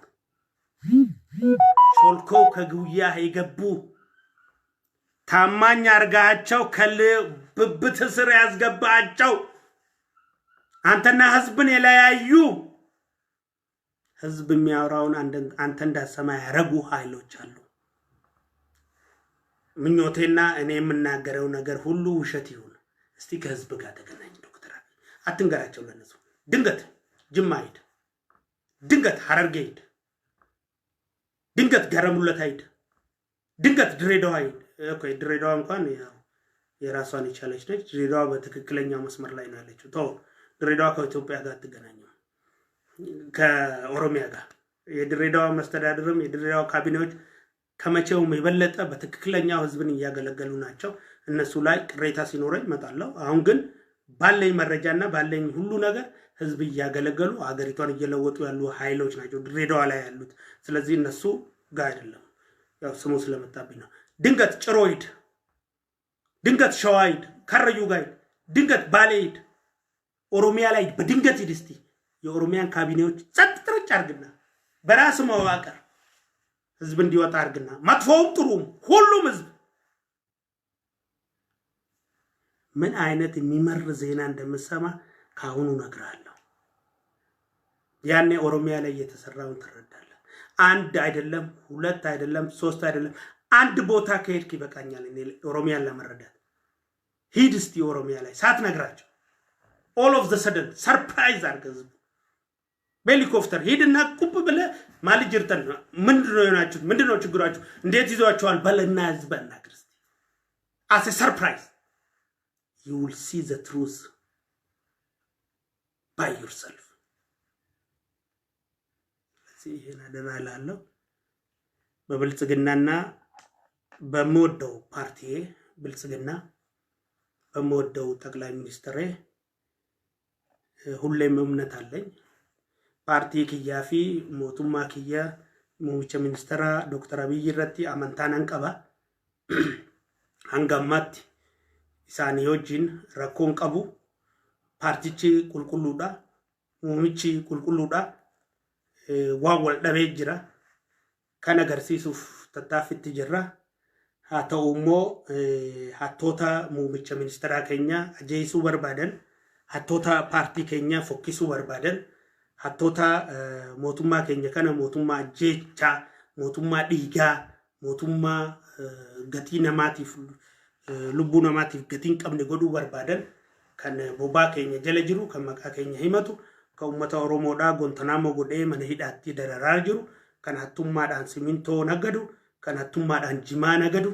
ሾልኮ ከጉያህ የገቡ፣ ታማኝ አርጋቸው ከብብት ስር ያስገባቸው፣ አንተና ህዝብን የለያዩ፣ ህዝብ የሚያወራውን አንተ እንዳሰማ ያረጉ ኃይሎች አሉ። ምኞቴና እኔ የምናገረው ነገር ሁሉ ውሸት ይሁን። እስቲ ከህዝብ ጋር ተገናኝ ዶክተር አብይ። አትንገራቸው ለነሱ። ድንገት ጅማ ሂድ፣ ድንገት ሐረርጌ ሂድ፣ ድንገት ገረሙለታ ሂድ፣ ድንገት ድሬዳዋ ሂድ። Okay፣ ድሬዳዋ እንኳን ያው የራሷን የቻለች ነች። ድሬዳዋ በትክክለኛው መስመር ላይ ነው ያለችው። ተው፣ ድሬዳዋ ከኢትዮጵያ ጋር አትገናኝም፣ ከኦሮሚያ ጋር። የድሬዳዋ መስተዳድርም የድሬዳዋ ካቢኔዎች ከመቼውም የበለጠ በትክክለኛው ህዝብን እያገለገሉ ናቸው። እነሱ ላይ ቅሬታ ሲኖረኝ እመጣለሁ። አሁን ግን ባለኝ መረጃና ባለኝ ሁሉ ነገር ህዝብ እያገለገሉ ሀገሪቷን እየለወጡ ያሉ ኃይሎች ናቸው ድሬዳዋ ላይ ያሉት። ስለዚህ እነሱ ጋር አይደለም፣ ያው ስሙ ስለመጣብኝ ነው። ድንገት ጭሮ ሂድ፣ ድንገት ሸዋ ሂድ፣ ከረዩ ጋር ሂድ፣ ድንገት ባሌ ሂድ፣ ኦሮሚያ ላይ በድንገት ሂድ። እስቲ የኦሮሚያን ካቢኔዎች ጸጥ ረጭ አርግና በራስ መዋቅር ህዝብ እንዲወጣ አርግና መጥፎውም ጥሩም ሁሉም ህዝብ ምን አይነት የሚመር ዜና እንደምሰማ ከአሁኑ እነግርሃለሁ። ያኔ ኦሮሚያ ላይ እየተሰራውን ትረዳለህ። አንድ አይደለም፣ ሁለት አይደለም፣ ሶስት አይደለም፣ አንድ ቦታ ከሄድክ ይበቃኛል እኔ ኦሮሚያን ለመረዳት። ሂድ እስቲ ኦሮሚያ ላይ ሳትነግራቸው all of the sudden surprise አድርገህ ህዝቡ በሄሊኮፕተር ሂድና ቁብ ብለህ maal jirtan ምንድን ነው የሆናችሁት? ምንድን ነው ችግራችሁ? እንዴት ይዟችኋል? በልና ህዝብ አናግር እስቲ as surprise, you will see the truth by yourself። ስለዚህ ይሄን አደራ እላለሁ። በብልጽግናና በምወደው ፓርቲዬ ብልጽግና በምወደው ጠቅላይ ሚኒስትሬ ሁሌም እምነት አለኝ። Paartii kiyyaa fi mootummaa kiyya muummicha ministeera Dr. Abiyyi irratti amantaa nan qaba. Hanga ammaatti isaanii wajjin rakkoon qabu. Paartichi qulqulluudha. Muummichi qulqulluudha. Waan wal dhabee jira. Kan agarsiisuuf tattaaffitti jirra. Haa ta'u immoo hattoota muummicha ministeeraa keenya ajjeesuu barbaadan, hattoota paartii keenya fokkisuu barbaadan, hattoota mootummaa keenya kana mootummaa ajjeechaa, mootummaa dhiigaa, mootummaa gatii namaatiif lubbuu namaatiif gatii hin qabne godhuu barbaadan kan bobaa keenya jala jiru, kan maqaa keenya himatu, kan uummata Oromoodhaa Gontanaamo godhee mana hidhaatti dararaa jiru, kan hattummaadhaan simintoo nagadu, kan hattummaadhaan jimaa nagadu,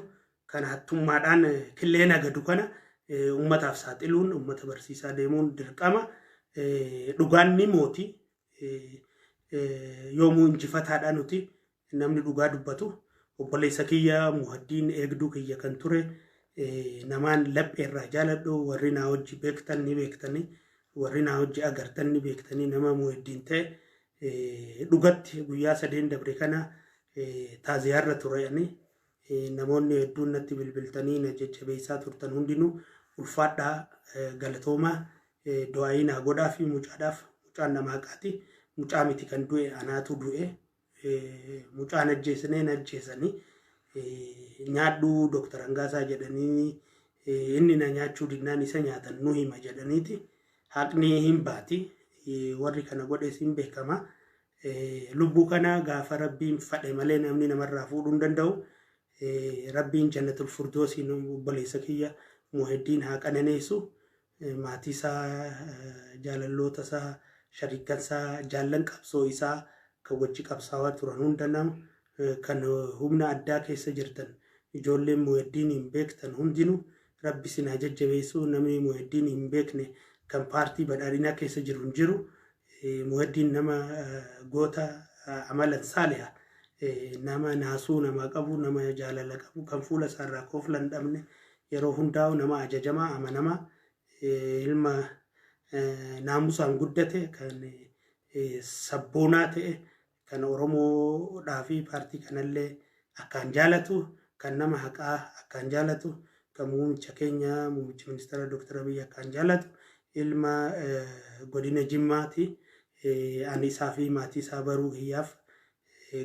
kan hattummaadhaan killee nagadu kana uummataaf saaxiluun uummata barsiisaa deemuun dirqama. Dhugaan ni mooti. Yoomuu injifataadha nuti namni dhugaa dubbatu. Obboleessa kiyya Muhaddiin eegduu kiyya kan ture namaan lapheerraa jaaladhu, warri naa hojii beektan ni beektani, warri naa hojii agartan ni beektanii, nama Muhaddiin ta'e dhugatti guyyaa sadeen dabre kana taaziyaarra ture ani. Namoonni hedduun natti bilbiltanii na jajjabeessaa turtan hundinuu ulfaadhaa, galatoomaa. Du'aayii naa godhaa fi mucaadhaaf. Mucaan nama haqaati. Mucaa miti kan du'e, anaatu du'e. Mucaan ajjeesnee na ajjeesanii. Nyaadhuu Dooktar Hangaasaa jedhanii inni na nyaachuu dinnaan isa nyaatan nu hima jedhaniiti. Haqni hin baati. Warri kana godhes hin beekama. Lubbuu kana gaafa Rabbiin fadhe malee namni namarraa fuudhuu hin danda'u. Rabbiin jannatul furdoosiin obboleessa kiyya Muheddiin haa qananeessu. Maatii isaa, jaalalloota isaa, shariikan isaa, jaallan qabsoo isaa kan wajji qabsaawaa turan hunda nama kan humna addaa keessa jirtan ijoolleen Muheddiin hin beektan hundinuu Rabbi isin haa jajjabeessu. Namni Muheddiin hin beekne kan paartii badhaadhinaa keessa jiru hin jiru. Muheddiin nama goota amalan saaliha, nama naasuu nama qabu, nama jaalala qabu, kan fuula isaarraa kofla hin dhabne, yeroo hundaa'u nama ajajamaa amanamaa, ilma naamusaan guddate, kan sabboonaa ta'e, kan Oromoodhaa fi paartii kanallee akkaan jaalatu, kan nama haqaa akkaan jaalatu, kan muummicha keenya muummicha ministeera Dr. Abiy akkaan jaalatu, ilma godina Jimmaati. Ani isaa fi maatii isaa baruu kiyyaaf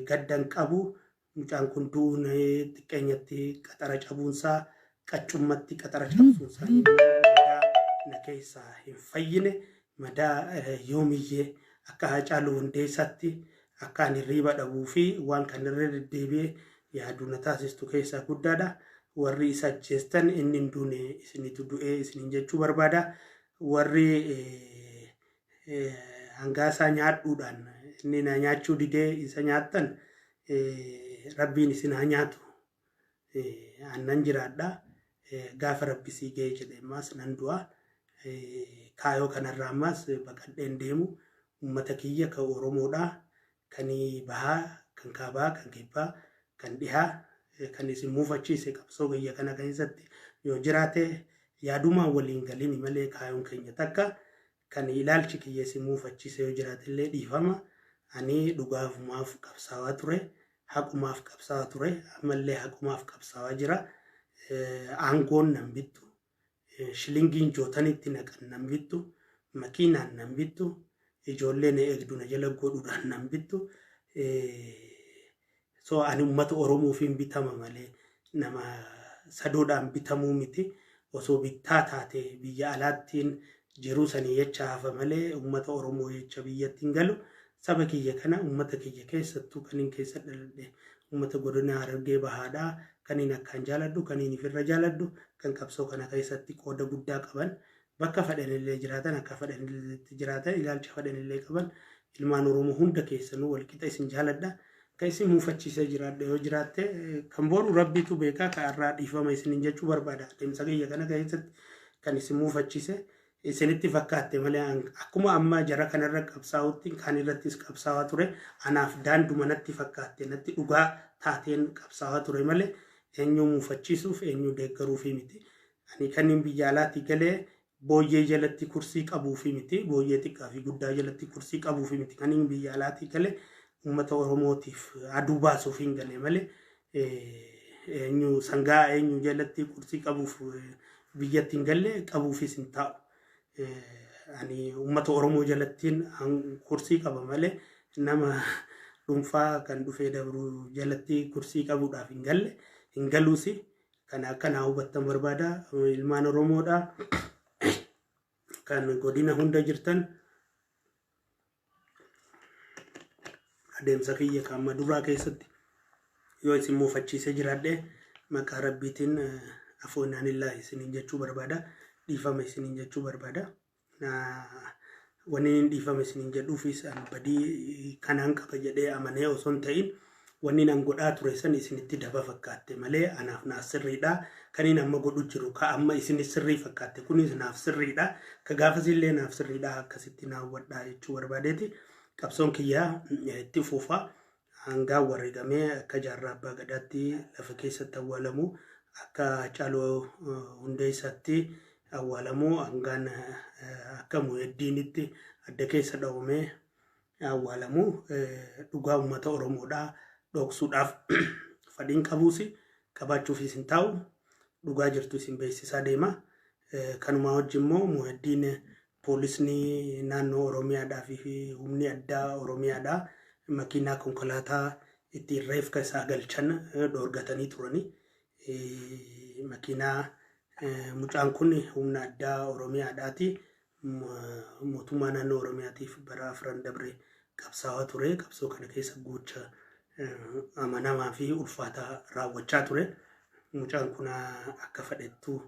gaddan qabu. Mucaan kun du'uun xiqqeenyatti qaxara cabuunsaa, qaccummatti qaxara cabsuunsaa madaa na keessaa hin fayyine, madaa yoomiyyee akka Haacaaluu Hundeessaatti akka ani hirriiba dhabuu fi waan kan irra deddeebi'ee yaaduu na taasistu keessaa guddaadha. Warri isa ajjeestan inni hin duune, isinitu du'ee isiniin jechuu barbaada. Warri hangaasaa nyaadhuudhaan inni na nyaachuu didee isa nyaattan Rabbiin isin haa nyaatu. Annan jiraadha. Gaafa Rabbi sii ga'e jedhe ammaas nan du'a. Kaayoo kanarraa ammaas baqadheen deemu. Uummata kiyya kan Oromoodhaa, kan bahaa, kan kaabaa, kan kibbaa, kan dhihaa Kan isin muufachiise qabsoo kiyya kana keessatti yoo jiraate, yaadumaan waliin galini malee kaayoon keenya takka, kan ilaalchi kiyya isin muufachiise yoo jiraate illee dhiifama. Ani dhugaafumaaf qabsaawaa ture, haqumaaf qabsaawaa ture, ammallee haqumaaf qabsaawaa jira. Aangoon nan bittu, shilingiin jootanitti naqan nan bittu, makiinaan nan bittu, ijoollee na eegdu na jala godhuudhaan nan bittu. So ani uummata Oromoofiin bitama malee nama sadoodhaan bitamuu miti. Osoo bittaa taate biyya alaattiin jiruu sanii jecha hafa malee uummata Oromoo jecha biyyatti hin galu. Saba kiyya kana, uummata kiyya, keessattuu kanin keessa dhaladhe uummata godina Harargee Bahaadhaa, kaniin akkaan jaaladhu, kaniin ifirra jaaladhu, kan qabsoo kana keessatti qooda guddaa qaban, bakka fedhanillee jiraatan, akka fedhanillee jiraatan, ilaalcha fedhanillee qaban, ilmaan Oromoo hunda keessanuu walqixa isin jaaladha. Kan isin muufachiisee jiraadha yoo jiraatte, kan boru Rabbiitu beekaa, kan irraa dhiifama isiniin jechuu barbaada. Adeemsa kiyya kana keessatti kan isin muufachiise isinitti fakkaatte malee, akkuma amma jara kanarra qabsaa'utti kan irrattis qabsaa'aa ture. Anaaf daanduma natti fakkaatte, natti dhugaa taateen qabsaa'aa ture malee eenyu muufachiisuuf, eenyu deeggaruufi miti. Ani kanneen biyya alaatii galee booyyee jalatti kursii qabuufi miti, booyyee xiqqaa fi guddaa jalatti kursii qabuufi miti. Kanneen biyya alaatii galee uummata Oromootiif aduu baasuuf hin galee malee eenyu sangaa eenyu jalatti kursii qabuuf biyyatti hin galle, qabuufis hin taa'u. Ani uummata Oromoo jalattiin kursii qaba malee nama dhuunfaa kan dhufee dabru jalatti kursii qabuudhaaf hin galle, hin galuusi. Kana akkanaa hubattan barbaada. Ilmaan Oromoodha. Kan godina hunda jirtan, adeemsa kiyya kan amma duraa keessatti yoo isin muufachiisee jiraadhe, maqaa Rabbiitiin afoonnaanillaa isiniin jechuu barbaada. Dhiifama isiniin jechuu barbaada. Wanni inni dhiifama isiniin jedhuufis an badii kanaan qaba jedhee amanee osoo hin ta'in, wanni nan godhaa ture san isinitti daba fakkaatte malee anaaf naaf sirriidha. Kan inni amma godhu jiru ka amma isinis sirrii fakkaatte kunis naaf sirriidha. Ka gaafasillee naaf sirriidha, akkasitti naa hubadhaa jechuu barbaadeeti. Qabsoon kiyyaa itti fufa. Hangaan wareegamee akka Jaarraa Abbaa Gadaatti lafa keessatti awwaalamu, akka Hacaaluu Hundeessaatti awwaalamu, hangaan akka Muheddiinitti adda keessa dhawamee awwaalamu, dhugaa uummata Oromoodhaa dhoksuudhaaf fadhiin qabuus qabaachuufis hin taa'u, dhugaa jirtu isin beeksisaa deema. Kanumaa wajjin immoo Muheddiin poolisni naannoo Oromiyaadhaa fi humni addaa Oromiyaadhaa makiinaa konkolaataa ittiin reefka isaa galchan dhoorgatanii turani. Makiinaa mucaan kun humna addaa Oromiyaadhaati. Mootummaa naannoo Oromiyaatiif bara 4 dabre qabsaa'aa ture. Qabsoo kana keessa gocha amanamaa fi ulfaataa raawwachaa ture. Mucaan kun akka fedhettu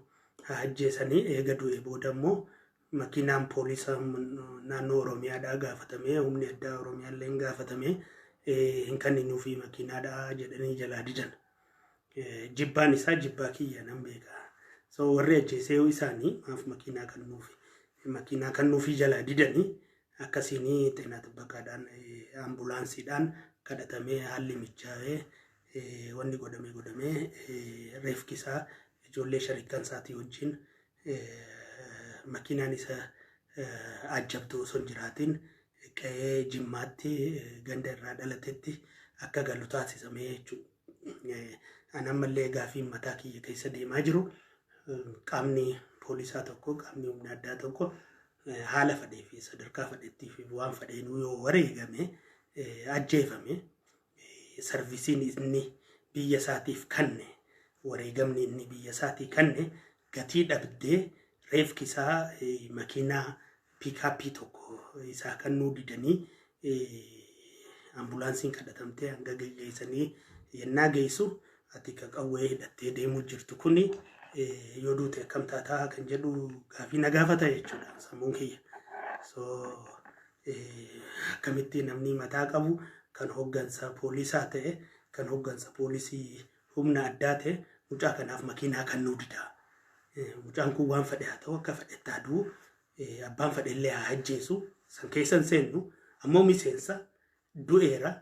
haa ajjeesanii, eega du'e booda immoo makiinaan poolisa naannoo Oromiyaadhaa gaafatamee, humni addaa Oromiyaallee hin gaafatamee, hin kenninuufi makiinaadhaa jedhanii jalaa didan. Jibbaan isaa jibbaa kiyya nan beeka. So warri ajjeesee isaanii maaf makiinaa kennuufi jalaa didanii? Akkasiin xeenaa xibbaqaadhaan ambulaansiidhaan kadhatamee, haalli mijaa'ee, wanni godhamee godhamee, reefki isaa ijoollee shariikan isaatii wajjin makiinaan isa ajjabdu osoo hin jiraatin qe'ee Jimmaatti ganda irraa dhalatetti akka galu taasisamee jechuudha. Ani ammallee gaafiin mataa kiyya keessa deemaa jiru, qaamni poolisaa tokko, qaamni humna addaa tokko haala fedhee fi sadarkaa fedhettii fi waan fedheenuu yoo wareegame, ajjeefame, serviceiin inni biyya isaatiif kanne, wareegamni inni biyya isaatii kanne gatii dhabdee reefki isaa makiinaa pickupii tokko isaa kennuu didanii, ambulaansiin kadhatamtee hanga geessanii yennaa geessu, ati ka qawwee hidhattee deemuu jirtu kuni yoo duute akkam taataa kan jedhu gaafii na gaafata jechuudha sammuun kiyya. So akkamitti namni mataa qabu, kan hoggansa poolisaa ta'e, kan hoggansa poolisii humna addaa ta'e, mucaa kanaaf makiinaa kennuu dida? Mucaan kun waan fedhe haa ta'u, akka fedhetti haa du'u, abbaan fedhe illee haa ajjeesu, san keessa hin seennu, ammoo miseensa du'eera.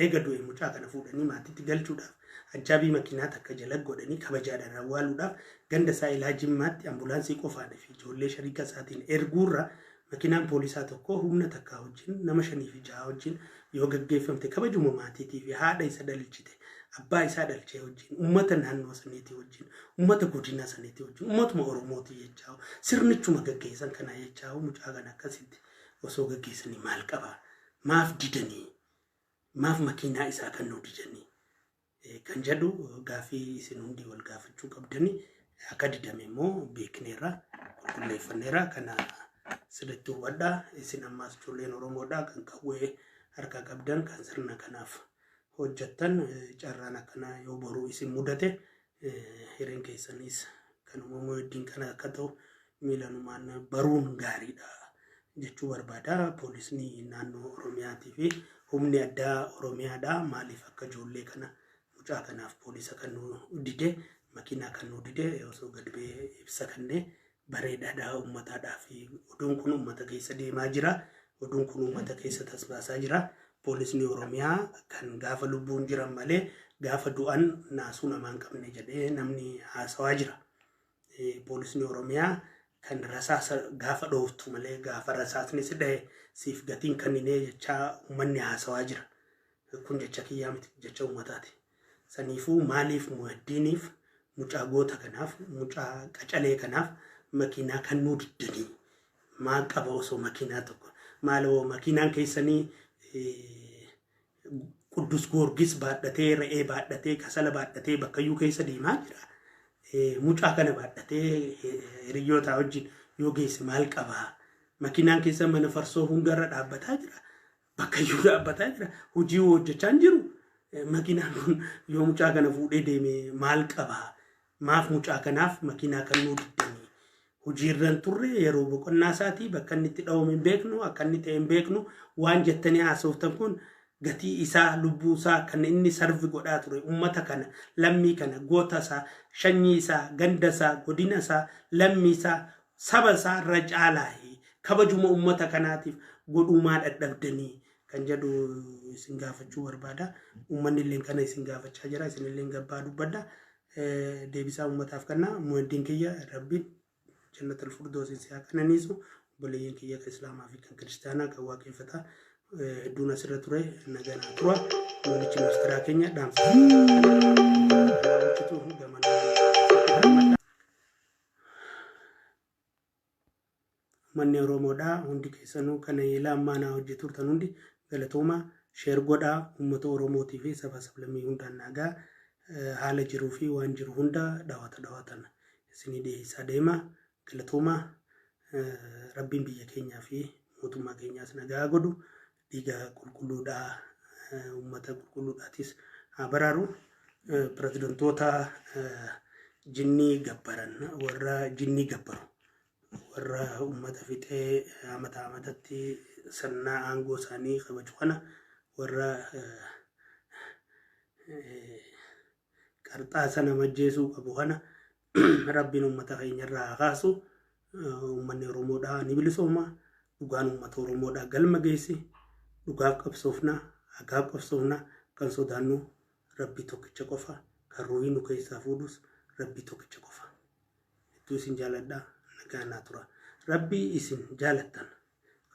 Eega du'e mucaa kana fuudhanii maatiitti galchuudhaaf ajjaabii makiinaa takka jala godhanii kabajaadhaan awwaaluudhaaf ganda isaa Ilaa Jimmaatti ambulaansii qofaan fi ijoollee shariika isaatiin erguurra makiinaan poolisaa tokko humna takkaa wajjin nama shanii fi jaha wajjin yoo gaggeeffamte kabajuma maatiitii fi haadha isa dhalchite abbaa isaa dhalchee wajjin ummata naannoo saniitii wajjin ummata godina saniitii wajjin ummatuma Oromootii jechaa sirnichuma gaggeessan kana jechaa mucaa kana akkasitti osoo gaggeessanii maal qaba? Maaf didanii? Maaf makiinaa isaa kan nu didanii? Kan jedhu gaaffii isin hundi wal gaafachuu qabdanii. Akka didame immoo beekneerra, qulqulleeffanneerra. Kana sirriitti hubadhaa. Isin ammaas ijoolleen Oromoodhaa kan qawwee harkaa qabdan, kan sirna kanaaf hojjettan, carraan akkanaa yoo boruu isin mudate hireen keessanis kan uumamuu heddiin kana akka ta'u miilanumaan baruun gaariidha jechuu barbaada. Poolisni naannoo Oromiyaatii fi humni addaa Oromiyaadha. Maaliif akka ijoollee kana mucaa kanaaf poolisa kan nu dide, makiinaa kan nu dide, osoo gad ba'ee ibsa kennee bareedaadha uummataadhaa fi oduun kun uummata keessa deemaa jira. Oduun kun uummata keessa tasbaasaa jira. Poolisni Oromiyaa kan gaafa lubbuun jiran malee gaafa du'an naasuu namaa hin qabne jedhee namni haasawaa jira. Poolisni Oromiyaa kan rasaasa gaafa dhooftu malee gaafa rasaasni si dhahe siif gatiin kenninee jechaa uummanni haasawaa jira. Kun jecha kiyyaa miti, jecha uummataati. Saniifuu maaliif Muhaddiiniif, mucaa goota kanaaf, mucaa qacalee kanaaf makiinaa kennuu diddanii? Maal qaba osoo makiinaa tokko? Maaloo makiinaan keessanii Quddus Goorgis baadhatee, re'ee baadhatee, kasala baadhatee bakkayyuu keessa deemaa jira. Mucaa kana baadhatee hiriyoota wajjin yoo geesse maal qabaa? Makiinaan keessa mana farsoo hundarra dhaabbataa jira. Bakkayyuu dhaabbataa jira. Hojii hojjechaa hin jiru. Makiinaan kun yoo mucaa kana fuudhee deeme maal qabaa? Maaf mucaa kanaaf makiinaa kennuu diddanii? Hojiirra hin turre, yeroo boqonnaa isaatii, bakka inni itti dhawame hin beeknu, akka inni ta'e hin beeknu. Waan jettanii haasoftan kun gatii isaa, lubbuu isaa kan inni serve godhaa ture ummata kana, lammii kana, goota isaa, shanyii isaa, ganda isaa, godina isaa, lammii isaa, saba isaa irra caalaa kabajuma ummata kanaatiif godhuumaa dadhabdanii kan jedhu isin gaafachuu barbaada. Uummanni illee kana isin gaafachaa jira. Isin illee gabbaa dubbadha. Deebisaa uummataaf kenna. Muhaddiin kiyya, Rabbiin jannatul firdoosiin si haa qananiisu. Obboleeyyan kiyya kan Islaamaa fi kan Kiristaanaa, kan Waaqeffataa hedduun asirra ture, naganaa tura. Muummichi ministeeraa keenya dhaamsa kanaa bulchitu gamanaa. Uummanni Oromoodhaa hundi keessanuu kana yeelaa ammaa naa hojii turtan hundi galatooma. Share godhaa, uummata Oromootii fi saba sablammii hundaan naagaa. Haala jiruu fi waan jiru hunda dhawata dhawatan isinii dhiyeessaa deema. Galatooma. Rabbiin biyya keenyaa fi mootummaa keenyaas nagaa godhu, dhiiga qulqulluudhaa uummata qulqulluudhaatis haa baraaru. Pirezidantoota jinnii gabbaran, warra jinnii gabbaru, warra uummata fixee amata amatatti sirna aangoo isaanii kabaju kana, warra qarxaasa nama ajjeesuu qabu kana Rabbiin uummata keenya irraa haa kaasu. Uummanni Oromoodhaa ni bilisooma. Dhugaan uummata Oromoodhaa galma geessi. Dhugaaf qabsoofna, haqaaf qabsoofna. Kan sodaannu Rabbii tokkicha qofa. Kan ruuhii nu keessaa fuudhus Rabbii tokkicha qofa. Hedduu isin jaaladha. Nagaa naa tura. Rabbii isin jaalattan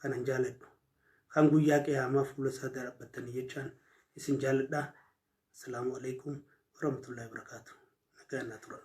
kanan jaaladhu. Kan guyyaa qiyaamaa fuula isaa dhaabbattanii jechaan isin jaaladha. Assalaamu alaikum warahmatullahi wabarakatuh. Nagaa naa tura.